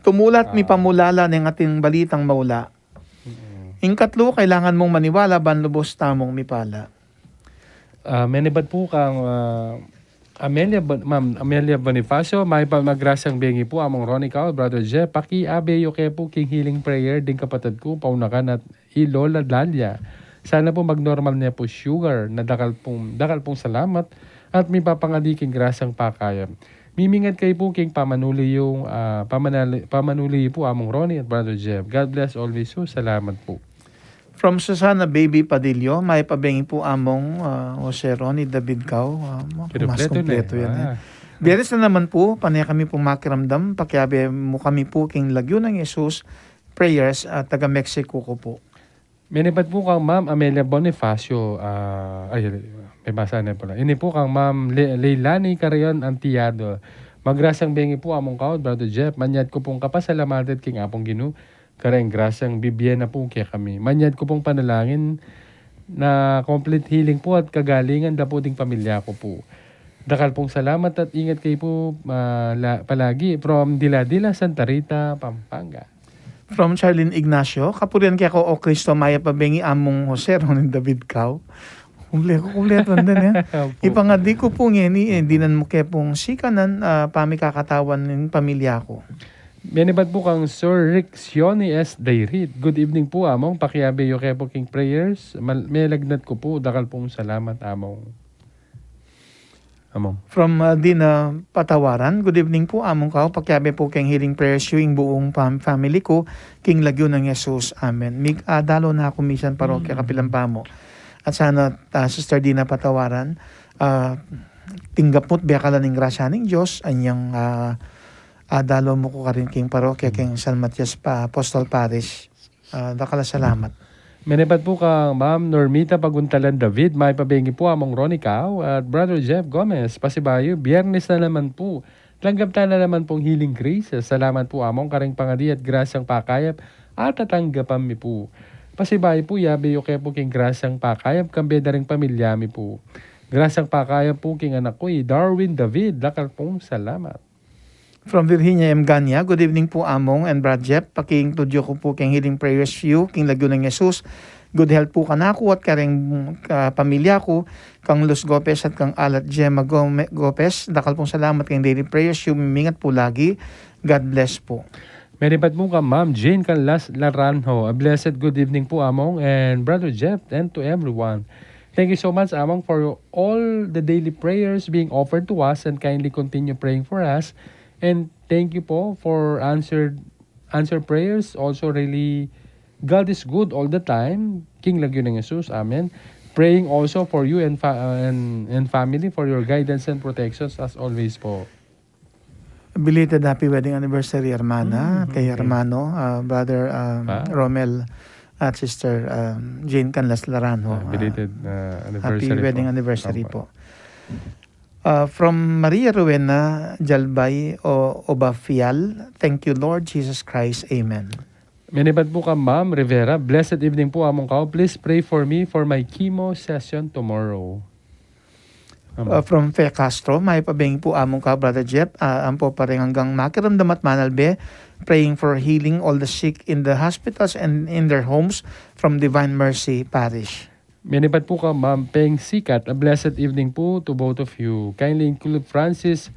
tumulat mipamulala neng atin balitang maula. Ing katlu, kailangan mung maniwala ban lubos tamung mipala. Ah, menibat pu kang, ah, Amelia Bon-, Ma'am Amelia Bonifacio, mayap a magrasyang bengi pu Among Ronnie Cao, Brother Jeff, pakiabe yu ke pu king healing prayer ding kapatad ku, paunakan at i Lola Dalia. Sana pu magnormal ne pu sugar na dakal pung, dakal pung salamat at mipapangadi king grasyang pakayap. Mimingat kayu pu king pamanuli yu, ah, pamanali-, pamanuli yu pu Among Ronnie at Brother Jeff. God bless always yu. Salamat pu. From Susana Baby Padillo, mayap a bengi pu Among, ah, Jose Ronnie David Cau. Ah, ma-, mas kumpleto na, kumpleto yan, eh. Ah. Biyernes na naman pu, pane kami pung makiramdam, pakiabe mu kami pu king lagyu nang Jesus, prayers, ah, taga Mexico ku pu. Menibat pu kang Ma'am Amelia Bonifacio, ah, ay, may basa na pala. Ini pu kang Ma'am Le-, Leilani Carrion Antiado. Magrasang bengi pu Among Cau, Brother Jeff. Manyad ku pung kapasalamatan king Apung Ginu, kareng grasang bibie na pu kekami. Manyad ku pung panalangin na complete healing pu at kagalingan da pu ding pamilya ku pu. Dakal pung salamat at ingat kayu pu, ah, la-, palagi. From Dila-Dila, Santa Rita, Pampanga. From Charlene Ignacio, kapurian keka, O Kristo, mayap a bengi Among Jose Ronnie David Cau. Kumple-, kumpleto na din, eh. Opo. Ipangadi ku pu ngeni, eh, dinan mu ke pung sikanan, ah, pamikakatawan ning pamilya ku. Menibat pu kang Sir Rick Sione S. Dairit. Good evening pu, Among. Pakiabe yu ke pu king prayers. Mal-, melagnat ku pu. Dakal pung salamat, Among. Among. From, ah, Dina Patawaran. Good evening pu, Among Cau. Pakiabe pu keng healing prayers yu ing buung pam-, family ku king lagyu nang Jesus. Amen. Mig-, ah, dalo na ku misan parokya kapilan pa mu. At sana, ah, Sister Dina Patawaran, ah, tinggap mu't bekalan ing grasya ning Dios, anyang, ah, ah, dalo mu ku karin king parokya, king San Matias pa, Apostol Parish. Ah, dakal a salamat. Menibat pu kang Ma'am Normita Paguntalan David, mayap a bengi pu Among Ronnie Cau at Brother Jeff Gomez. Pasibayu, Biyernes na naman pu. Tanggap ta na naman pung healing grace. Salamat pu Among kareng pangadi at grasang pakayap at tatanggapan mi pu. Pasibayu pu, yabe yu ke pu king grasang pakayap, kambe da ring pamilya mi pu. Grasang pakayap pu king anak ku, i Darwin David, dakal pung salamat. From Virginia M. Gania, good evening pu Among and Brad Jeff. Paki-include yu ku pu keng healing prayers yu king lagyu nang Jesus. Good health pu kanaku at kareng, ah, pamilya ku, kang Luz Gopez at kang Alat Gemma Gome-, Gopez. Dakal pung salamat keng daily prayers yu. Mingat pu lagi. God bless pu. Menibat pu kang Ma'am Jane Canlas Laranjo. A blessed good evening pu Among and Brother Jeff and to everyone. Thank you so much, Among, for all the daily prayers being offered to us, and kindly continue praying for us. And thank you po for answered, answered prayers. Also, really, God is good all the time. King lagyu nang Jesus. Amen. Praying also for you and fa-, uh, and, and family for your guidance and protections as always po. Belated happy wedding anniversary, hermana, kay hermano, ah, brother, ah, Romel at sister, ah, Jane Canlas Laranjo. Ah, belated, ah, anniversary po. Happy wedding anniversary po. Ah, from Maria Rowena Jalbay o Obafial, "Thank you, Lord Jesus Christ. Amen." Menibat pu kang Ma'am Rivera, "Blessed evening pu Among Cau. Please pray for me for my chemo session tomorrow." Amen. Uh, from Fe Castro, "Mayap a bengi pu Among Cau, Brother Jeff. Ah, ampo pa rin anggang makiramdam at manalbe, praying for healing all the sick in the hospitals and in their homes from Divine Mercy Parish." Menibat pu kang Ma'am Peng Sikat, "A blessed evening pu to both of you. Kindly include Francis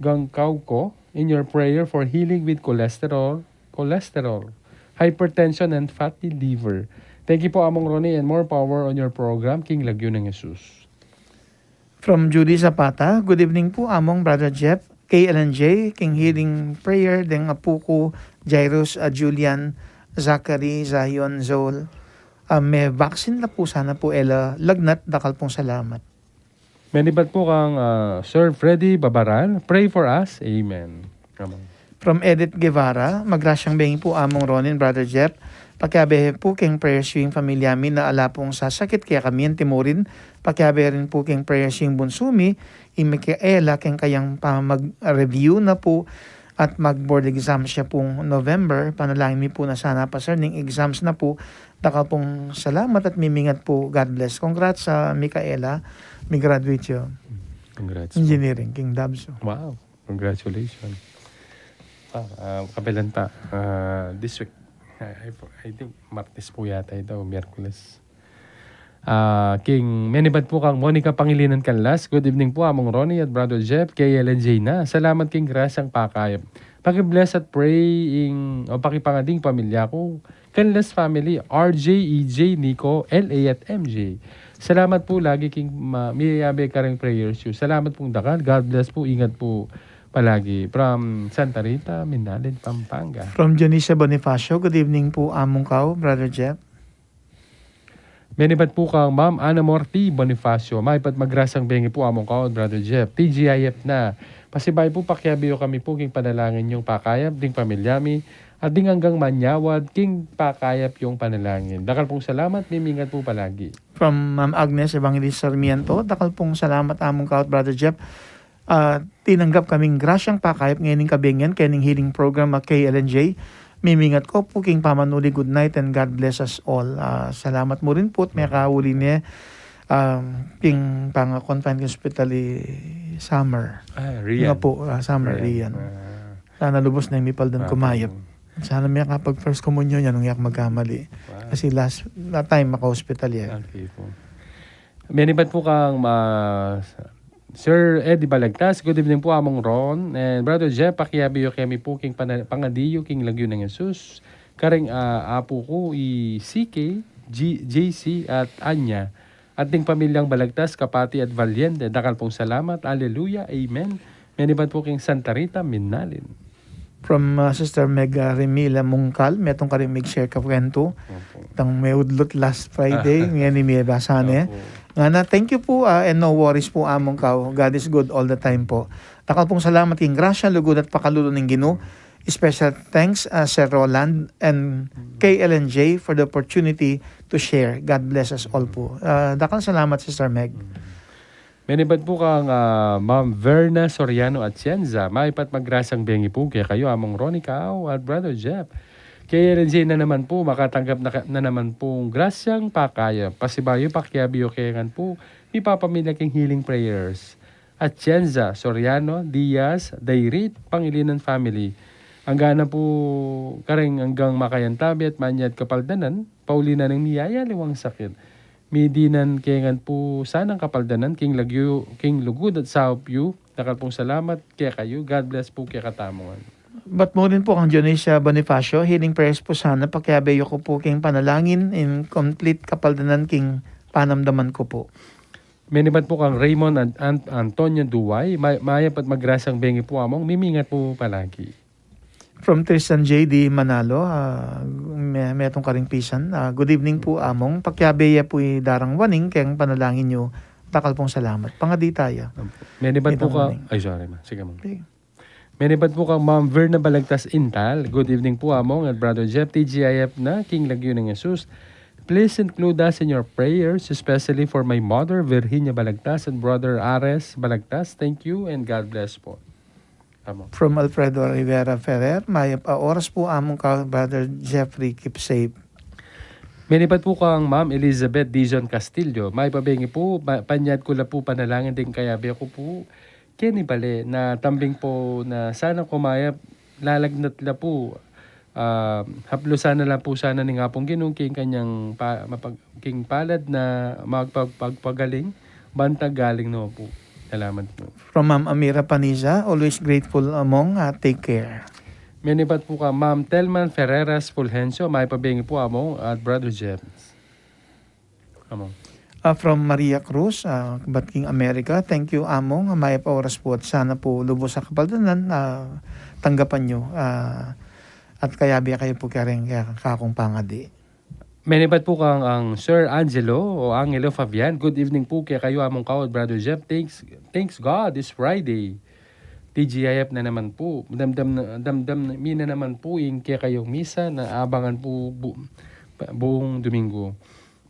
Gangcauco in your prayer for healing with cholesterol, cholesterol, hypertension, and fatty liver. Thank you po, Among Ronnie, and more power on your program, King Lagyu ng Jesus." From Judy Zapata, "Good evening pu Among, Brother Jeff, kay L N J, king healing prayer deng apu ku, Jairus, ah, Julian, Zachary, Zion, Zol. Ah, me-vaccine la pu sana pu e la lagnat, dakal pung salamat." Menibat pu kang, ah, Sir Freddy Babaran, "Pray for us." Amen. Amen. From Edith Guevara, "Magrasyang bengi pu Among Ronnie and Brother Jeff. Pakiabe pu keng prayers yu ing familia mi na ala pung sasakit kaya kami antimurin. Pakiabe rin pu keng prayers yu ing bunsu mi, i Micaela, keng kayang pamag-review na pu at mag-board exam siya pung November. Panalangin mi pu na sana pasar ning exams na pu. Dakal pung salamat at mimingat pu. God bless." Congrats sa Micaela. Mi-graduate yu. Congrats po. Engineering, king Dabso. Wow. Congratulations. Ah, ah, kapilan ta. Ah, this week. I, I, I think Martes po yata ito, o Miyerkules. Ah, king menibat pu kang Monica Pangilinan Canlas, "Good evening pu Among Ronnie at Brother Jeff, kay L N J na. Salamat king grasyang pakayap. Paki-bless at pray ing, o pakipangadi ing pamilya ku, Canlas family, R J, E J, Nico, L A at M J. Salamat pu lagi king ma-, miyabe kareng prayers yu. Salamat pung dakal. God bless pu. Ingat pu palagi." From Santa Rita, Minalin, Pampanga. From Dionisia Bonifacio, "Good evening pu Among Cau, Brother Jeff." Menibat pu kang Ma'am Ana Morti Bonifacio, mayap at magrasang bengi pu Among Kao, Brother Jeff, T G I F na. Pasibayu pu, pakiabe yu kami pu king panalangin yung pakayap ding pamilya mi, at ding anggang manyawad king pakayap yung panalangin. Dakal pung salamat, mimingat pu palagi. From Ma'am Agnes Evangelista Sarmiento, dakal pung salamat Among Kao at Brother Jeff. Ah, tinanggap kaming grasyang pakayap ngeni ning kabengi, keni ning healing program a K L N J. Mimingat ko pu king pamanuli, good night and God bless us all. Ah, salamat mu rin pu, at mekauli ne, um, king panga-confine king hospital i Summer. Ah, Rian. Nga pu, ah, Summer Rian. Rian. Ah. Sana lubus neng mipaldan kumayap. Sana mekapag first communion ya nung e aku magkamali. Wow. Kasi last, that time maka-hospital ya. Okay pu. Menibat pu kang, ah, Sir Eddie Balagtas, good evening pu Among Ron. And Brother Jeff, pakiabe yu kami pu king pana-, pangadi yu king lagyu nang Jesus. Kareng, ah, apu ku i C K, G-, J C at Anya. At ding pamilyang Balagtas, Kapati at Valiente, dakal pung salamat. Alleluia. Amen. Menibat pu king Santa Rita, Minalin. From, ah, Sister Meg, ah, Remila Mungkal, metung karing mig-share ka kwentu. Opo. Tang meudlut last Friday, ngeni mebasa ne. Opo. Ngana, thank you pu, ah, and no worries pu Among Kao. God is good all the time pu. Dakal pung salamat king grasya, lugud at pakalulu ning Ginu. Special thanks, ah, Sir Roland and K L N J for the opportunity to share. God bless us all pu. Ah, dakal salamat, Sister Meg. Menibat pu kang, ah, Ma'am Verna Soriano Atienza, mayap at magrasang bengi pu kekayu Among Ronnie Kao at Brother Jeff. K L N J na naman pu, makatanggap na, na naman pung grasyang pakayap. Pasibayu, pakiabe yu kami pu, mipapamilya king healing prayers. Atienza, Soriano, Diaz, Dairit, Pangilinan family. Angga na pu kareng anggang makayantabi at manyawad kapaldanan, pauli na ning miyayaliwang sakit. Midinan kami pu sanang kapaldanan king lagyu, king lugud at saup yu. Dakal pung salamat kekayu. God bless pu kekatamu ngan. Bat mu rin pu kang Dionisia Bonifacio, healing prayers pu sana, pakiabe yu ku pu king panalangin in complete kapaldanan king panamdaman ku pu. Menibat pu kang Raymond An-, An-, Antonio Duway, may-, mayap at magrasang bengi pu Among, mimingat pu palagi. From Tristan J D Manalo, ah, me-, metung karing pisan. Ah, good evening pu, Among. Pakiabe ya pu i darang waning keng panalangin yu. Dakal pung salamat. Pangadi taya. Menibat pu kang, ay, sorry, ma. Sige, Among. Sige. Menibat pu kang Ma'am Verna Balagtas Intal. Good evening pu, Among and Brother Jeff, T G I F na, king lagyu nang Jesus. Please include us in your prayers, especially for my mother, Virginia Balagtas, and Brother Ares Balagtas. Thank you and God bless po. Among. From Alfredo Rivera Ferrer, mayap a oras pu Among Kao, Brother Jeffrey, keep safe. Menibat pu kang Ma'am Elizabeth Dizon Castillo, mayap a bengi pu, pa-, panyad ku la pu panalangin ding kayabe ku pu keni bale, na tambing pu na sana kumayap, lalagnat la pu. Ah, haplusan na la pu sana ning Apung Ginu king kanyang pa-, mapag-, king palad na magpag-, pagpagaling, bantang galing na pu. Salamat pu. From Ma'am Amira Paniza, always grateful Among, ah, take care. Menibat pu kang Ma'am Telman Ferreras Fulgencio, mayap a bengi pu Among at Brother James. Among. Ah, from Maria Cruz, ah, bat king America, thank you Among, mayap a oras pu at sana pu lubus a kapaldanan, ah, tanggapan yu, ah, at kayabe kayu pu kareng kakung pangadi. Menibat pu kang Sir Angelo o Angelo Fabian. Good evening pu kekayu Among Kao at Brother Jeff. Thanks, thanks God it's Friday. T G I F na naman pu. Damdam na, damdam mi na naman pu ing kekayung misa na abangan pu bu-, buong Domingo.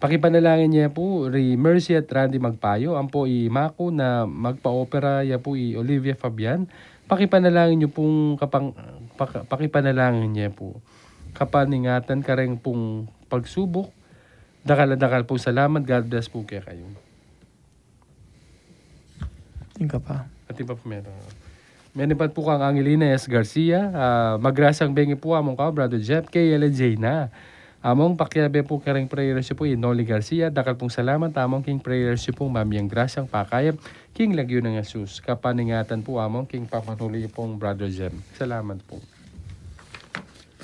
Pakipanalangin ye pu ri Mercy at Randy Magpayo, ampo i ima ku na magpa-opera ya pu i Olivia Fabian. Pakipanalangin yu pung kapang-, paka-, pakipanalangin ye pu. Kapaningatan kareng pung pagsubuk. Dakal a dakal pung salamat. God bless pu kekayu. Atin ka pa? Atin pa pu metung. Menibat pu kang Angelina S Garcia, ah, magrasang bengi pu Among Kao, Brother Jeff, K L N J na. Among, pakiabe pu kareng prayers yu pu i Noli Garcia. Dakal pung salamat Among king prayers yu pung mamiang grasang pakayap king lagyu nang Jesus. Kapaningatan pu Among king pamanuli yu pung Brother Jeff. Salamat pu.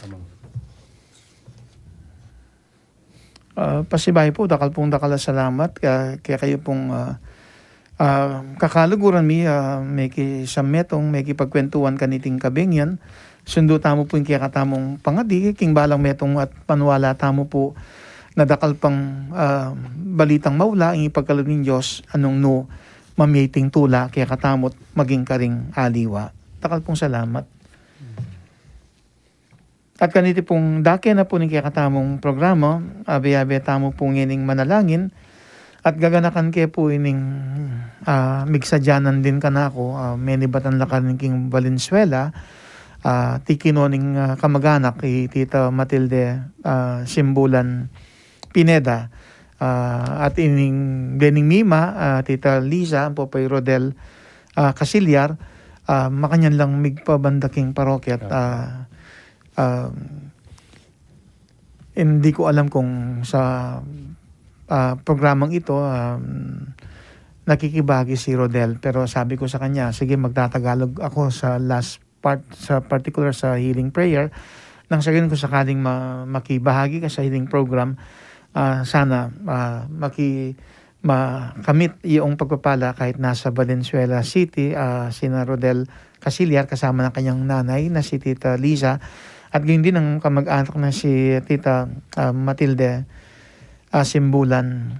Among. Ah, pasibayu pu, dakal pung dakal a salamat ke-, kekayu pung, ah, ah, kakaluguran mi, ah, mekisametung, mekipagkwentuan kaniting kabengi. Sundu tamu pu ing kekatamung pangadi, king balang metung at paniwala tamu pu, na dakal pang, ah, balitang maula ing ipagkalub ning Dios, nung nu mamie iting tula kekatamu't maging karing aliwa. Dakal pung salamat. At kaniti pung dake na pu ning kekatamung programa, abe-abe tamu pu ngening manalangin, at gaganakan ke pu ining, ah, migsadyanan din kanaku, ah, menibatan la karin king Valenzuela, ah, tikino ning, ah, kamaganak i Tita Matilde, ah, Simbulan Pineda, ah, at ining bening mima, ah, Tita Liza, ampo pa i Rodel, ah, Casiliar, ah, makanyan lang migpabanda king parokya at, ah, ah, hindi ko alam kung sa, ah, programang ito, um, nakikibahagi si Rodel, pero sabi ko sa kanya, "Sige, magtatagalog ako sa last part, sa particular sa healing prayer, nang sa ganun kung sakaling ma-, makibahagi ka sa healing program, ah, sana, ah, maki-, makamit iyong pagpapala kahit nasa Valenzuela City, ah, sina Rodel Casiliar kasama ng kanyang nanay na si Tita Liza, at gayon din ang kamag-anak na si Tita, ah, Matilde, ah, Simbulan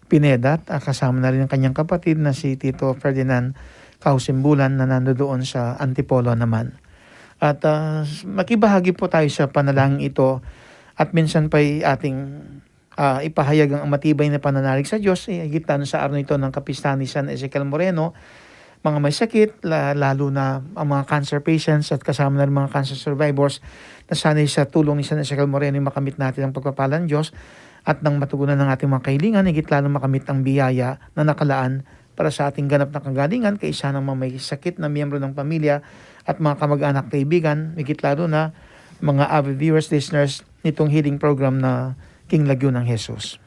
Pineda, at, ah, kasama na rin ang kanyang kapatid na si Tito Ferdinand Causimbulan na nandoon sa Antipolo naman." At, ah, makibahagi po tayo sa panalangin ito at minsan pa'y ating, ah, ipahayag ang matibay na pananalig sa Diyos, eh, higit na sa araw nito ng kapistahan ni San Ezekiel Moreno, mga may sakit, la-, lalo na ang mga cancer patients at kasama na rin mga cancer survivors, na sana'y sa tulong ni San Ezekiel Moreno ay makamit natin ang pagpapalang Diyos at nang matugunan ang ating mga kahilingan, higit lalo makamit ang biyaya na nakalaan para sa ating ganap na kagalingan, kaisa ng mga may sakit na miyembro ng pamilya at mga kamag-anak, kaibigan, higit lalo na mga avid viewers, listeners nitong healing program na King Lagyu ng Jesus.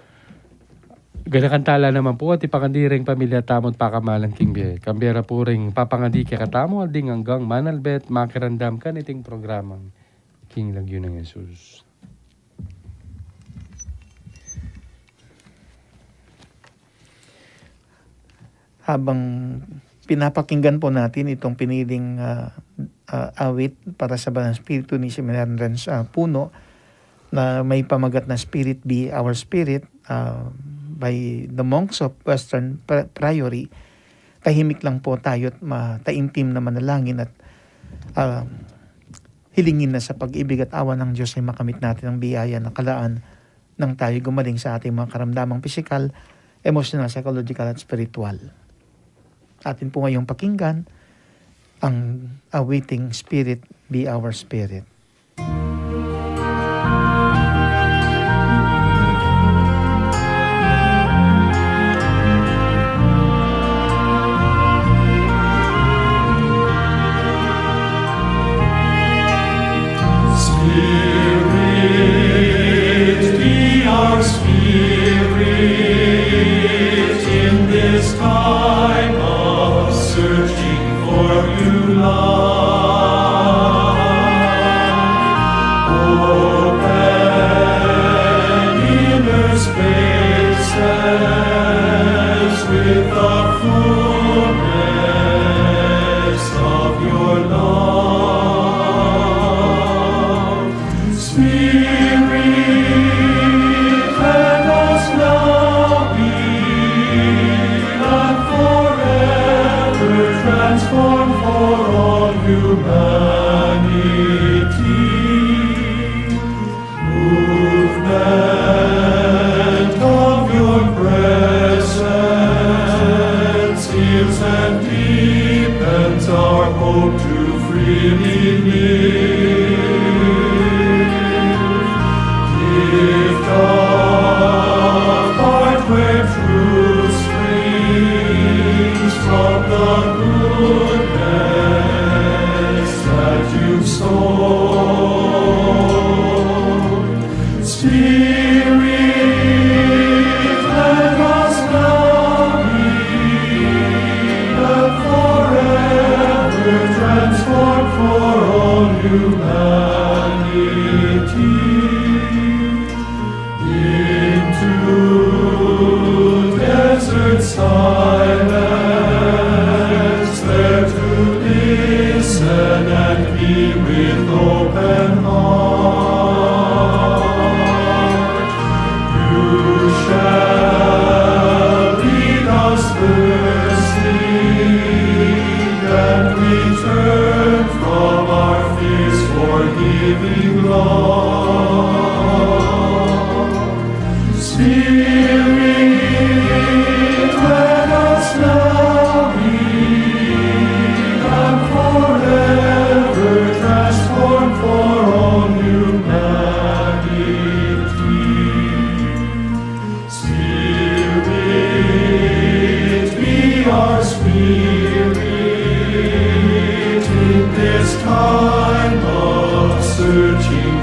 Ganakan tala naman po at ipangadi ring pamilya tamu't pakamalan king bie. Kambe ra po ring papangadi kekatamu, alding anggang manalbe't makiramdam kaniting programang King Lagyu ng Jesus. Habang pinapakinggan po natin itong piniling, ah, ah, awit para sa Banal Espiritu ni Simeon Renz, ah, Puno, na may pamagat na Spirit Be Our Spirit, ah, by the monks of Western Pri-, Priory, tahimik lang po tayo at mataimtim na manalangin at, ah, hilingin na sa pag-ibig at awa ng Diyos ay makamit natin ang biyaya na kalaan nang tayo gumaling sa ating mga karamdamang pisikal, emosyonal, psychological at spiritual. Atin po ngayong pakinggan ang awiting Spirit Be Our Spirit. Spirit, be our spirit in this time of searching for new life. Open inner spaces with the fullness of your love. Spirit, let us now be and forever transformed for all humanity. Movement of your presence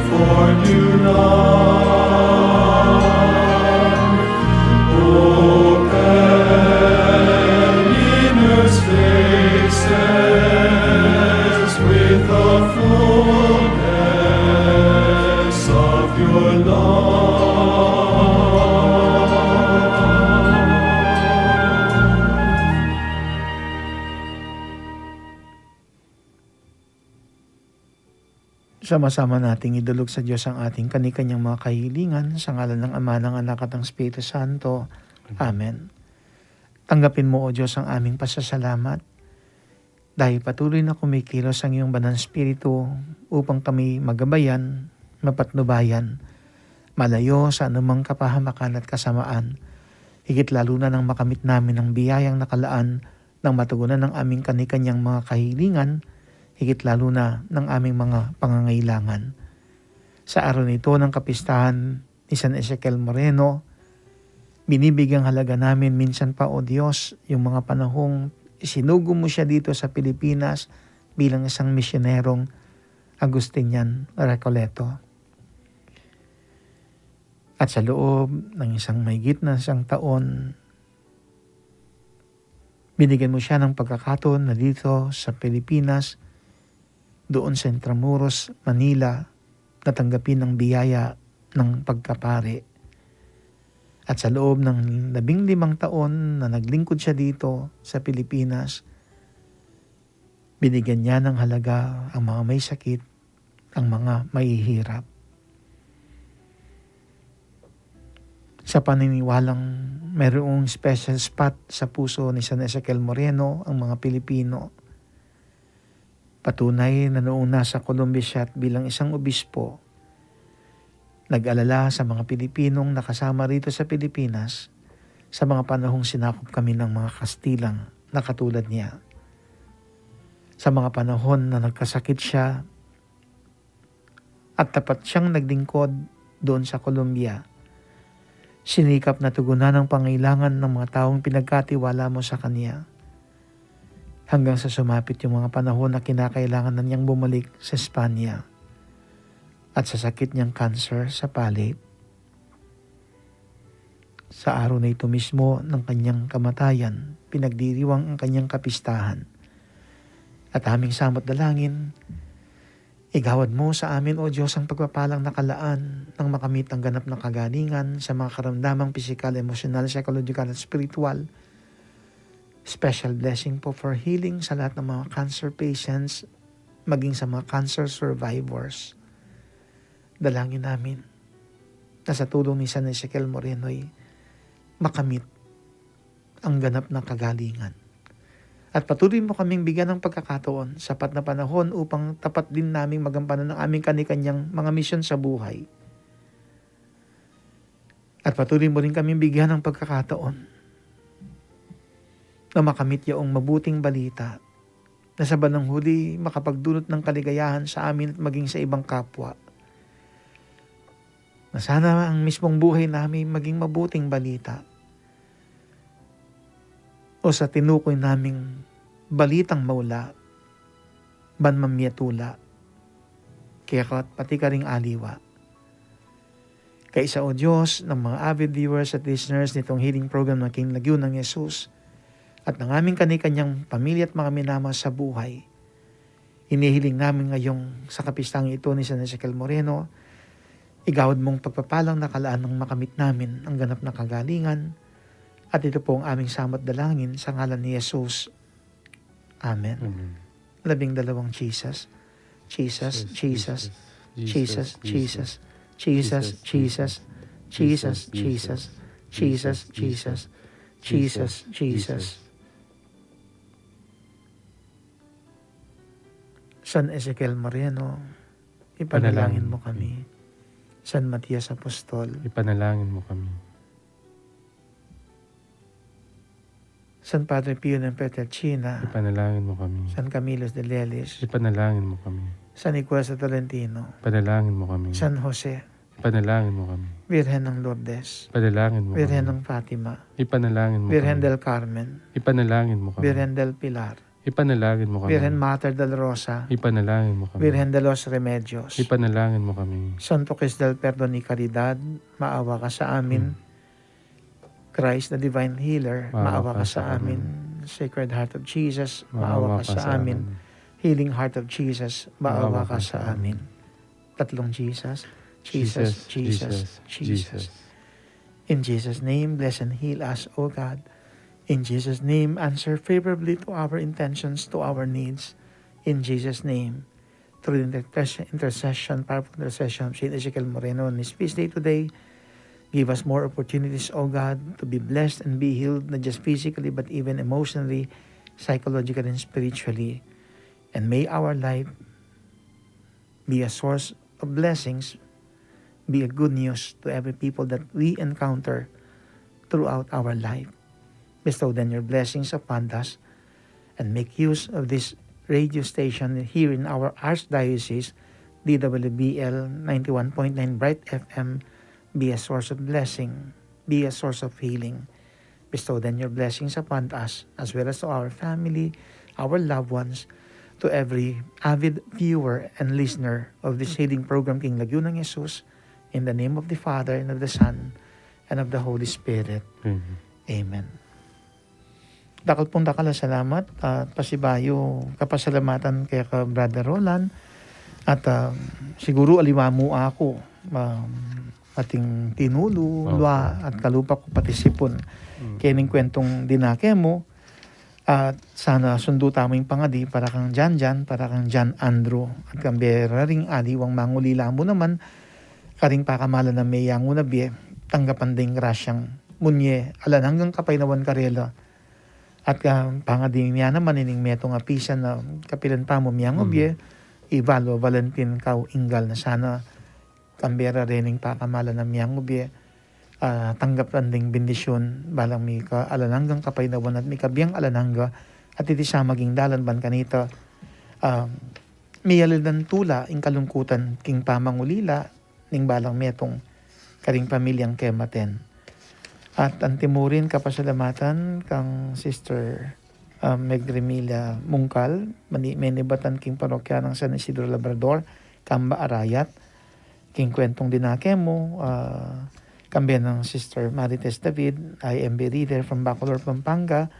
For new love, open Miner's faces with the fullness of your love. Sama-sama nating idulog sa Diyos ang ating kani-kanyang mga kahilingan, sa ngalan ng Ama, ng Anak, at ng Espiritu Santo. Amen. Tanggapin mo, O Diyos, ang aming pasasalamat, dahil patuloy na kumikilos ang iyong Banal Espiritu upang kami magabayan, mapatnubayan, malayo sa anumang kapahamakan at kasamaan, higit lalo na nang makamit namin ang biyayang nakalaan nang matugunan ang aming kani-kanyang mga kahilingan, higit lalo na ng aming mga pangangailangan. Sa araw nito ng kapistahan ni San Ezekiel Moreno, binibigyang halaga namin minsan pa, O Diyos, yung mga panahong isinugo mo siya dito sa Pilipinas bilang isang misyonerong Agustinian Recoleto. At sa loob ng isang mahigit na isang taon, binigyan mo siya ng pagkakataon na dito sa Pilipinas, doon sa Intramuros, Manila, natanggapin ang biyaya ng pagkapari. At sa loob ng labing limang taon na naglingkod siya dito sa Pilipinas, binigyan niya ng halaga ang mga may sakit, ang mga mahihirap. Sa paniniwalang mayroong special spot sa puso ni San Ezekiel Moreno ang mga Pilipino, patunay na noong nasa Colombia siya at bilang isang obispo, nag-alala sa mga Pilipinong nakasama rito sa Pilipinas sa mga panahong sinakop kami ng mga Kastilang na katulad niya. Sa mga panahon na nagkasakit siya at tapat siyang naglingkod doon sa Colombia, sinikap na tugunan ang pangailangan ng mga taong pinagkatiwala mo sa kanya. Hanggang sa sumapit yung mga panahon na kinakailangan na niyang bumalik sa Espanya at sa sakit niyang cancer sa palate. Sa araw na ito mismo ng kanyang kamatayan, pinagdiriwang ang kanyang kapistahan. At aming samot dalangin, igawad mo sa amin, O Diyos, ang pagpapalang nakalaan nang makamit ang ganap na kagalingan sa mga karamdamang pisikal, emosyonal, psychological, at spiritual. Special blessing po for healing sa lahat ng mga cancer patients, maging sa mga cancer survivors. Dalangin namin na sa tulong ni San Ezekiel Moreno ay makamit ang ganap na kagalingan. At patuloy mo kaming bigyan ng pagkakataon, sapat na panahon upang tapat din naming magampanan ang aming kani-kanyang mga misyon sa buhay. At patuloy mo rin kaming bigyan ng pagkakataon na makamit yaong mabuting balita na sa bandang huli makapagdulot ng kaligayahan sa amin at maging sa ibang kapwa. Na sana ang mismong buhay namin maging mabuting balita o sa tinukoy naming balitang maula, ban mamiatula kekayu at pati karing aliwa. Kaisa, O Diyos, ng mga avid viewers at listeners nitong healing program na King Lagyu ng Jesus at ng aming kani-kanyang pamilya at mga minamahal sa buhay, inihiling namin ngayong sa kapistang ito ni San Ezekiel Moreno, igawad mong pagpapalang nakalaan nang makamit namin ang ganap na kagalingan. At ito po ang aming samot dalangin sa ngalan ni Jesus. Amen. Amen. Labing dalawang Jesus. Jesus, Jesus, Jesus, Jesus, Jesus, Jesus, Jesus, Jesus, Jesus, Jesus, Jesus, Jesus, Jesus, Jesus. San Ezekiel Moreno, ipanalangin mo kami. San Matias Apostol, ipanalangin mo kami. San Padre Pio ng Pietrelcina, ipanalangin mo kami. San Camilo de Lelis, ipanalangin mo kami. San Nicolas de Tolentino, ipanalangin mo kami. San Jose, ipanalangin mo kami. Birhen ng Lourdes, ipanalangin mo kami. Birhen ng Fatima, ipanalangin mo kami. Birhen del Carmen, ipanalangin mo kami. Birhen del Pilar, Ipanalangin mo kami. Virgen Mater Dolorosa. Ipanalangin mo kami. Virgen de los Remedios. Ipanalangin mo kami. Santo Cristo del Perdon y Caridad, maawa ka sa amin. Christ the Divine Healer, maawa ka sa amin. Sacred Heart of Jesus, maawa ka sa amin. Healing Heart of Jesus, maawa ka sa amin. Tatlong Jesus. Jesus, Jesus, Jesus. In Jesus' name, bless and heal us, O God. In Jesus' name, answer favorably to our intentions, to our needs. In Jesus' name, through the intercession, intercession, powerful intercession of Saint Ezekiel Moreno on his feast day today, give us more opportunities, O God, to be blessed and be healed, not just physically, but even emotionally, psychologically, and spiritually. And may our life be a source of blessings, be a good news to every people that we encounter throughout our life. Bestow then your blessings upon us and make use of this radio station here in our Archdiocese, D W B L ninety-one point nine Bright F M, be a source of blessing, be a source of healing. Bestow then your blessings upon us, as well as to our family, our loved ones, to every avid viewer and listener of this healing program, King Lagyu ng Jesus, in the name of the Father, and of the Son, and of the Holy Spirit. Amen. Amen. Dakal pung dakal a salamat at pasibayu kapasalamatan keka Brother Roland. At, ah, siguru aliwa mu aku, ah, ating tinulu, opo, lua at kalupa ku pati sipun. Mm. Kening kwentong dinake mu, at sana sundu tamu ing pangadi para kang Jan Jan, para kang Jan Andrew, at kambe ra ring aliwang mangulila mu naman, karing pakamalan a meyanguna bie, tanggapan deng grasyang munye alang anggang kapaynawan karela. At ka, pangadi mi naman ining metung a pisan a kapilan pa mu miyangubie, mm, i Valo Valentin Cau Ingal na sana kambe ra rening pakamalan a miyangubie, ah, tanggapan ding bendisyun, balang mika alang anggang kapaynawan at mika biang alang angga, at iti sa maging dalan ban kanita, ah, miyalinan tula ing kalungkutan king pamangulila, ning balang metung karing pamilyang kematen. At antimurin kapasalamatan kang Sister, ah, Meg Remilla Mungkal, mani-, menibatan king parokya nang San Isidro Labrador, Camba Arayat, king kwentong dinake mu, ah, kambe nang Sister Marites David, I M B reader from Bacolor, Pampanga,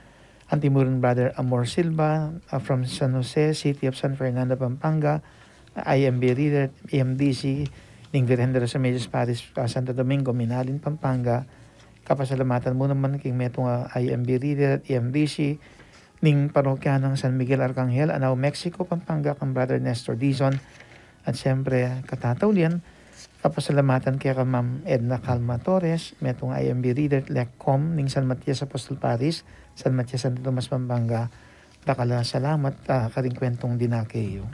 antimurin Brother Amor Silva, ah, from San Jose, City of San Fernando, Pampanga, I M B reader, E M D C, ning Virgen de los Remedios Parish, ah, Santo Domingo, Minalin, Pampanga. Kapasalamatan mu naman king metung a I M B reader, E M D C, ning parokya nang San Miguel Arcangel, Anao, Mexico, Pampanga, kang Brother Nestor Dizon. At siyempre, katataulian, kapasalamatan keka Ma'am Edna Calma Torres, metung I M B reader, Lecom, ning San Matias Apostol Parish, San Matias, Santo Tomas, Pampanga. Dakal a salamat, ah, karing kwentong dinake yu.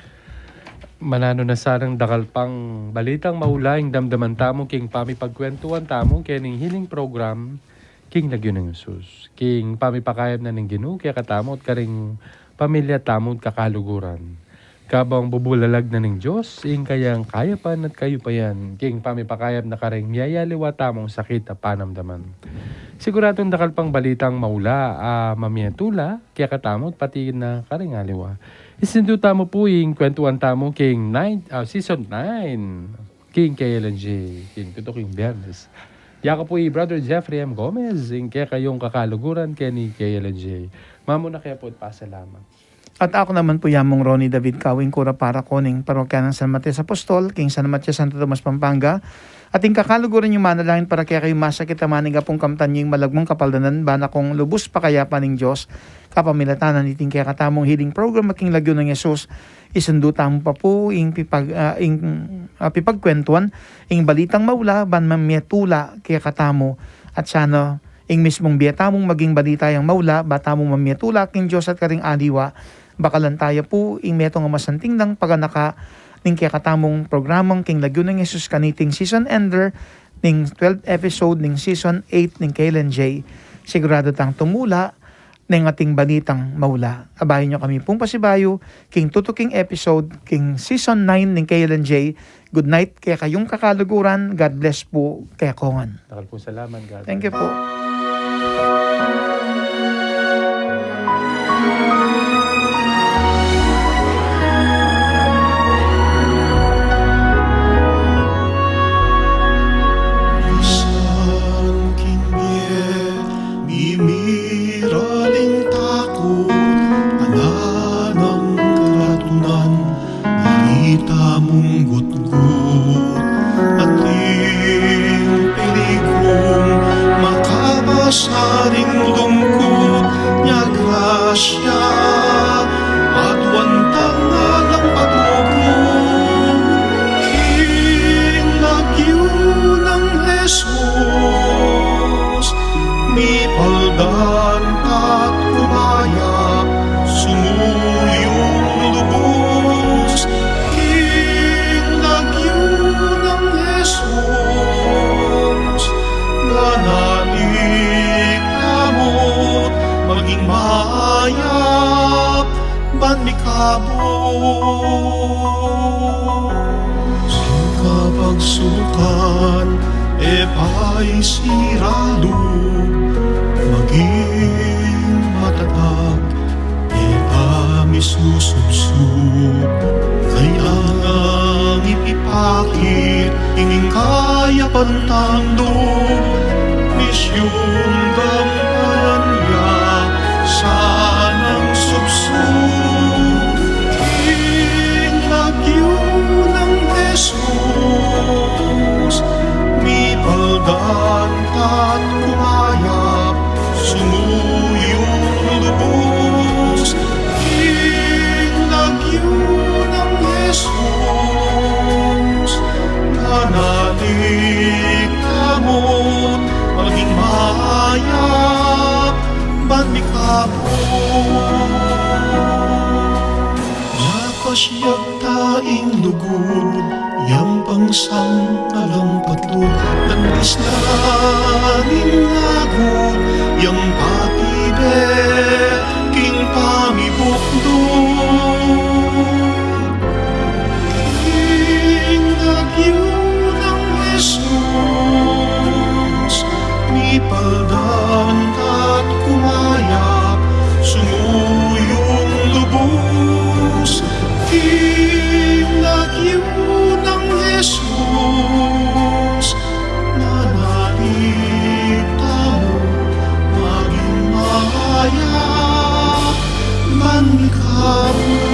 Mananu na sanang dakal pang balitang maula ing damdaman tamu king pamipagkwentuan tamu kening healing program, King Lagyu nang Jesus. King pamipakayap na ning Ginu kekatamu at karing pamilya tamu at kakaluguran. Kabang bubulalag na ning Dios ing kayang kayapan at kayupayan king pamipakayap na karing miyayaliwa tamung sakit a panamdaman. Siguradung dakal pang balitang maula a mamiatula kekatamu at pati na karing aliwa. Isindu tamu pu ing kwentuan tamu king nine, ah, season nine. King K L N J, king tutuking Biyernes. Yaku pu i Brother Jeffrey M Gomez, ing kekayung kakaluguran keni K L N J. Mamuna ke pu at pasalamat. At aku naman pu ya mung Ronnie David Cau, ing kura paroko ning parokya nang San Matias Apostol, king San Matias, Santo Tomas, Pampanga. At ing kakaluguran yu manalangin para kekayu masakit a manigapung kamtan yu ing malagmang kapaldanan, bana kung lubus pakayapan ning Dios, kapamilatan na niting kekatamung healing program a King Lagyu nang Jesus, isundu tamu pa pu ing pipag-, ah, ing, ah, pipagkwentuan, ing balitang maula, ban mamiatula kekatamu, at sana ing mismung bie tamung maging balita yang maula, ba tamung mamiatula king Dios at karing aliwa. Bakalan taya pu ing metung a masanting nang paganaka ning kekatamung programang King Lagyu nang Jesus kaniting season ender, ning twelfth episode ning season eight ning K L N J. Sigurado tang tumula, neng ating balitang maula. Abayan yu kami pung pasibayu, king tutuking episode, king season nine ning K L N J. Good night kekayung kakaluguran. God bless pu kekongan. Dakal pung salamat, God bless. Thank you pu. Jesus, mipaldan ka't kumayap, sumuyung lubus king lagyu nang Jesus. Manalig tamu maging mayap ban mikabus. King kapagsubukan, e paisira lub, maging matatag, e tami susubsub. Kailangan ipakit ing kayapan tang lub, misyun gampanan ya sanang subsub. King lagyu nang Jesus, mipaldan ka't kumayap, sumuyung lubus king lagyu nang Jesus. Manalig tamu maging mayap ban mikabus. Lapasiag ta ing lugud, yang pang sang alang patud, dan disnan ing agud, yang patibe king pamibukdud. King lagyu nang Jesus, mipaldan ka't kumayap, sumuyung lubus king lagyu nang Jesus. Manalig tamu maging mayap ban mikabus.